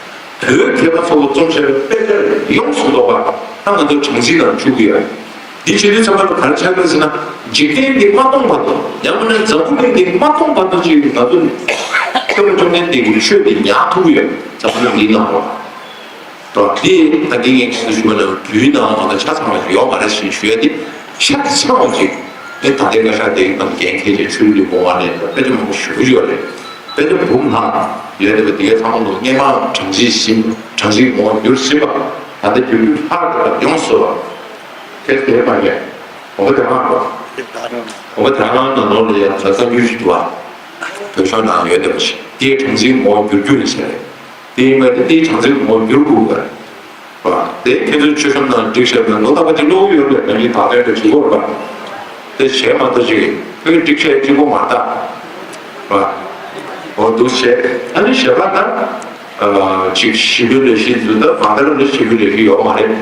པ། བོད་མཁས་པ་ཚོས་རྩོམ་བྱས་པའི་དཔེ་ཆ་ཡོངས་སུ་རྫོགས་པ་ད་ང་ཚོ་གྲངས་འཛིན་ནང་བཅུག་གི་ཡོད། འདི་བྱེད་དུས་ཚང་མ་ལ་ག་རེ་ཆགས་ཀྱི་ཡོད་ཟེར་ན། འཇིག་རྟེན་འདི་མ་སྟོངས་བར་དུ། ཡང་མིན་ན་འཛམ་བུ་གླིང་འདི་མ་སྟོངས་བར་དུ་ཅིག་ང་ཚོ་སྟོན་པ་བཅོམ་ལྡན་འདས་ཀྱི་ཆོས་འདི་ཉར་ཐུབ་ཀྱི་ཡོད། འཛམ་བུ་གླིང་འདིའི་ནང་ལོགས་ལ། དོ། དེ་ད་གིན་ངས་ཁྱེད་ཚོ་ཞུ་བ་ནང་དུས་ནང་ང་ཚོ་ཆ་ཚང་བ་ཞིག་ཡོད་མ་རེད་ཞེས་ཞུ་ཡ་དེ་ཤ་ཚ་བ་ཅིག་དེ་ད་ལྟའི་བཀའ་ཤག་དེ་ཡིན་ནམ་འགན་འཁྱེར་བྱས་ཆོས་ལུགས་གོང་བ་ནས་དཔེ་ཆ་མང་པོ་ཞུ་གི་ཡོད་རེད། དཔེ་ཆ་འབུམ་ལྷག་ཡོད་རེད་པ། དེ་གའི་ཚང་མ་ལོ་སྔས་མ་གྲངས་རྩིས་ཟིན། གྲངས་རྩིས་ངོ་བོ་འགྱུར་ཟིན་པ། ད་ལྟ་བསྒྱུར་རྒྱུ་ལྷག་དེ་ཡོངས་སུ་རྫོགས་པ། དེ་དེ་མ་ཡིན། འོ་དེ་རང་རེད། འོ་དེ་རང་ནང་ལོགས་ལ་ཡང་ད་བཀའ་འགྱུར་ཞིག་འདུག་བ། བོད་ཤོག་ནང་ཡོད་བསྡད་པ་ཞིག་དེའི་གྲངས་རྩིས་ངོ་བོ་འགྱུར་རྒྱུ་ཡིན་ཟེར་རེད། དེ་ཡིན་པ་དེ་དེའི་གྲངས་རྩིས་ངོ་བོ་འགྱུར་དགོས་པ་རེད། དེ་ཁྱེད་ཚོའི་མཆོད་བཤམས་ནང་བསྒྲིགས་བཞག་པའི་ལོ་རྟག་པ་ཅིག་ཀློག་གི་ཡོད་རེད། ང་གཉིས་བག་སྟོན་དུ་བྱེད་དགོས་རེད་པ། དེ་བྱས་མ་གཏོགས་ཅིག་ཁྱོད་ཀྱིས་བསྒྲིགས་བཞག་གཅིག་པོ་མ་རེད་ད། འོ་འདུག་བྱས། ཨ་ནི་ཞེ་དྲག་ད་ཅིག་ཞི་བདེ་ལས་གཞི་འཛུགས་ད་མ་ད་རུང་ཞི་བདེ་ལས་གཞི་ཡོད་མ་རེད།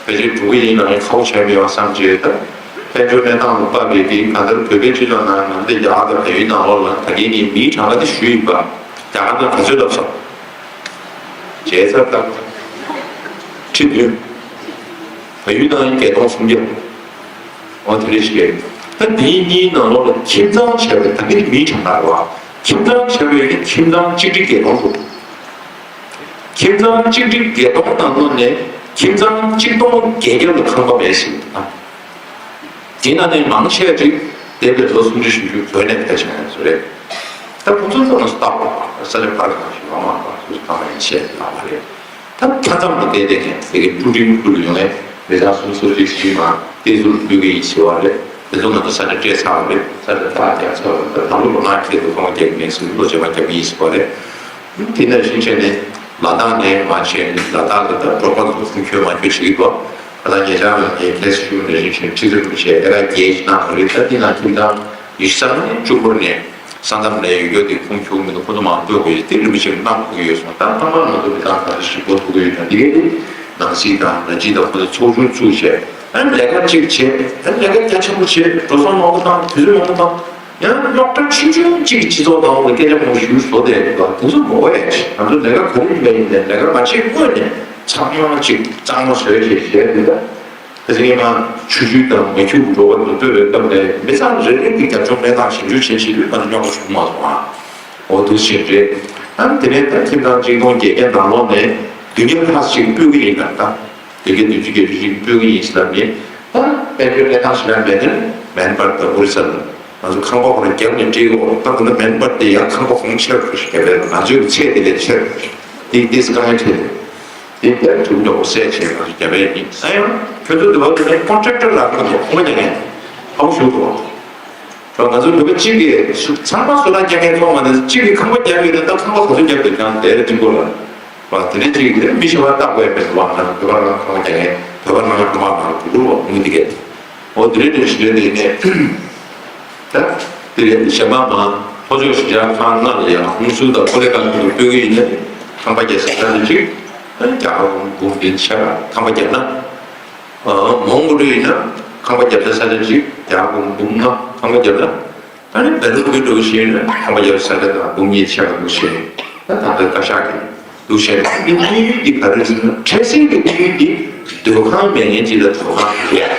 ཕལ་ཆེར་འགྲོ་གི་ཡིན་ན་ཁག་པོ་བྱས་མེད་པ་བསམ་བྱས། ད་དཔལ་འབྱོར་གནས་སྟངས་ལ་དཔག་པའི་དེ་གང་ལྟར་བོད་པའི་སྤྱི་ཚོགས་ནང་ནང་དེ་རྒྱ་གར་དང་བལ་ཡུལ་ནང་ལོགས་ལ་ད་གིན་ངས་མིའི་གྲངས་ཀ་དེ་ཞུས་ཡིན་པ། རྒྱ་གར་ནང་ག་ཚོད་ལབ་སོང་། བྱས་ཚར་ད། ཁྲི་བདུན། བལ་ཡུལ་ནང་བརྒྱད་སྟོང་སུམ་བརྒྱ། འོ་དེ་རེད་ཤག་ད་འདིའི་གཉིས་ནང་ལོགས་ལ་ཁྱིམ་ཚང་བྱས་པའི་ད་གིན་མིའི་གྲངས་ཀ་རེད་བ། ཁྱིམ་ཚང་བྱས་པའི་ཁྱིམ་ཚང་གཅིག་ཁྲི་བརྒྱད་སྟོང་འདུག་ཁྱིམ་ཚང་གཅིག་ཁྲི་བརྒྱད་སྟོང་ནང་ལོགས་ནས་ཁྱིམ་ཚང་གཅིག་སྟོང་བརྒྱད་བརྒྱ་ལ་ཁང་པ་མེད་ཟེར་གྱི་འདུག་དེ་ནང་ནས་མང་ཆེ་བ་ཅིག་འདས་པའི་ལོ་སུམ་ཅུ་བཞི་བཅུ་བོད་ནས་ཕེབས་བྱུང་ཡོད་ཚོད་རེད། ད་ཁོང་ཚོ་ཚོ་ནང་སུ་བཏགས་པ་ས་ཆ་ཕར་གང་ཞིག་ཡོང་མ་རེད་པ། སུ་གང་ཡིན་ཤེས་ལ་མ་རེད། ད་མཐའ་མཚམས་དུ་བསྡད་བསྡད་མཁན་དེ་གའི་ཀྲུང་ཀྲིང་ཁུལ་ལ་ཡོང་ནས་མི་ཚང་སུམ་ཅུ་སོ་གཅིག་བཞི་མ། བསྟན་ཟུར་ཕུལ་གྱི་ཡིན་ཟེར་བ་རེད། དེ་ཚོ་ང་ཚོ་ས་ཆ་སྤྲད་ཚར་བ་རེད། ས་ཆ་ཐག་རྒྱག་ཚར་བ་རེད། ད་ལོ་ལོ་ལྔ་ཁྱེད་ཚོ་ཁང་པ་རྒྱག་གི་མེད་ཟེར་བློ་བྱེད་པ་རྒྱག་གི་ཡིན་ཟེར་བ་རེད། དེ་ནས་ཕྱིན་ཆད་ནས་ལ་དྭགས་ནས་མར་བྱས་ནས་ལ་དྭགས་ལ་ད་འབྲོག་པ་ཚོ་ཁུངས་འཁྱོལ་མ་འཁྱོལ་བྱེད་ཀྱི་འདུག་ད་ལྟ་ཉེ་ཆར་ལ་ངས་ཁ་སང་ཞུས་ནང་བཞིན་བྱས་ཁྲི་ཟུར་བྱས་ཨེ་ར་རྒྱལ་གནང་བ་རེད། ད་འདི་ནང་ཁྱིམ་ཚང་ཉི་ཤུ་རྩ་ལྔ་ནས་བཅུ་འཁོར་ནས། ས་མཚམས་ལ་ཡོད་རྒྱུ་དེ་ཁུངས་འཁྱོལ་མི་འདུག་ཁོ་ཚོ་མང་པོས་དེ་རིན་པོ་ཆེ་གནང་དགོས་ཀྱི་ཡོད་སོང་། ད་ཚང་མ་ང་ཚོ་མི་ཚང་ག་ཚོད་ཞིབ་པོ་ཐུག་གི་ཡོད་ན་དེ་གའི་དེ་ནང་སྲིད་དང་ནང་སྲིད་དང་ཁོ་ཚོ་ཚོགས་ཆུང་བཙུགས་བྱས། ཨ་ནི་ལས་ཀ་གཅིག་བྱས། ཨ་ནི་ལས་ཀ་རྒྱ་ཆེན་པོ་བྱས། འགྲོ་སོང་མང་པོ་བཏང་། དུས་ཚོད་མང་པོ་བཏང་། ཡང་རྙོག་དྲ་ཆུང་ཆུང་གཅིག་སྤྱི་ཚོགས་ནང་ལ་སྐད་ཆ་མང་པོ་ཞུ་བཟོ་བསྡད་ཡོད་པ་དེ་ཚོ་མ་འོས་ཡ་ཆེ། ང་ཚོ་ལས་ཀ་ག་རེ་ཡིན་པ་ཡིན་ནའི་ལས་ཀ་མ་བྱེད་སྔོན་ནས་ཚང་མ་གཅིག་གཙང་མ་བཟོས་བྱས་བྱས་འདུག་ད། ཁ་སང་ཉི་མ་ཆུ་ཆུ་དང་མ་ཆུ་འགྲོ་བ་དང་ལྟོས་པའི་སྐབས་ནས་མི་ཚང་རེ་རེ་གི་རྒྱབ་ལྗོངས་གནས་སྟངས་ཞིབ་འཇུག་བྱེད་བྱེད་དུས་ང་ཚོ་རྙོག་དྲ་བྱུང་མ་སོང་ཨ། འོ་དུ་ཞིག་རེད། ཨ་དེ་ནས་ད་ཁྱིམ་ཚང་གཅིག་སྟོང་བརྒྱད་བརྒྱ་ནང་ལོགས་ནས་བདུན་བརྒྱ་ལྷག་ཞིག་སྤོས་ཀྱི་ཡིན་ན། ད་བདུན་བརྒྱ་བདུན་ཅུ་བརྒྱད་ཅུ་ཞིག་སྤོས་ཀྱི་ཡིན་ཟེར་ནས་ད་དཔལ་འབྱོར་གནས་སྟངས་ཞིག་ལ་མེད་ན་མེན་པར་ད་ཨོ་རི་ས་ལ། ང་ཚོ་ཁང་པ་ཁོ་ན་རྒྱབ་ནས་སྤྲད་ཡོད། ད་ཁོ་ན་མེན་པར་དེ་ཡང་ཁང་པ་གོང་ཆེ་རུ་ཞིག་རྒྱབ་པས་ང་ཚོའི་ཚད་དེ་ལས་ཆེ་རུ་ཏིག་ཏིག་དཀའ་ངལ་འཕྲད་དེ། དེ་ལྟར་གྲུབ་འགྲོ་སད་བྱས་ང་ཚོ་རྒྱབ་པས་ཡིན། ཨ་ཡང་ཁྱོད་ཚོ་འདི་བར་དུ་ནས་ཀོན་ཊེག་ཊར་ལ་ཁོ་ཚོ་ཁོ་རྒྱག་མཁན་ཧ་གོ་ཞུ་དགོས། ང་ཚོ་བོད་པ་གཅིག་གིས་ཚང་མ་བཟོ་ལྟ་རྒྱག་མཁན་ཚོ་མ་ནས་གཅིག་གིས་ཁང་པ་རྒྱབ་ཡོད་ན་ད་ཁང་པ་ག་ཚོད་རྒྱབ་དགོས་ཀྱང་དེར་ཅིག་པོ་ལ། བ་དེ་ནས་ཅིག་དེ་མི་ཤི་བ་ལྟ་དགོས་མེད་པ་ང་བོད་པ་རང་ཁང་པ་རྒྱག་མཁན་བོད་པ་རང་དམག་ནང་དུ་འགྲོ་བ་མི་འདི་གས། འོ་དེ་རེད་དེ་ཞི་རེད་དེ་ནས། ད་དེ་རེད་གཞན་པ་མ་ལྷོ་ཕྱོགས་གཞིས་ཆགས་ཁག་ལྔ་ལ་ཡང་ཧུན་སུར་དང་ཀོ་ལེ་གང་དུ་སྤོས་ཀྱི་ཡིན་ན་ཁང་པ་རྒྱག་ས་ད་ནི་ཅིག་ད་ནི་རྒྱ་གར་འབུམ་བདུན་ཆ་ཁང་པ་རྒྱབ་ན། མོང་གོ་ལི་ཡིན་ན་ཁང་པ་རྒྱབ་ས་ས་ཆ་ཅིག་རྒྱ་གར་འབུམ་ལྔ་ཁང་པ་རྒྱབ་ན། ད་ནི་བལ་ལུགས་ཀྱི་འགྲོ་བཞིན་ཁང་པ་རྒྱབ་ས་ཆ་དང་འབུམ་གཉིས་ཆ་གང་འདུག་ཞེས་ད་ད་ལྟ་བཀའ་ཤག་གི་འདུག་ཞེས་ད་ནི་དམིགས་ཡུལ་འདི་ག་རེ་ཟེར་ན་འཕྲལ་སེལ་གྱི་དམིགས་ཡུལ་འདི་སྡོད་ཁང་མེད་མཁན་ཅིག་ལ་སྡོད་ཁང་ཡོད།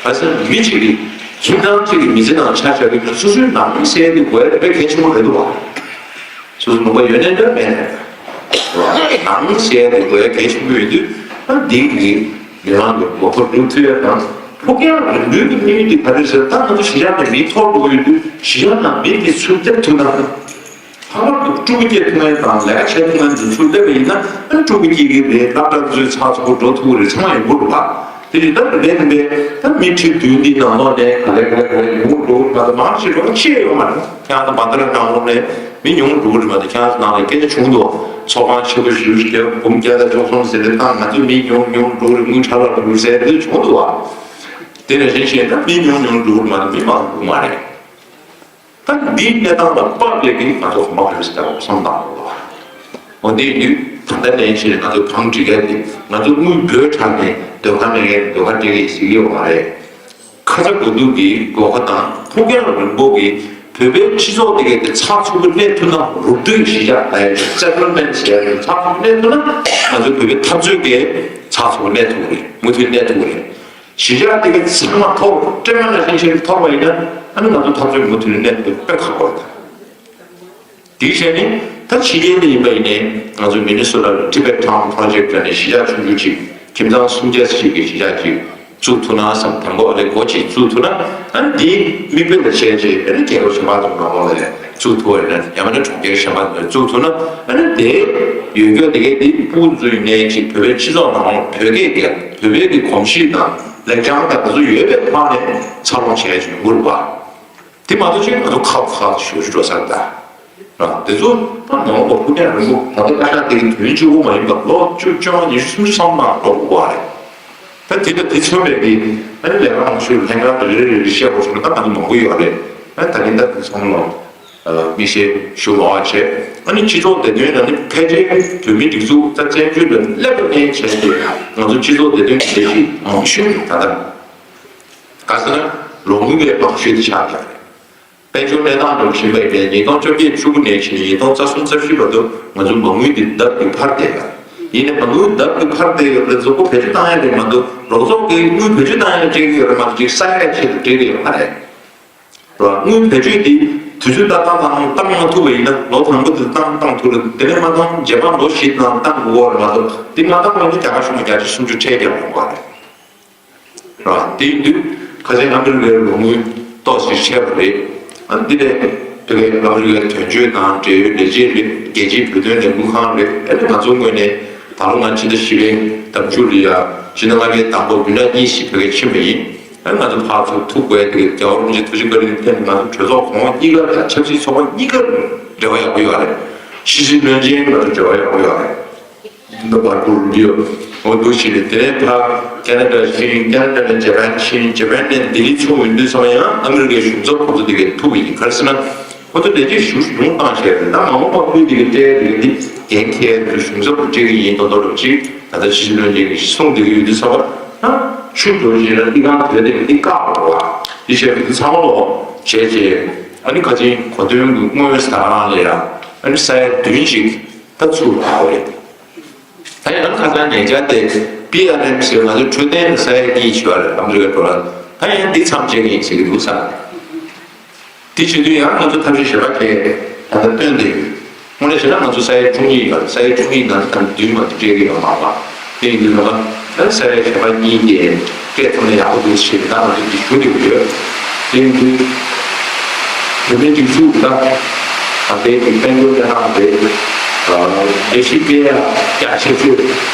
ག་ས་མི་གཅིག་གིས་ཁྱིམ་ཚང་གཅིག་གི་མི་ཚེ་ནང་ཆ་བཞག་གི་སོ་སོའི་ནང་མི་ཟེར་འདི་དགོས་དཔེ་གལ་ཆེན་པོ་རེད་འདུག་བ། སོ་སོ་ནུས་པ་ཡོད་ནའི་འདྲ་མེད་ནའི་འདྲ། ནང་ཟེར་དེ་དགོས་གལ་ཆེན་པོ་ཡོད་དུས་ཨ་འདི་གི་མི་མང་གི་མགོ་ཐོག་སྒྲུབ་ཐུབ་ཡ་དང་ཕུགས་རྒྱང་རིང་པོའི་གི་དམིགས་ཡུལ་དེ་ག་རེ་ཟེར་ད་ང་ཚོ་གཞིས་ཆགས་ནས་མི་འཐོར་འགྲོ་གི་ཡོད་དུས་གཞིས་ཆགས་ནང་མི་དེ་ཚུར་སླེབས་ཐུབ་ན། ལྷག་པར་དུ་ཕྲུ་གུ་སྐྱེ་ཐུབ་མཁན་དང་ལས་ཀ་བྱེད་ཐུབ་མཁན་དེ་ཚུར་སླེབས་པ་ཡིན་ན་ཨ་ཕྲུ་གུ་སྐྱེ་གི་རེད། སློབ་གྲྭ་ཚོའི་ཚགས་ཚུད་པོ་འགྲོ་ཐུབ་ཀྱི་རེད། ཚང་མ་ཡོང་གི་འདུག་བ། དེ་ཡིན་ད་རྦད་དེ་རྦད་ད་མི་ཁྲི་བདུན་འདི་ནང་ལོགས་ནས་ག་ལེ་ག་ལེ་ག་ལེ་ཉུང་རུ་འགྲོ་གི་མ་གཏོགས་མང་ཆེ་འགྲོ་ཤེས་ཡོད་མ་རེད། ཁྱེད་རང་ཚོ་བ་ད་ར་ནང་ལོགས་ནས་མི་ཉུང་རུ་འགྲོ་གི་རེད་མ་གཏོགས་ཁྱེད་རང་ཚོ་ནང་ལ་སྐད་ཆ་བྱུང་འདུག་ཚོགས་ཁང་ཆེ་པོ་ཞུ་ཞིག་འབུམ་བརྒྱ་དང་བཅུ་གསུམ་ཟེར་ནས་བཏང་ང་ཚོ་མི་ཉུང་ཉུང་འགྲོ་གི་རེད། དངུལ་ཁྲ་ལ་འགྲོ་གི་རེད་ཟེར་འདི་བྱུང་འདུག་བ། དེ་ནས་གཞན་གཞན་ད་མི་ཉུང་ཉུང་འགྲོ་གི་རེད་མ་གཏོགས་མི་མང་རུ་འགྲོ་མ་རེད། ད་འདིའི་གནས་སྟངས་ལ་དཔག་པའི་གི་ང་ཚོ་གོམ་པ་རེ་ཟེར་བ་བསམ་བཏང་དགོས། འོ་འདི་ཡིན་དུས་ད་ལྟ་ནས་བྱས་ནས་ང་ཚོ་གང་འགྲིག་ག་དེ་ང་ཚོ་དངུལ་འབོལ་དྲགས་ནས་སྡོད་ཁང་མེད་མཁན་སྡོད་ཁང་སྤྲད་གི་ཟེར་གི་ཡོད་མ་རེད། ཁ་ཚ་དགོས་གཏུགས་ཀྱི་སྒོ་ཁ་དང་ཕུགས་རྒྱང་རིང་པོ་གི་བོད་པའི་སྤྱི་ཚོགས་དེ་གའི་དེ་ཚགས་ཚུད་པོ་གནས་ཐུབ་ན་རུབ་སྟོན་གཞིས་ཆགས་ལ་ཡང་སེ་ཊལ་མེན་ཊི་བྱས་ནས་ཚགས་ཚུད་པོ་གནས་ཐུབ་ན་ང་ཚོའི་བོད་པའི་འཐབ་རྩོད་ཀྱི་ཚགས་ཚུད་པོ་གནས་ཐུབ་ཀྱི་རེད། མུ་མཐུད་གནས་ཐུབ་ཀྱི་རེད། གཞིས་ཆགས་དེ་གའི་ཚང་མ་འཐོར་བ་སྤྲེལ་མ་ནང་བཞིན་བྱས་ནས་འཐོར་བ་ཡིན་ན་ཨ་ནི་ང་ཚོ་འཐབ་རྩོད་མུ་མཐུད་ནས་གནས་ཐུབ་པའི་དཔེ་ཁག་པོ་རེད། དེའི་ཆ་ནས་ད་ཕྱི་རྒྱལ་ནས་ཡིན་པ་ཡིན་ནའི་ང་ཚོ་མི་ནི་སོ་ཊ་ལ་Tibet Town Project ལ་ནས་གཞིས་ཆགས་ཆུང་ཆུང་ཅིག་ཁྱིམ་ཚང་སུམ་བརྒྱ་ཞིག་གི་གཞིས་ཆགས་ཅིག་བཙུགས་ཐུབ་ན་བསམ། དང་པོ་ཨ་ནི་སྒོ་གཅིག་བཙུགས་ཐུབ་ན་ཨ་ནི་དེའི་མིག་དཔེ་ལ་བྱས་རྗེས་ཨ་ནི་རྒྱལ་ཁབ་གཞན་པ་ཚོ་ནང་ལོགས་ལ་བཙུགས་ཐུབ་པ་ཡིན་ན་ཡང་མིན་ན་གྲོང་ཁྱེར་གཞན་པ་ཚོ་བཙུགས་ཐུབ་ན་ཨ་ནི་དེ་ཡོད་རྒྱུ་དེ་གའི་དེ་ཕྲུ་གུ་ཚོའི་ནས་ཅིག་བོད་པའི་སྤྱི་ཚོགས་ནང་ལོགས་བོད་སྐད་ཀྱི་བོད་པའི་གི་གོམས་གཤིས་དང་ལེགས་བྱང་དང་དེ་ཚོ་ཡོད་པའི་ཐོག་ནས་འཚར་ལོངས་བྱས་ཡོང་གི་རེད་པ། དེ་མ་གཏོགས་ཅིག་ང་ཚོ་ཁག་ཁག་ཞུ་ཞུ་འགྲོ་ས་རེད་ད། ར་དེ་ཚོ་ད་ནང་ལོགས་ཕུགས་རྒྱང་རིང་པོ་ད་ལྟ་བཀའ་ཤག་དེ་གི་དོན་གཅིག་པོ་མ་ཡིན་པར་ལོ་བཅུ་བཅོ་ལྔ་ཉི་ཤུ་སུམ་ཅུ་སོང་ན་འགྲོ་དགོས་པ་རེད། ད་དེ་ལ་དེ་མཚོན་པའི་གི་ཨ་ནི་ལས་ཀ་མང་ཤོས་ལྷན་ཁང་རེ་རེ་རེ་རེ་བཤད་དགོས་སོང་ན་ད་ང་ཚོ་མང་པོ་ཡོད་རེད། ཨ་ད་གིན་ད་དེ་ཚང་ལོ་དམིགས་བསལ་ཞུ་མ་བ་བྱས་ཨ་ནི་སྤྱི་ཚོགས་བདེ་དོན་ལ་ནི་ཕལ་ཆེར་བོད་མི་སྒྲིག་འཛུགས་ད་བཙན་བྱོལ་ལ་སླེབས་པ་ནས་བྱས་ཏེ་ང་ཚོ་སྤྱི་ཚོགས་བདེ་དོན་གྱི་ལས་གཞི་མང་ཤོས་ད་ལྟ་ག་ཟེར་ན་ལོ་དངུལ་བའི་མང་ཤོས་དེ་ཆགས་ཡོད་རེད། དཔལ་འབྱོར་གནས་སྟངས་འགྲོ་བཞིན་པ་ཡིན་པས་ཉིས་སྟོང་བཅོ་བརྒྱད་བཅུ་དགུ་ནས་བྱས་ཉིས་སྟོང་རྩ་གསུམ་རྩ་བཞི་བར་དུ་ང་ཚོ་མ་དངུལ་འདི་ལྡབ་ཀྱིས་འཕར་བསྡད་ཡོད། ཡིན་ནའི་མ་དངུལ་ལྡབ་ཀྱིས་འཕར་བསྡད་ཡོད་རེད། རྫོགས་པ་བེད་སྤྱོད་བཏང་ཡ་རེད་མ་གཏོགས་རོགས་ཚོགས་ཀྱིས་དངུལ་བེད་སྤྱོད་བཏང་ཡ་སྤྲད་ཀྱི་ཡོད་རེད་མ་གཏོགས་ཅིག་ས་ཡ་ཆེད་དུ་སྤྲད་ཀྱི་ཡོད་མ་རེད། རོགས་དངུལ་བེད་སྤྱོད་འདི་དུས་ཚོད་ཏག་ཏག་ནང་བཏང་མ་ཐུབ་པ་ཡིན་ན་ལོ་དང་པོ་དེ་བཏང་བཏང་ཐུབ་རེད། དེ་ནས་མ་བཏང་རྗེས་མ་ལོ་བཞི་ནང་བཏང་དགོས་པ་རེད་མ་གཏོགས་འདི་མ་བཏང་བ་ཡིན་ན་རྒྱ་གར་གཞུང་ལ་བརྒྱ་ཆ་སུམ་ཅུ་ཁྲལ་རྒྱག་དགོས་པ་རེད། ར་དེ་ཡིན་དུས་ཁ་སང་ཨ་མི་རི་ཀའི་ལོ་དངུལ་ཏོག་ཙམ་ཆད་པ་རེད། ཨ་འདི་ནས་བོད་པའི་ཨ་མི་རི་ཀའི་དོན་གཅོད་དང་འབྲེལ་ཡོད་ལས་བྱེད་རེད། རྒྱལ་སྤྱིའི་བོད་དོན་ལས་འགུལ་ཁང་རེད། ཨ་ནི་ང་ཚོའི་ངོས་ནས་ད་ལོ་ང་ཕྱི་ཟླ་བཞི་པའི་ཟླ་མཇུག་ལ་ཡ་ཕྱི་ཟླ་ལྔ་པའི་དང་པོ་བི་ན་གཉིས་ཤིག་བོད་སྐད་ཕྱིན་པ་ཡིན། ཨ་ང་ཚོ་ཕར་ཚུར་ཐུག་དགོས་དེ་རྒྱལ་བ་རིན་པོ་ཆེ་ཐུགས་རྗེ་བཀའ་དྲིན་ལ་བརྟེན་ནས་ང་ཚོ་གྲོས་ཚོགས་གོང་འོག་གཉིས་ཀ་དང་ཆབ་སྲིད་ཚོགས་པ་གཉིས་ཀ་འབྲེལ་བ་ཡག་པོ་ཡོད་རེད། ཕྱི་སྲིད་བློན་ཆེན་ང་ཚོ་འབྲེལ་བ་ཡག་པོ་ཡོད་རེད། འདི་བར་སྐོར་རུ་འདིའོ་འོ་འདུག་ཞིག་རེད། དེ་ནས་ཕར་ཁེ་ན་ཌ་ཕྱིན། ཁེ་ན་ཌ་ནས་ཇ་པན་ཕྱིན། ཇ་པན་ནས་ལྡི་ལི་ཚུར་ཡོང་དུས་ཙམ་ཡང་ཨ་མི་རི་ཀའི་གཞུང་ཚབ་ཁོ་ཚོ་དེ་གས་ཐུག་ཡིན། ག་རེ་ཟེར་ན། ཁོ་ཚོ་ལས་བྱེད་ཞུ་ཡོང་བཏང་བྱས་རེད། ད་མ་འོངས་པ་ཁུལ་དེ་གི་སྤྲད་དེ་གི་འདི་འགན་འཁྱེར་དུ་གཞུང་ཚབ་ཏུ་སྤྲད་གི་ཡིན་མདོག་མདོག་རུ་ཅིག་ད་ལྟ་ཕྱི་སྲིད་བློན་ཆེན་གྱིས་གསུངས་བསྡད་ཀྱི་ཡོད་དུས་ཙམ་པ། ད་ཆུ་འགྲོ་བཞིན་ལ་ཏི་ཀང་དོད་དེ་གི་འདི་བཀག་འགྲོ་བ་འདི་བྱས་པའི་ཚང་མ་ལོ་བྱས་རྗེས་ཨ་ནི་ཁ་ཆེན་གོ་སྟོན་གྱི་དངོས་ཟ་རང་ལ་ཡ་ཨ་ནི་ས་ཡ་བདུན་ཅིག་ད་ཚུར་ལ་ཨོ་རེད། ད་ཡང་ཁ་སང་ཉེ་ཆར་དེ་པི་ཨར་ཨེམ་ཟེར་ང་ཚོ་འཕྲོད་བསྟེན་ལ་ས་ཡ་གཉིས་བྱས་པ་རེད། ཨ་མི་རི་ཀའི་འགྲོ་ལ་ད་ཡང་འདི་མཚམས་བཅད་ཀྱི་ཡིན་ཟེར་གྱི་འདུག་ས། དེ་བྱེད་དུས་ཡང་ང་ཚོ་ཐབས་ཤེས་གཞན་པ་གས་ད་ལྟ་བཏོན་བསྡད་ཡོད། དངོས་གནས་བྱས་ན་ང་ཚོ་ས་ཡ་བཅུ་གཉིས་ཡོད། ས་ཡ་བཅུ་གཉིས་ནང་ད་བདུན་མ་གཏོགས་སྤྲད་ཀྱི་ཡོད་མ་རེད་པ། དེ་ཡིན་དུས་ད་ལྟ་ས་ཡ་གཞན་པ་གཉིས་དེ་སྤྲད་ཐུབ་ན་ཡག་པོ་འདུག་ཞེས་ད་ང་ཚོ་འདི་ཞུ་བསྡད་ཡོད། དེ་ཡིན་དུས་བོད་མིའི་སྒྲིག་འཛུགས་ད་ད་ལྟའི་གི་དཔལ་འབྱོར་གནས་སྟངས་དེ་ལས་གཞི་སྤེལ་ཡ་རྒྱ་ཆེ་ཤོས་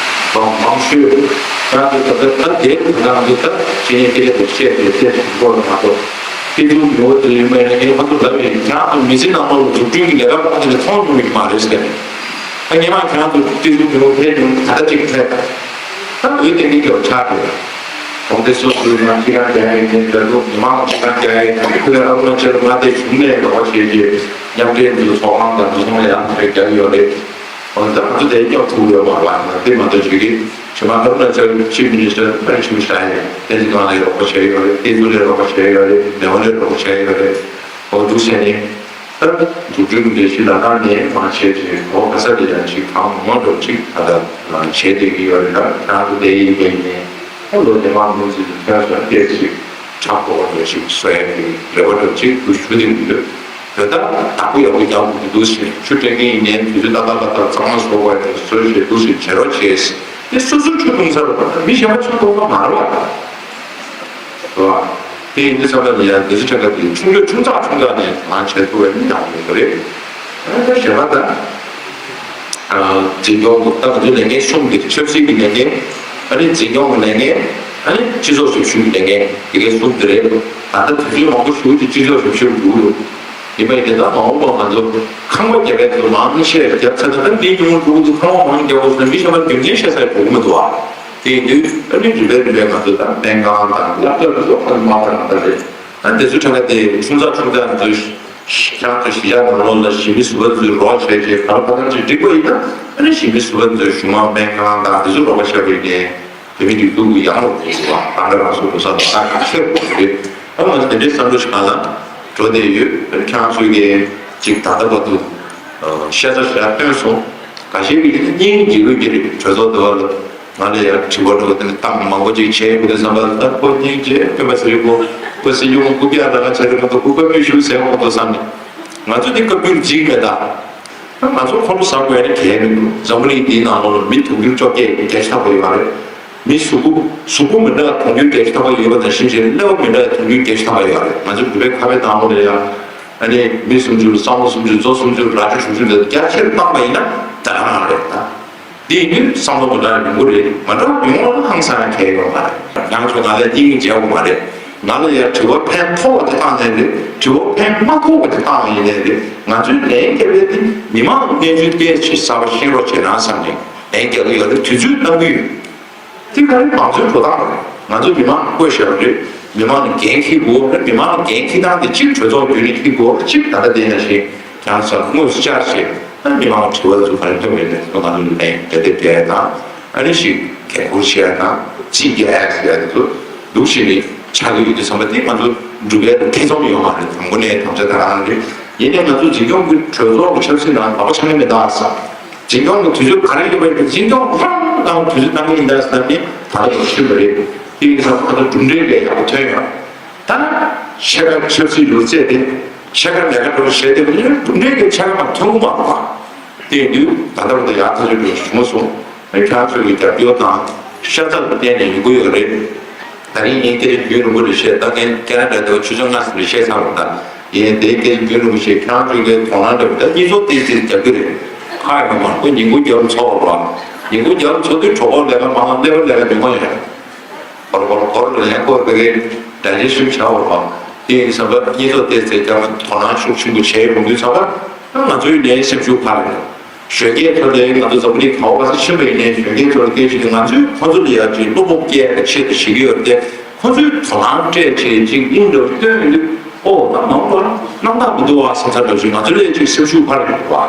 མང་མང་ཤོས་ང་ཚོ་ད་ལྟ་ད་དེ་ང་ཚོ་ད་ཕྱི་ཉིན་དེ་ལས་བཤད་དེ་བཤད་དགོས་མ་གཏོགས། དེ་ཚོ་ངོ་བོ་དེ་ཡིན་པ་ཡིན་ན་ངས་ཁོ་ཚོ་ལབ་ཡིན། ཁྱེད་རང་ཚོ་མི་ཚེ་ནང་ལོགས་ལ་འཛུགས་སྐྲུན་གྱི་ལས་ཀ་ཁོ་ཚོ་ནས་མཐོང་མྱོང་གི་མ་རེད་ཟེར། ད་སྔོན་མ་ཁྱེད་རང་ཚོ་དེ་ཚོ་མི་འོང་ཕེབས་མྱོང་ད་ལྟ་གཅིག་ཕེབས། ད་འོས་དེ་འདི་སྐྱོར་ཆགས་དགོས། གོང་དེ་སོ་སོའི་ནང་ཁྱི་གང་རྒྱག་ཡིན་ནས་འདྲ་འདུག་མི་མང་ཁྱི་གང་རྒྱག་ཡིན་ཁོས་ཨ་རུ་ན་ཅལ་མངའ་སྡེ་གཞུང་ནས་རོགས་བྱེད་ཀྱི་མཉམ་འབྲེལ་འཛུགས་ཚོགས་ཁང་དང་འདུ་ཚོགས་ལ་ཡང་ཕེབས་རྒྱག་ཡོད་རེད། འོ་ད་ང་ཚོ་དེ་སྐྱོར་ཐུབ་ཡོད་མ་རེད་པ། ང་དེ་མ་གཏོགས་བྱེད་ཀྱི་ཕྱི་མ་ཨ་རུ་ན་ཅལ་ཆིབ་མི་ནི་སི་ཊར་ཨ་རི་ཆིབ་ཤ་ཡིན། ཕན་ཚུན་ནང་ལ་རོགས་པ་བྱས་ཡོད་རེད། ཏེ་ཙུ་ལ་རོགས་པ་བྱས་ཡོད་རེད། མེའོ་ལ་རོགས་པ་བྱས་ཡོད་རེད། འོ་འདུག་བྱས་ནས་ད་འཛུགས་སྐྲུན་ལས་གཞི་ལ་ཁག་ནས་མ་བྱས་ཅིག་འོ་ག་ས་དེ་ཡང་ཅིག་གང་མང་འགྲོ་ཅིག་ད་ལྟ་བྱས་བསྡད་ཀྱི་ཡོད་རེད། ད་ཁྱེད་རང་ཚོ་དེ་ཡིན་པ་ཡིན་ནས་ད་ལོ་དེ་མང་མུ་ཙི་ཁྱོད་ཚོ་སྐད་ཅིག་ཆགས་པོ་འགྲོ་ཅིག་བཟོ་ཡ་གི་རེ་བ་འགྲོ་ཅིག་ཏུ་ཞུ་བསྡད་ཀྱི་ཡོད། དེ་ལྟར་བདག་པོ་ཡག་པོ་རྒྱག་དགོས་ཀྱི་འདུག་ཟེར། ཆུ་སྤྲད་མཁན་ཡིན་ནའི་དུས་ཚོད་ཏག་ཏག་ཏག་ཏག་གཙང་མ་བཟོ་དགོས་ཡག་བཟོས་བྱས་འདུག་ཟེར་བྱེད་རོགས་བྱས། དེ་སོ་སོའི་ཆུ་འཐུང་ས་རེད་པ། མི་གཞན་པ་ཆུ་འཐུང་ས་མ་རེད་པ། རེད་པ། དེ་ཡིན་དུས་ཙམ་པ་ནས་ཡང་དེ་ཚོ་ཆ་ག་དེ་ཆུང་ཆུང་ཆུང་ཙག་ཆུང་ཙག་ནས་ང་བྱེད་ཐུབ་པ་ཡིན་ཡག་པོ་ཡོད་རེད། ཨ་ནི་ད་གཞན་པ་ད། འཛིན་སྐྱོང་ད་ང་ཚོའི་ལས་འགན་གསུམ་དེ་ཆབ་སྲིད་ཀྱི་ལས་འགན། ཨ་ནི་འཛིན་སྐྱོང་གི་ལས་འགན། ཨ་ནི་སྤྱི་ཚོགས་ཞབས་ཞུ་གི་ལས་འགན་དེ་གའི་གསུམ་དེ་རེད། ད་ལྟ་དུས་ཚོད་མང་པོ་ཞིག་ཅིག་སྤྱི་ཚོགས་ཞབས་ཞུར་འགྲོ་གི་འདུག་ཡིན་པ་ཡིན་ཏེ་ད་མ་འོངས་པ་ང་ཚོ་ཁང་པ་རྒྱག་ཡས་དེ་ཚོ་མང་ཆེ་རྒྱབ་ཚར་ན་ད་མི་ཉུང་ཉུང་འགྲོ་གི་འདུག་ཁང་པ་མང་རྒྱག་དགོས་ཟེར་ན་མི་གཞན་པ་རྒྱུ་རྐྱེན་བཤད་ས་ཡང་འགྲོ་གི་མི་འདུག་ཨ། དེ་ཡིན་དུས་ཨ་ནི་རིམ་པས་རིམ་པས་ང་ཚོ་ད་སྨན་ཁང་དང་སློབ་གྲྭ་དེ་ཚོ་ཁ་མ་ཐག་རང་ད་རེད། ཨ་དེ་ཚོ་ཁྲ་ཁ་དེ་ཆུང་ཙག་ཆུང་ཙག་ང་ཚོ་ཁྱེད་རང་ཚོ་གཞིས་ཆགས་ནང་ལོགས་ལ་གཞིས་མི་ཟུར་པ་ཚོས་རོགས་བྱས་རྗེས་ག་ལ་ག་ཚང་ཅིག་འགྲིག་པ་ཡིན་ན་ཨ་ནི་གཞིས་མི་ཟུར་པ་ཚོས་གཞུང་མང་སྨན་ཁང་དང་དེ་ཚོ་རོགས་པ་བྱས་པ་ཡིན་ནའི་བོད་མི་སྒྲིག་འཛུགས་ཀྱི་ཡག་རོགས་དེ་ཚོ་ལ་རང་ཁ་རང་གསོ་འགྲོ་ས་དང་ད་ག་ཚོད་དགོས་རེད། ཨ་ང་ཚོ་དེ་འདྲའི་བསམ་བློ་ཞིག་གང་ལ་འགྲོ་བསྡད་ཡོད། ཁྱེད་རང་ཚོས་ཀྱི་ཅིག་ད་ལྟ་བར་དུ་ཤ་ཚ་ཞེ་དྲག་བཏོན་སོང་། འགའ་ཤས་ཀྱིས་སྙིང་རྗེ་གི་གྲོས་ཚོགས་འདི་བ་ལ་ང་ལ་ཡང་དྲི་བ་འགྲོ་དེ་ནི་བཏང་མང་པོ་ཅིག་བྱས་ཡོད་དེ་བསམ་པ་ལ་ད་ཁོ་སྙིང་རྗེ་སྟོན་པ་ཟེར་ཡོད་ཁོ་ཁོ་སྲིད་སྐྱོང་རྐུབ་བཀྱག་ལ་ཁ་བྱས་ཏེ་ང་ཚོ་སྐུ་བཀའ་མོལ་ཞུ་ཟེར་འོང་དོ་བསམ་ནས་ང་ཚོ་འདི་བཀའ་འགྱུར་འཇིག་མེད་ད། ང་ཚོ་ཁོ་ཚོ་ཟ་དགོས་ནི་གལ་མི་འདུག་འཛམ་བུ་གླིང་འདིའི་ནང་ལོགས་ལ་མི་དུང་ཕྱུར་བཅོ་བརྒྱད་ཀྱི་རྒྱ་ཆེ་ཐག་པ་ཡོད་རེད། མི་གཟུགས་པོ་གཟུགས་པོ་མི་འདྲ་དུང་ཕྱུར་བརྒྱད་ཅུ་ཐམ་པ་ཡོད་པ་དང་གཞིར་བཞག་སླེ་བ་མི་འདྲ་དུང་ཕྱུར་བརྒྱད་ཅུ་ཐམ་པ་ཡོད་རེད། ང་ཚོ་བོད་པའི་ཁ་བའི་ནང་ལོགས་ལ་ཡང་ཨ་ནི་མི་སུམ་ཅུ་བསམ་བློ་སུམ་ཅུ་མཛོ་སུམ་ཅུ་རྭ་ཅོ་དྲུག་ཅུ་འདི་རྒྱ་ཆེར་བཏང་པ་ཡིན་ན་ད་ག་རང་རེད་ད། འདི་ཡིན་དུས་བསམ་བློ་མི་འདྲ་ཡོང་གི་རེད། མི་འདྲ་ཡོང་བ་ལ་ཧང་སང་ཡང་གལ་ཡོད་མ་རེད། ང་ཚོ་ང་ལ་སྙིང་རྗེ་བོ་མ་རེད། ང་ལ་ཡང་དྲི་བ་ཕན་ཐོགས་པ་དེ་བཏང་ནའི་རེད། དྲི་བ་ཕན་མ་ཐོགས་པ་དེ་བཏང་ཡིན་ནའི་རེད། ང་ཚོའི་ལན་རྒྱབ་ཡ་དེ་མི་མང་གི་གནས་ཚུལ་སྐད་ཆ་གསར་པ་ཤེས་རོགས་བྱེད་རང་བསམ་ནས་ལན་རྒྱག་གི་ཡོད་རེད། དུས་ཚོད་གནང་གི་ཡོད། དེ་ག་རེ་མང་གཙོའི་འགྲོ་སྟངས་རེད། ང་ཚོ་མི་མང་བསྐོས་བཞག་པ་རེད། མི་མང་ལ་འགན་འཁྱེར་དགོས་རེད། མི་མང་ལ་འགན་འཁྱེར་སྟངས་དེ་གཅིག་གྲོས་ཚོགས་བརྒྱུད་ནས་འཁྱེར་དགོས་རེད། གཅིག་ད་ལྟ་བསྡད་ན་བཞིན་ཡང་ས་དངོས་སུ་བཅར་བྱས་ཨ་མི་མང་དྲི་བ་ཚོ་ག་རེ་ཐོན་པ་ཡིན་ནའི་ང་ཚོ་ལན་རྒྱག་བསྡད་ཡ་དང་ཨ་ནི་ཞིག་འགན་འཁུར་བྱེད་ཡ་དང་ཅི་རྒྱག་ཡ་ཟེར་ཡ་དེ་ཚོ་འདུག་བྱས་ནས་ཆགས་ཀྱི་ཡོད་དུས་ཙམ་པ་དེ་ང་ཚོ་འགྲུབ་ཡ་ཐེ་ཚོམ་ཡོད་མ་རེད། དང་པོ་ནས་དམ་བཅའ་དང་རང་རེད། ཡིན་ནའི་ང་ཚོ་འཛིན་སྐྱོང་གི་གྲོས་ཚོགས་ཀྱི་ཆབ་སྲིད་ནང་ལག་པ་འཆང་གི་མེད་ད་ཟེར། འཛིན་སྐྱོང་གི་དུས་ཚོད་ག་རེ་ཡོད་པ་ཡིན་ན་འཛིན་སྐྱོང་རང་དང་དུས་ཚོད་བཏང་གི་ཡིན་ད་ཟེར་ནས་ད་ལྟ་ཞུས་པ་རེད། དེ་ཡིན་ཙང་ཁོ་ཚོ་གྲུབ་འབྲས་ལས་ཡག་པོ་ཐོན་ཡོད། ད་ནི་ཕྱེད་ཀ་ཆབ་སྲིད་ལུགས་རྩལ་དེ་ཕྱེད་ཀ་ལས་ཀ་འགྲོ་བྱས་ཏེ་གྲུབ་འབྲས་ཀྱི་ཕྱེད་ཀ་མ་ཐོན་གི་མ་རེད་པ། དེ་ཡིན་དུས་ད་ལྟ་བར་དུ་ཡག་ཐག་ཆོད་འགྲོ་བྱུང་སོང་། ཁྱེད་རང་ཚོའི་རྒྱབ་སྐྱོར་དང་ཤ་ཚ་ལ་བརྟེན་ནས་ཡོང་གི་ཡོད་རེད། ད་རིང་ངས་སྐད་ཆ་རྒྱུན་རིང་པོ་རེ་བཤད་ད་མཁན་ཁེ་ན་ཌ་དེ་བ་ཆུ་ཚོད་ལྔ་ཙམ་རེ་བཤད་ཚར་བ་ད། ཡིན་དེའི་སྐད་ཆ་རྒྱུན་རིང་པོ་བཤད་ཁྱེད་རང་ཚོའི་གི་དོ་སྣང་འདྲ་བོ་ད་གཉིས་ཚོགས་ཏོག་ཙམ་རྒྱབ་ཀྱི་རེད། ཁག་ཡོད་མ་རེད། ཁོ་ཉིན་གུང་རྒྱབ་ཚོགས་རོགས། ཉིན་གུང་རྒྱབ་ཚོགས་དུས་གྲོགས་པོ་ལས་ཀ་མང་ལས་པ་ལས་ཀ་ཉུང་མ་ཡོད། གོར་གོར་གོར་ལ་ཡང་སྐོར་བ་གི། ད་ལྟའི་ཤུགས་བྱ་བ་རེད་པ། དེ་ཡིན་ཙང་བར་བརྙན་ཐུང་བལྟས་ཚེ་ཀྱང་དོ་སྣང་ཤུགས་ཆེན་པོ་བྱས་ཡོང་དུས་ཙང་བར་ང་ཚོའི་ནས་སེམས་ཤུགས་འཕར་རེད། གཞོན་སྐྱེས་ཚོ་དེ་ང་ཚོ་འཛམ་བུ་གླིང་ག་བ་ག་ས་ཕྱིན་པ་ཡིན་ནའི་གཞོན་སྐྱེས་ཚོ་ལ་སྐད་ཆ་དེ་ང་ཚོས་ཁོ་ཚོ་ལ་ཡ་ཅིག་བློ་སྤོབས་སྐྱེ་ཡག་ཆེད་དུ་བྱེད་ཀྱི་ཡོད་རེད་དེ། ཁོ་ཚོས་དོ་སྣང་སྤྲད་བྱས་ཅིག་ཨིན་འདྲ་བོ་སྟོན་ཡོང་དུས་ཨོ་ད་མང་པོ་རྣམ་དག་མི་འདུག་བ་བསམ་ཚར་འདྲ་ཞིག་ང་ཚོ་ལ་ཡ་ཅིག་སེམས་ཤུགས་འཕར་ཡོང་དུས་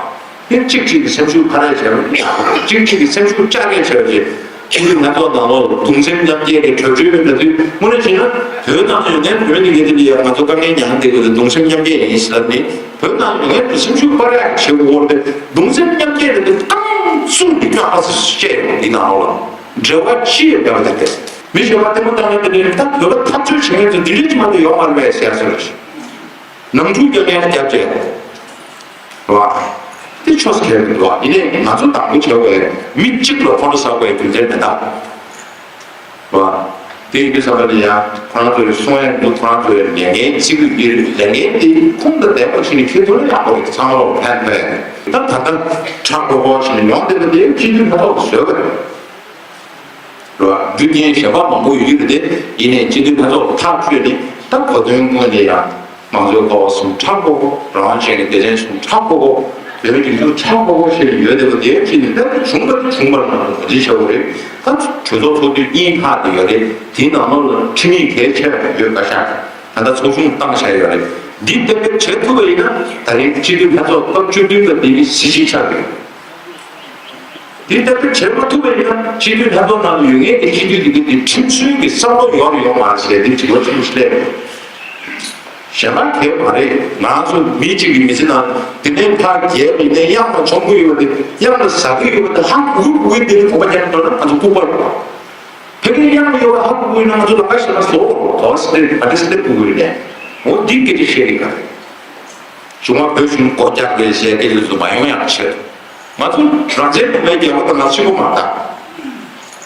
བ། དེ་གཅིག་གཅིག་གི་སེམས་ཤུགས་འཕར་ཡག་བྱས་པ། གཅིག་གཅིག་གི་སེམས་ཤུགས་བཅག་ཡག་བྱས་པ་བྱས། ཕྱི་ལུས་ང་ཚོ་ནང་ལོགས་གདུང་སེམས་མཉམ་སྐྱེད་ཀྱི་གྲོས་ཆོད་ཡོད་ན་དུས་དངོས་གནས་བྱས་ན་བོད་ནང་ཡོད་མཁན་བོད་ནས་ངེད་ཚོ་འདི་ཡང་ང་ཚོ་དཀའ་ངལ་མྱངས་བསྡད་དགོས་ཏེ་གདུང་སེམས་མཉམ་སྐྱེད་ཡིན་ཟེར་ནས་བོད་ནང་ཡོད་མཁན་དུ་སེམས་ཤུགས་འཕར་ཡག་བྱེད་དགོས་པ་རེད། གདུང་སེམས་མཉམ་སྐྱེད་རེད་དེ་རྐང་བཙུགས་ནས་སྐྱོན་ཨ་སི་བཤད་ཡོང་འདི་ནང་ལོགས་ལ་འབྲེལ་བ་ཅི་ཡོད་པ་རེད་དེ། མི་གཞན་པ་ལྟད་མོ་བཏང་ཡག་དེ་ནས་ད་བོད་པ་འཐབ་རྩོད་བྱེད་མཁན་ཚོ་འདི་འདྲས་ཅིག་མ་གཏོགས་ཡོད་མ་རེད་པས་ཟེར་ཡག་བཟོ་རེད། ནང་འཁྲུག་རྒྱག་མཁན་རྒྱབ་བྱས། རེད་བ། དེ་ཆོས་ཁེལ་འདུག་བ། ཡིན་ནའི་ང་ཚོ་དང་པོ་བྱ་བའི་མི་གཅིག་ལ་ཁོང་ཁྲོ་ཟ་དགོས་རྒྱུ་མཚན་མེད་ད། རེད་བ། དེ་ཡིན་དུས་ཙམ་པ་ལ་ཡང་ཁོང་ཚོའི་གསུང་ཡག་འདུག་ཁོང་ཚོའི་ལས་འགན་གཅིག་གི་ལས་འགན་དེ་ཁུངས་དང་ལྡན་པ་ཞིག་ནས་འཁྱེར་ཐུབ་ན་ཡག་པོ་རེད། ཚང་མ་ལ་ཕན་ཐོགས། ད་ད་ལྟ་ཁྲག་ཁོག་ཁོག་ཞིག་ནས་ཡོང་བསྡད་པ་དེ་སྤྱི་འཐུས་ལྷན་ཚོགས་བཟོས་པ་རེད། རེད་བ། རྒྱུ་རྐྱེན་གཞན་པ་མང་པོ་ཡོད་ཀྱི་རེད་དེ། ཡིན་ནའི་སྤྱི་འཐུས་ལྷན་ཚོགས་ཐག་ཆོད་ནས་ད་གོ་དོན་དངོས་ནས་ཡང་མང་གཙོའི་སྐོར་གསུང་དྲག་པོ། རང་དབང་ཅན་གྱི་སྡེ་ཚན་གསུང་དྲག་པོ། བོད་མི་སྒྲིག་འཛུགས་དྲག་པོ་ཞེས་ཡོད་བསྡད་པ་དེའི་ཁྲིད་ནས་ད་བྱུང་བ་དེ་བྱུང་བར་ང་ཚོ་ངོས་འཛིན་བྱ་དགོས་རེད། ད་གྲོས་ཚོགས་ཚོགས་དུས་གཉིས་ལྷག་དེ་ཡོད་རེད། དེའི་ནང་ལོགས་ལ་ཁྲིམས་ཡིག་གལ་ཆེ་བ་ཡོད་པ་ཤག་ད་ལྟ་ཚོགས་ཆུང་བཏང་བཞག་ཡོད་རེད། འདི་གཏན་འབེབས་བྱེད་ཐུབ་པ་ཡིན་ན་ད་རེས་སྤྱི་འཐུས་ལྷན་ཚོགས་སྐབས་བཅུ་བདུན་པ་འདི་གི་གཟི་བརྗིད་ཆགས་ཀྱི་ཡོད། འདི་ལྟ་བུ་བྱེད་མ་ཐུབ་པ་ཡིན་ན་སྤྱི་འཐུས་ལྷན་ཚོགས་ནང་ལ་ཡོད་མཁན་གྱི་སྤྱི་འཐུས་འདི་ག་འདི་ཁྲིམས་སྲོལ་གྱི་བསམ་བློ་ཡོད་རེད་ཡོད་མ་རེད་ཟེར་འདི་དྲི་བ་ཆེན་པོ་ཞིག་སླེབས་ཡོད། གཞན་པ་གལ་མ་རེད། ང་ཚོ་མི་གཅིག་གི་མི་ཚེ་ནང་འདི་ནས་ཕར་རྒྱལ་བ་ཡིན་ནའི་གཡང་ལ་མཆོང་གི་ཡོད་པ་དེ་གཡང་ལ་ཟ་གི་ཡོད་པ་དེ་ཧ་གོ་གི་དེ་ནི་གོ་བ་རྒྱག་འགྲོ་ན་ང་ཚོ་ལྐུགས་པ་རེད། ཕ་གིར་གཡང་ཡོད་པ་ཧ་གོ་གི་ཡོད་ན་ང་ཚོ་ལམ་ཁ་ཞིག་ལ་བཟོ་དགོས་རེད། དོ་སི་ལེ་བ་ཏི་སི་ལེ་བུ་གི་རེད། འོ་འདི་སྐད་ཆ་བཤད་གི་ག་རེད། གཞུང་མ་བོད་གཞུང་སྒོ་རྒྱག་རེད་ཟེར་སྐད་ཆ་ཚོ་མ་ཡོང་ཡག་ཆེད། ང་ཚོ་རང་བཙན་གོང་མའི་རྒྱལ་ཁབ་དང་ང་ཚོ་གཅིག་པོ་མ་རེད།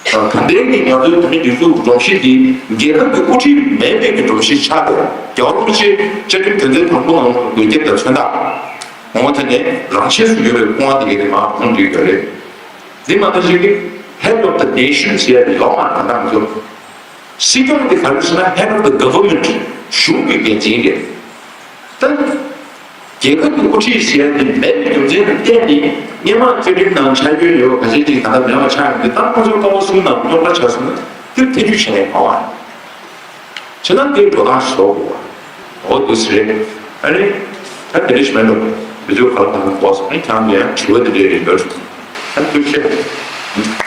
གང་ལྟར་གྱི་ང་ཚོའི་བོད་མིའི་སྒྲིག་འཛུགས་སྒྲོམ་གཞི་འདི་རྒྱལ་ཁབ་ཀྱི་དབུ་ཁྲིད་མེད་པའི་གི་སྒྲོམ་གཞི་ཆགས་ཡོད། རྒྱལ་བ་རིན་པོ་ཆེ་བཅའ་ཁྲིམས་དོན་ཚན་དང་པོ་ནང་ལ་འགོད་ཁྱབ་དང་མཚོན་རྟགས། ངོ་མ་དེ་ནས་རང་ཆས་སུ་ཡོད་པའི་སྐུ་དབང་དེ་གའི་དེ་མར་མཐོང་དུས་ཡོད་རེད། འདི་མ་གཏོགས་ཅིག་གི་head of the nation ཟེར་ཡ་དེ་ཡོད་མ་རེད། ད་ང་ཚོ་སྲིད་སྐྱོང་དེ་ག་རེ་ཟེར་ན་head of the government གཞུང་གི་འགན་འཛིན་རེད། ད་རྒྱལ་ཁབ་ཀྱི་དབུ་ཁྲིད་ཟེར་ཡ་དེ་མེད་པའི་རྒྱུ་མཚན་དང་བརྟེན་ནས་སྔོན་མ་བཅའ་ཁྲིམས་ནང་འཆར་འགོད་ཡོད་པ་ག་ཚད་ཅིག་ད་ལྟ་མེད་པ་ཆགས་ཡོང་དུས་ད་ཁོ་ཚོ་ཀ་བ་གསུམ་ནང་རྙོག་དྲ་ཆགས་སོང་ན་དེ་ཐེ་བྱུས་བྱས་ནས་གང་བ་རེད། བྱས་ན་དེའི་འགྲོ་སྟངས་ཤིག་བཟོ་དགོས་པ། འོ་འདུག་སེ་རེད། ཨ་ནི། ད་དེ་འདྲ་ཞིག་མེད་འགྲོ། མི་ཚོས་ག་ལ་གང་འདུག་གོ་སོང་ན་ཁྱང་དུ་ཡང་དྲི་བ་དེ་འདྲ་ཡོད་འགྲོ། ཨ་ནི་ཐུགས་རྗེ་ཆེ།